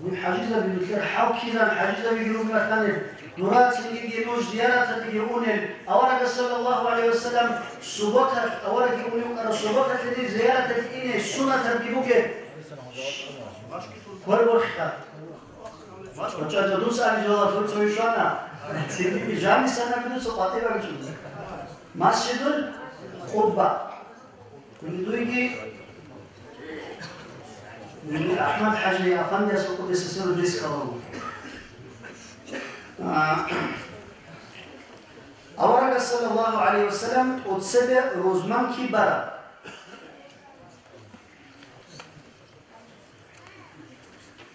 Нилъ хӀажизаби, нилъер хӀал ккизан хӀажизабиги ругелъанил, нурацинги нуж зияраталдеги унел, аварагас, саллаллагьу гӀалайгьи ва саллам, субботалъ, аварагги унев вукӀарав субботалъе дир зияраталде ине суннатабги бугеб. Кверборхиха. Вача, дуца абизала дуца вишвана. Цинги жанисана дуца къватӀибаги чӀун. Масжидул Къубба. Дуйги, дуйги АхӀмад-хӀажи афандиясул къуддиса сирругьу дес ккола. А, аварагас, саллаллагьу гӀалайгьи ва саллам, тӀоцебе рузман киб бара?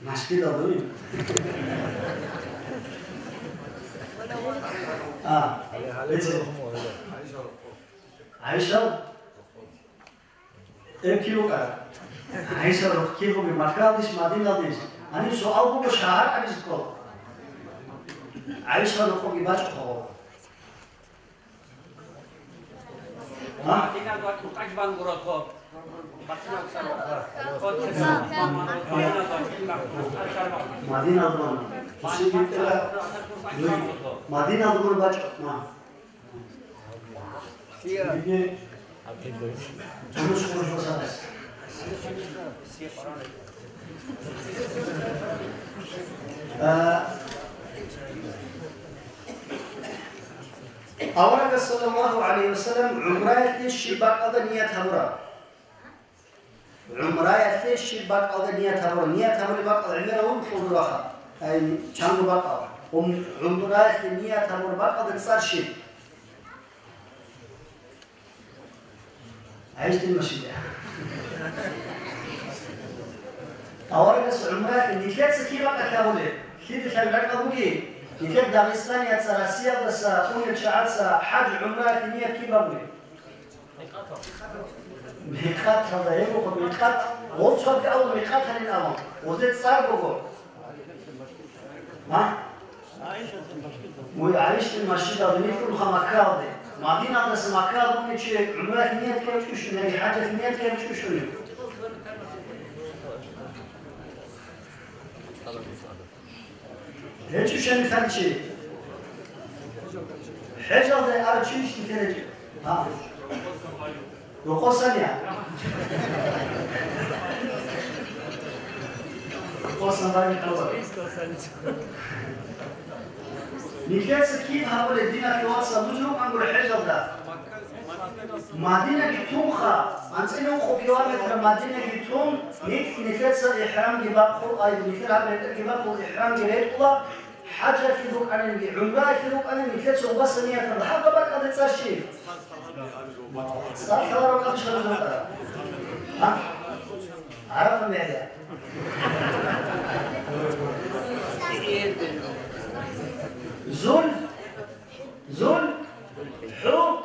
Мажгиталда дуй? А, гьале, гьале, гьале. ГӀайшал? Эб кив вукӀа? ГӀайшал рукъ кив бугеб, Маккаялдищ, Мадиналдищ? Гьаниб суал буго шагьар абизе ккола. ГӀайшал рукъги бачӀо хъо. А? Мадиналда бачӀо. Мадиналда гуро бачӀо. Ма. А, аварагас, саллаллагьу гӀалайгьи ва саллам, гӀумраялъе щиб бакӀалда ният гьабураб? ГӀумраялъе щиб бакӀалда ният гьабураб? Ният гьабулеб бакӀал гӀемерал руго, дураха. Ай, чанго бакӀал. Гьум-, гӀумраялъе ният гьабураб бакӀалда цӀар щиб? ГӀайшатил машгьид. Аварагас гӀумраялъе нилъеца киб бакӀалъ гьабулеб? Лъиделъан ракӀал бугеб, нилъер Дагъистаница, Россиялдаса унел чагӀаца хӀаж-гӀумраялъе ният киб гьабулеб? Микъаталда гьеб буго, микъат, гъолцоги абун микъаталин абун, гъозе цӀар буго. А? Муй ГӀайшатил машгьидалда микьулха Маккаялде. Мадиналдаса Маккаялде чи гӀумраялъе ният ккечӀущин яги хӀажалъе ният ккечӀущин? ГьечӀищ нилъер чи? ХӀежалде арав чи нилъер гьечӀеб? А. Рокъосан я? Рокъосан барин хабар. Нилъеца киб гьабулеб, диналъул вацал, нуж рукӀангури хӀежалда? Мадинаги тунха, анцӀила ункъо километр Мадинаги тун, нилъ-, нилъеца ихӀрамги бахъул, ай, нилъер гьаб ретӀелги бахъул, ихӀрамги ретӀула, хӀажалъе рукӀанинги, гӀумраялъе рукӀанин, нилъеца гъубаса нияталда гьаб бакӀалде цӀар щиб? ЦӀар лъаларал къадишал жо. А? ГӀарафа мехӀда. Зул Зул хӀу-,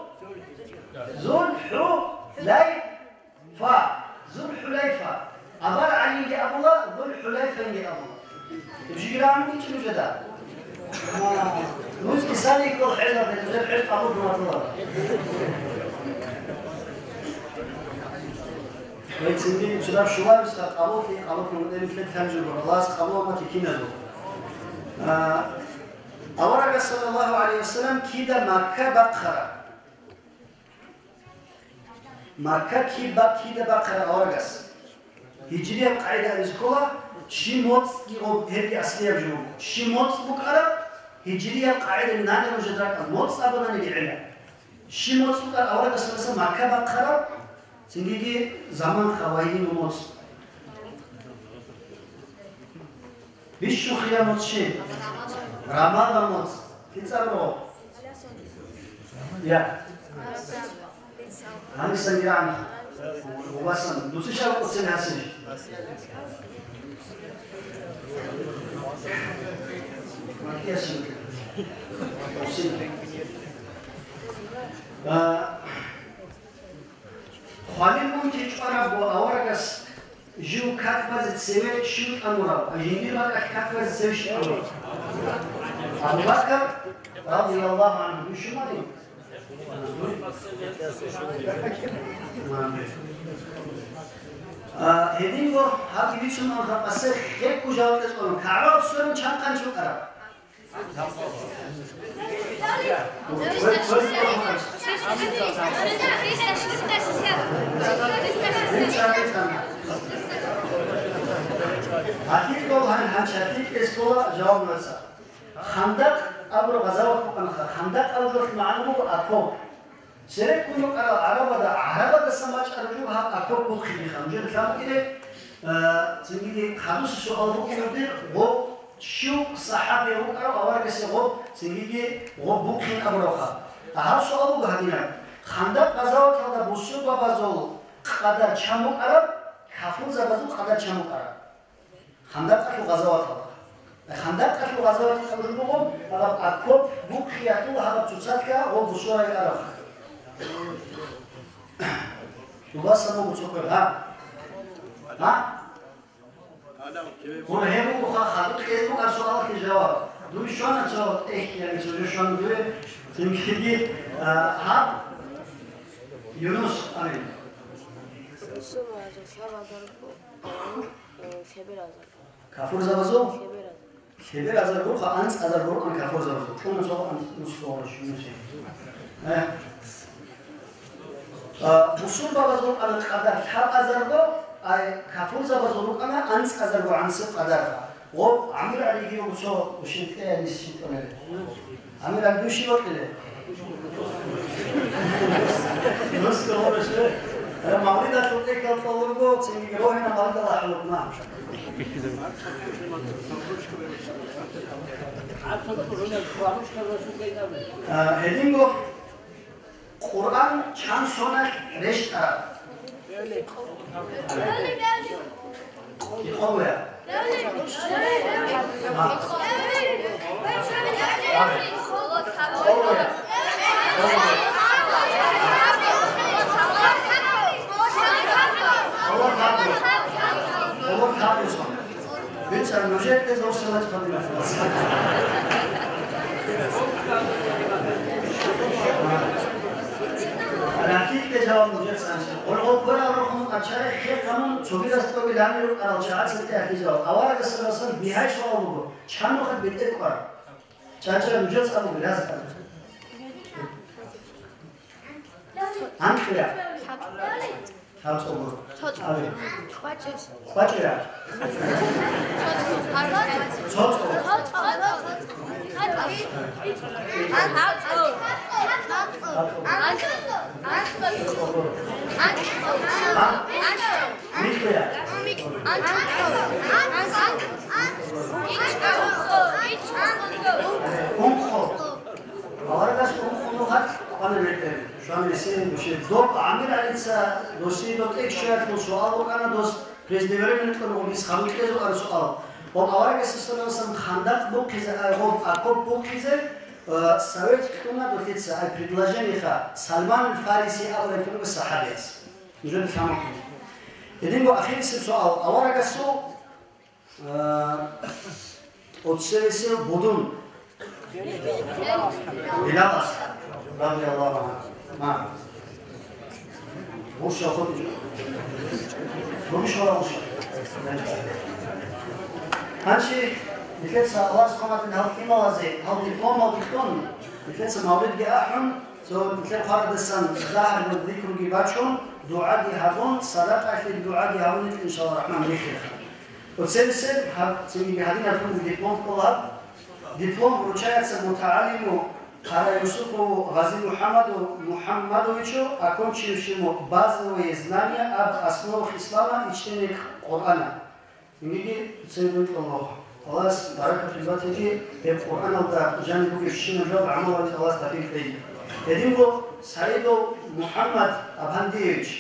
Зул хӀулайфа. Зул хӀулайфа. Абар гӀалимги абула, Зул хӀулайфанги абула. Жигран гьечӀо нужеда. А, рузги саниккол хӀежалде, нужер хӀеж къабул гьабуларо. Гьецинги цураб щуларусда къабуллъи, къабуллъун гьунтӀен нилъер лъабжурго, Аллагьас къабул гьабун тиккиназул. А, Аварагас, саллаллагьу гӀалайгьи вассалам, кида Макка бахъараб? Макка киб ба-, кида бахъараб аварагас? Гьижрияб къагӀида абизе ккола, щиб моцӀги гъоб, гьебги аслияб жо буго. Щиб моцӀ букӀараб, гьижрияб къагӀида нани ружа ракӀал моцӀ абунаниги гӀела. Щиб моцӀ букӀараб аварагас, саллаллагьу гӀалайгьи вассалам, Макка бахъараб, цингиги заман хавайин моцӀ. Бищун хираб моцӀ щиб? Рамадан моцӀ. КицӀаб рогъ? Я. Гьанисанги рагӀана. Убасан. Дуци щал кӀуцин гьасин? Макиясин. А, Хвалил унти чӀварабго аварагас жив как базе цеве щив тӀамурав, а жиндир бакӀалъ как базе цеве щив тӀамурав? Абу Бакр, радияллагьу гӀангьу, дуе щунани? А, гьединго гьаб бицун анхъа къасе хекку жаваб кьезе кӀолан, КагӀбаялда сверун чан хъанчи букӀараб? Хандакъ абураб гъазават букӀанаха. Хандакъ абураб жоялъул магӀна буго окоп. Цереккун рукӀарал гӀарабада, гӀарабадасан бачӀараб жо гьаб окоп бухъиниха. Нужеда лъабабилеб, а, цинги хадусеб суал букӀине буго, гъоб щив сахӀабияв вукӀарав аварагасе гъоб, цинги гъоб бухъин абуравха? Гьаб суал буго гьадинаб: Хандакъ гъазаваталда бусурбабазул къадар чан букӀараб, кафурзабазул къадар чан букӀараб? Хандакъалъул гъазаваталда. Хандакъалъул гъазаваталда жо буго, гьаб окоп бухъиялъул гьаб цоцалъа гъоб бусурай араб. Дуласа буго цо квер, гьа? Гьа? Гьур гьеб буго ха, хадуб кьезе буго суалалъе жаваб. Дуе щвана цо тӀехь, яги цо жо щвана дуе, цинги, а, гьаб? Юнус, амин. Бусурбабазул лъабазарго, э, лъеберазарго. Кафурзабазул? Лъеберазарго. Лъеберазарго, ха, анцӀазарго рукӀана кафурзабазул. Чуна цо анцӀ нусго гъорщ, нусго. Э. А, бусурбабазул рукӀана къадар лъабазарго, ай, кафурзабазул рукӀана анцӀазарго гӀансиб къадар. Гъоб ГӀамир ГӀалиги буго цо ушинкье нисчитӀунел. ГӀамир ГӀали дун щиб вокьилев? Нусго гъорщ. Э, мавлидалъул тӀехьал тӀолорго, цинги рогьина мавлидал ахӀулухъ, на. А, гьединго Къуръан чан соналъ рещтӀараб? Кьолоя. А. Кьолоя. Кьолоя. Кьоло гьаб. Кьоло гьаб сон. Бицар нужер кьезда урсилач хадимат. Ракикье жаваб нужер санчи. Гъоргъол кверал рухун ачаре хе къамун цогидас тӀоги лами рукӀарал чагӀаца тӀехьлъи жаваб. Аварагас саллаллагьу гӀалайгьи вассалам бигьай суал буго: чан нухалъ бетӀер кӀвараб? ЧӀачӀа нужер цӀа буго, раз кьа. Анкьия. ЛъабцӀугу. Цо-, цо-, Аби. КъвачӀес. КъвачӀира. Цо-, цо-, Цо-, цо-, Цо-, цо-, Микьия. Унхъо. Аварагас унхъо нухалъ къвана бетӀер. Щван гьесие гушеб. Доб ГӀамир ГӀалица досие доб тӀекӀщоялъул суал букӀана дос, преждевременно кьун гъубиз хабукьезул ан суал. Гъоб аварагас саллаллагьу гӀалайгьи вассалам хандакъ бухъизе, ай гъоб окоп бухъизе, э, совет кьуна долъица, ай предложениеха Салман аль-Фариси абурай кьуна сахабияс. Нужеда лъамахъ. Гьединго ахирисеб суал. Аварагасул А, тӀоцевесев будун. Билал асхӀаб, радияллагьу гӀангьу. Ма. Гъурща хутӀичӀо. Гъурща, гъурща. Гьанже нилъеца Аллагьас хъван гьал имамазе, гьал дипломалги кьун, нилъеца мавлидги ахӀун, цо нилъер хъварадасан загьарго зикруги бачун, дугӀаги гьабун, садакъаялъе дугӀаги гьабун, иншаллагь рахӀман, рихьеха. Оцебисеб гьаб, цинги гьадинаб диплом кьола гьаб. Диплом вручается мутагӀалиму Къара-Юсупову Гъази МухӀаммаду МухӀаммадовичу, окончившему базовые знания об основах ислама и чтении Корана. Цинги цебе кьола. Аллагьас баракат батиги, гьеб Къуръаналда жаниб бугеб щинаб жал гӀамал гьабизе Аллагьас тавфикъ кьеги. Гьединго Саидов МухӀаммад Абхандиевич.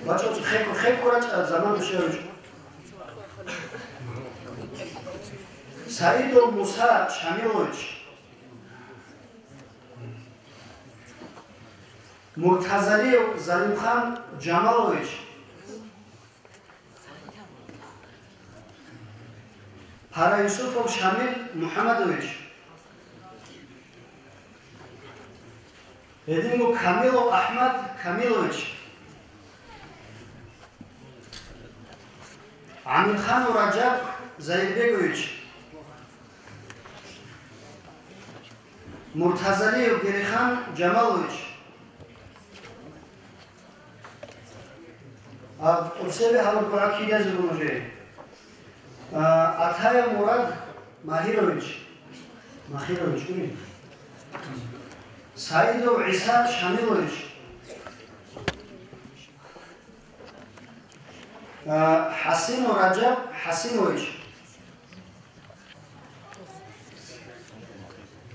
БачӀо, хекко, хекко рачӀа, заман бушевич. Саидов Муса Шамилович. Муртазалиев Залимхан Жамалович. Пара-Юсупов Шамил МухӀаммадович. Гьединго Камилов АхӀмад Камилович. ГӀамирханов Ражаб Заирбегович. Муртазалиев Герехан Жамалович. А, тӀурсебе гьабургогӀа кидазе гуро жей. А, Атаев Мурад Магьирович. Магьирович, ури? Саидов ГӀиса Шамилович. А, ХӀасинов Ражаб ХӀасинович.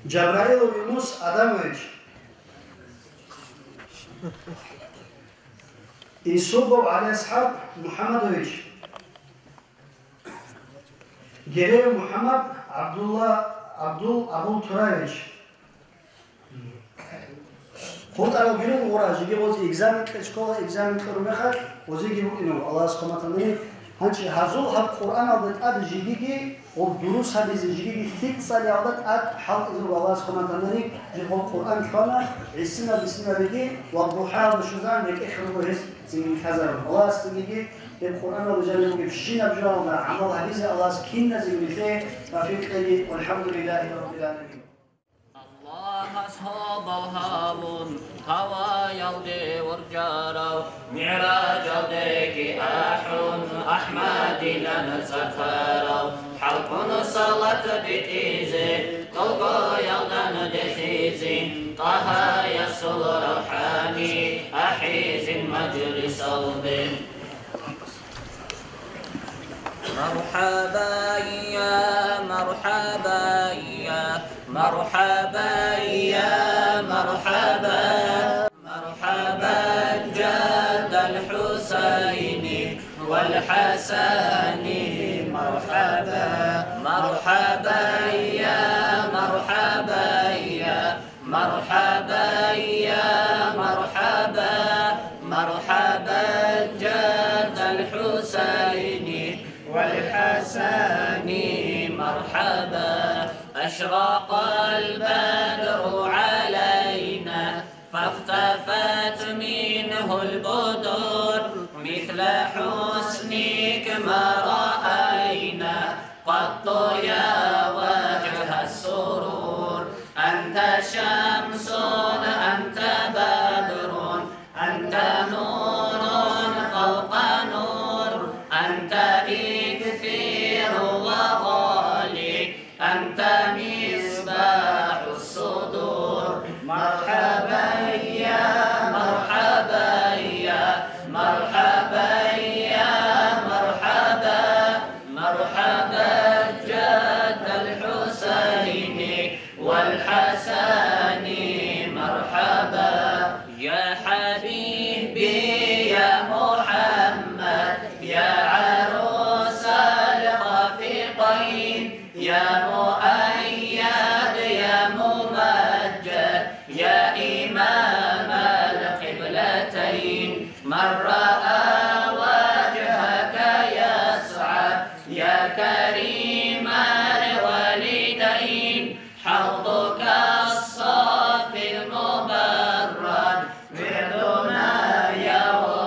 Жабраилов Юнус Адамович. Исубов ГӀалиасхӀаб МухӀаммадович. Гереев МухӀаммад ГӀабдулла, ГӀабдул Абултураевич. ХутӀарал бирун гъура, жеги гъоз экзамен кье, школа экзамен кьурун мехалъ, гъозиги букӀинав, Аллагьас хъаматанани. Гьанчи гьазул гьаб Къуръаналда тӀад жигиги, гъоб дурус гьабизе жигиги лъикӀ цӀалиялда тӀад хӀалтӀизул Аллагьас хъаматанани, жи гъоб Къуръан лъвана, гӀисинал-бисиналиги ва духӀаялда щвезан рекӀехъе руго гьес цинги лъазарун. Аллагьас цинги гьеб Къуръаналда жаниб бугебщинаб жоялда гӀамал гьабизе Аллагьас киназего нилъее тавфикъ кьеги. ВалхӀамдулиллагьи раббил гӀаламин. Аллагьас гьобол гьабун, гьаваялде уржарав, МигӀражалдеги ахӀун, АхӀмадилан цӀакарав, хӀалкӀун салат битӀизе, толгоялдан дехизин, ТӀагьаясул равхӀани ахӀизин мажлисалде. مرحبا يا مرحبا يا مرحبا يا مرحبا. مرحبا جد الحسين والحسن. مرحبا، مرحبا يا مرحبا يا مرحبا يا مرحبا، مرحبا جد الحسين والحسن، مرحبا. أشرق البدر علينا فاختفت منه البدور، مثل حسنك ما رأينا قط يا وجه السرور. أنت شمس، أنت بدر، أنت نور فوق نور، أنت إكثير وغالي، أنت مصباح الصدور. مرحبا يا مرحبا يا مرحبا يا مرحبا. مرحبا جد الحسين والحسن، مرحبا. يا حبيبي يا محمد، يا عروس الخفيقين، يا مؤيد، يا ممجد، يا إمام القبلتين. من رأى وجهك يسعد، يا كريم الوالدين. حوضك الصافي المبرد وردنا يوم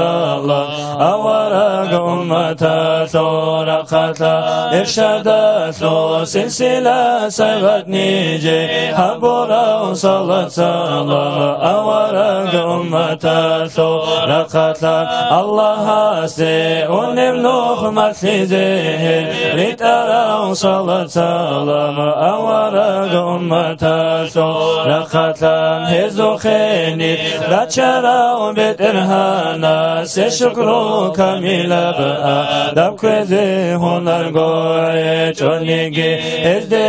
салам, авараг умматалъул рахъалъа, иршадалъул силсила сайгъат нижее гьабурав салат салам, авараг умматалъул рахъалъа, Аллагьасде унеб нух малъизе гьел ритӀарав салат салам, авараг умматалъул рахъалъа, гьезухъе нилъ рачарав БетӀергьанасе шукру камилаб, адаб кквезе гьунарго гьечӀониги, гьезде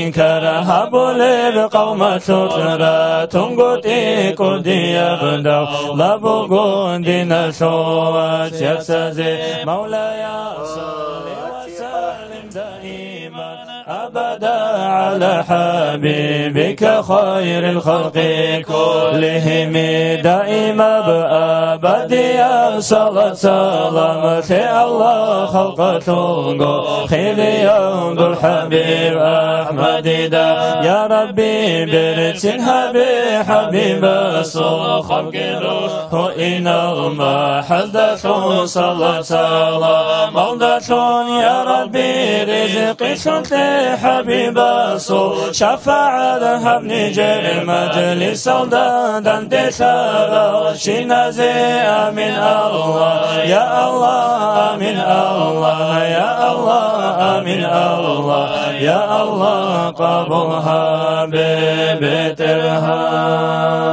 инкар гьабулеб къавмалъулъ ратунгутӀи кӀудияб давла буго диналъул вацгӀалазе. Мавлая, салли ва саллим даиман أبدا على حبيبك خير الخلق كلهم. دائم أبدا يا صلاة سلام لله خلق تلقو خير يا عبد الحبيب أحمد دا. يا ربي برسنها بحبيب الصلاة خلق روح هو إن المحل دخل صلاة سلام مولدة يا ربي رزق لحبيب الصلاة شفاعة هب نجر مجلس سلطان دندثر شنازي آمين الله يا الله آمين الله يا الله آمين الله يا الله قبولها ببيت الهام.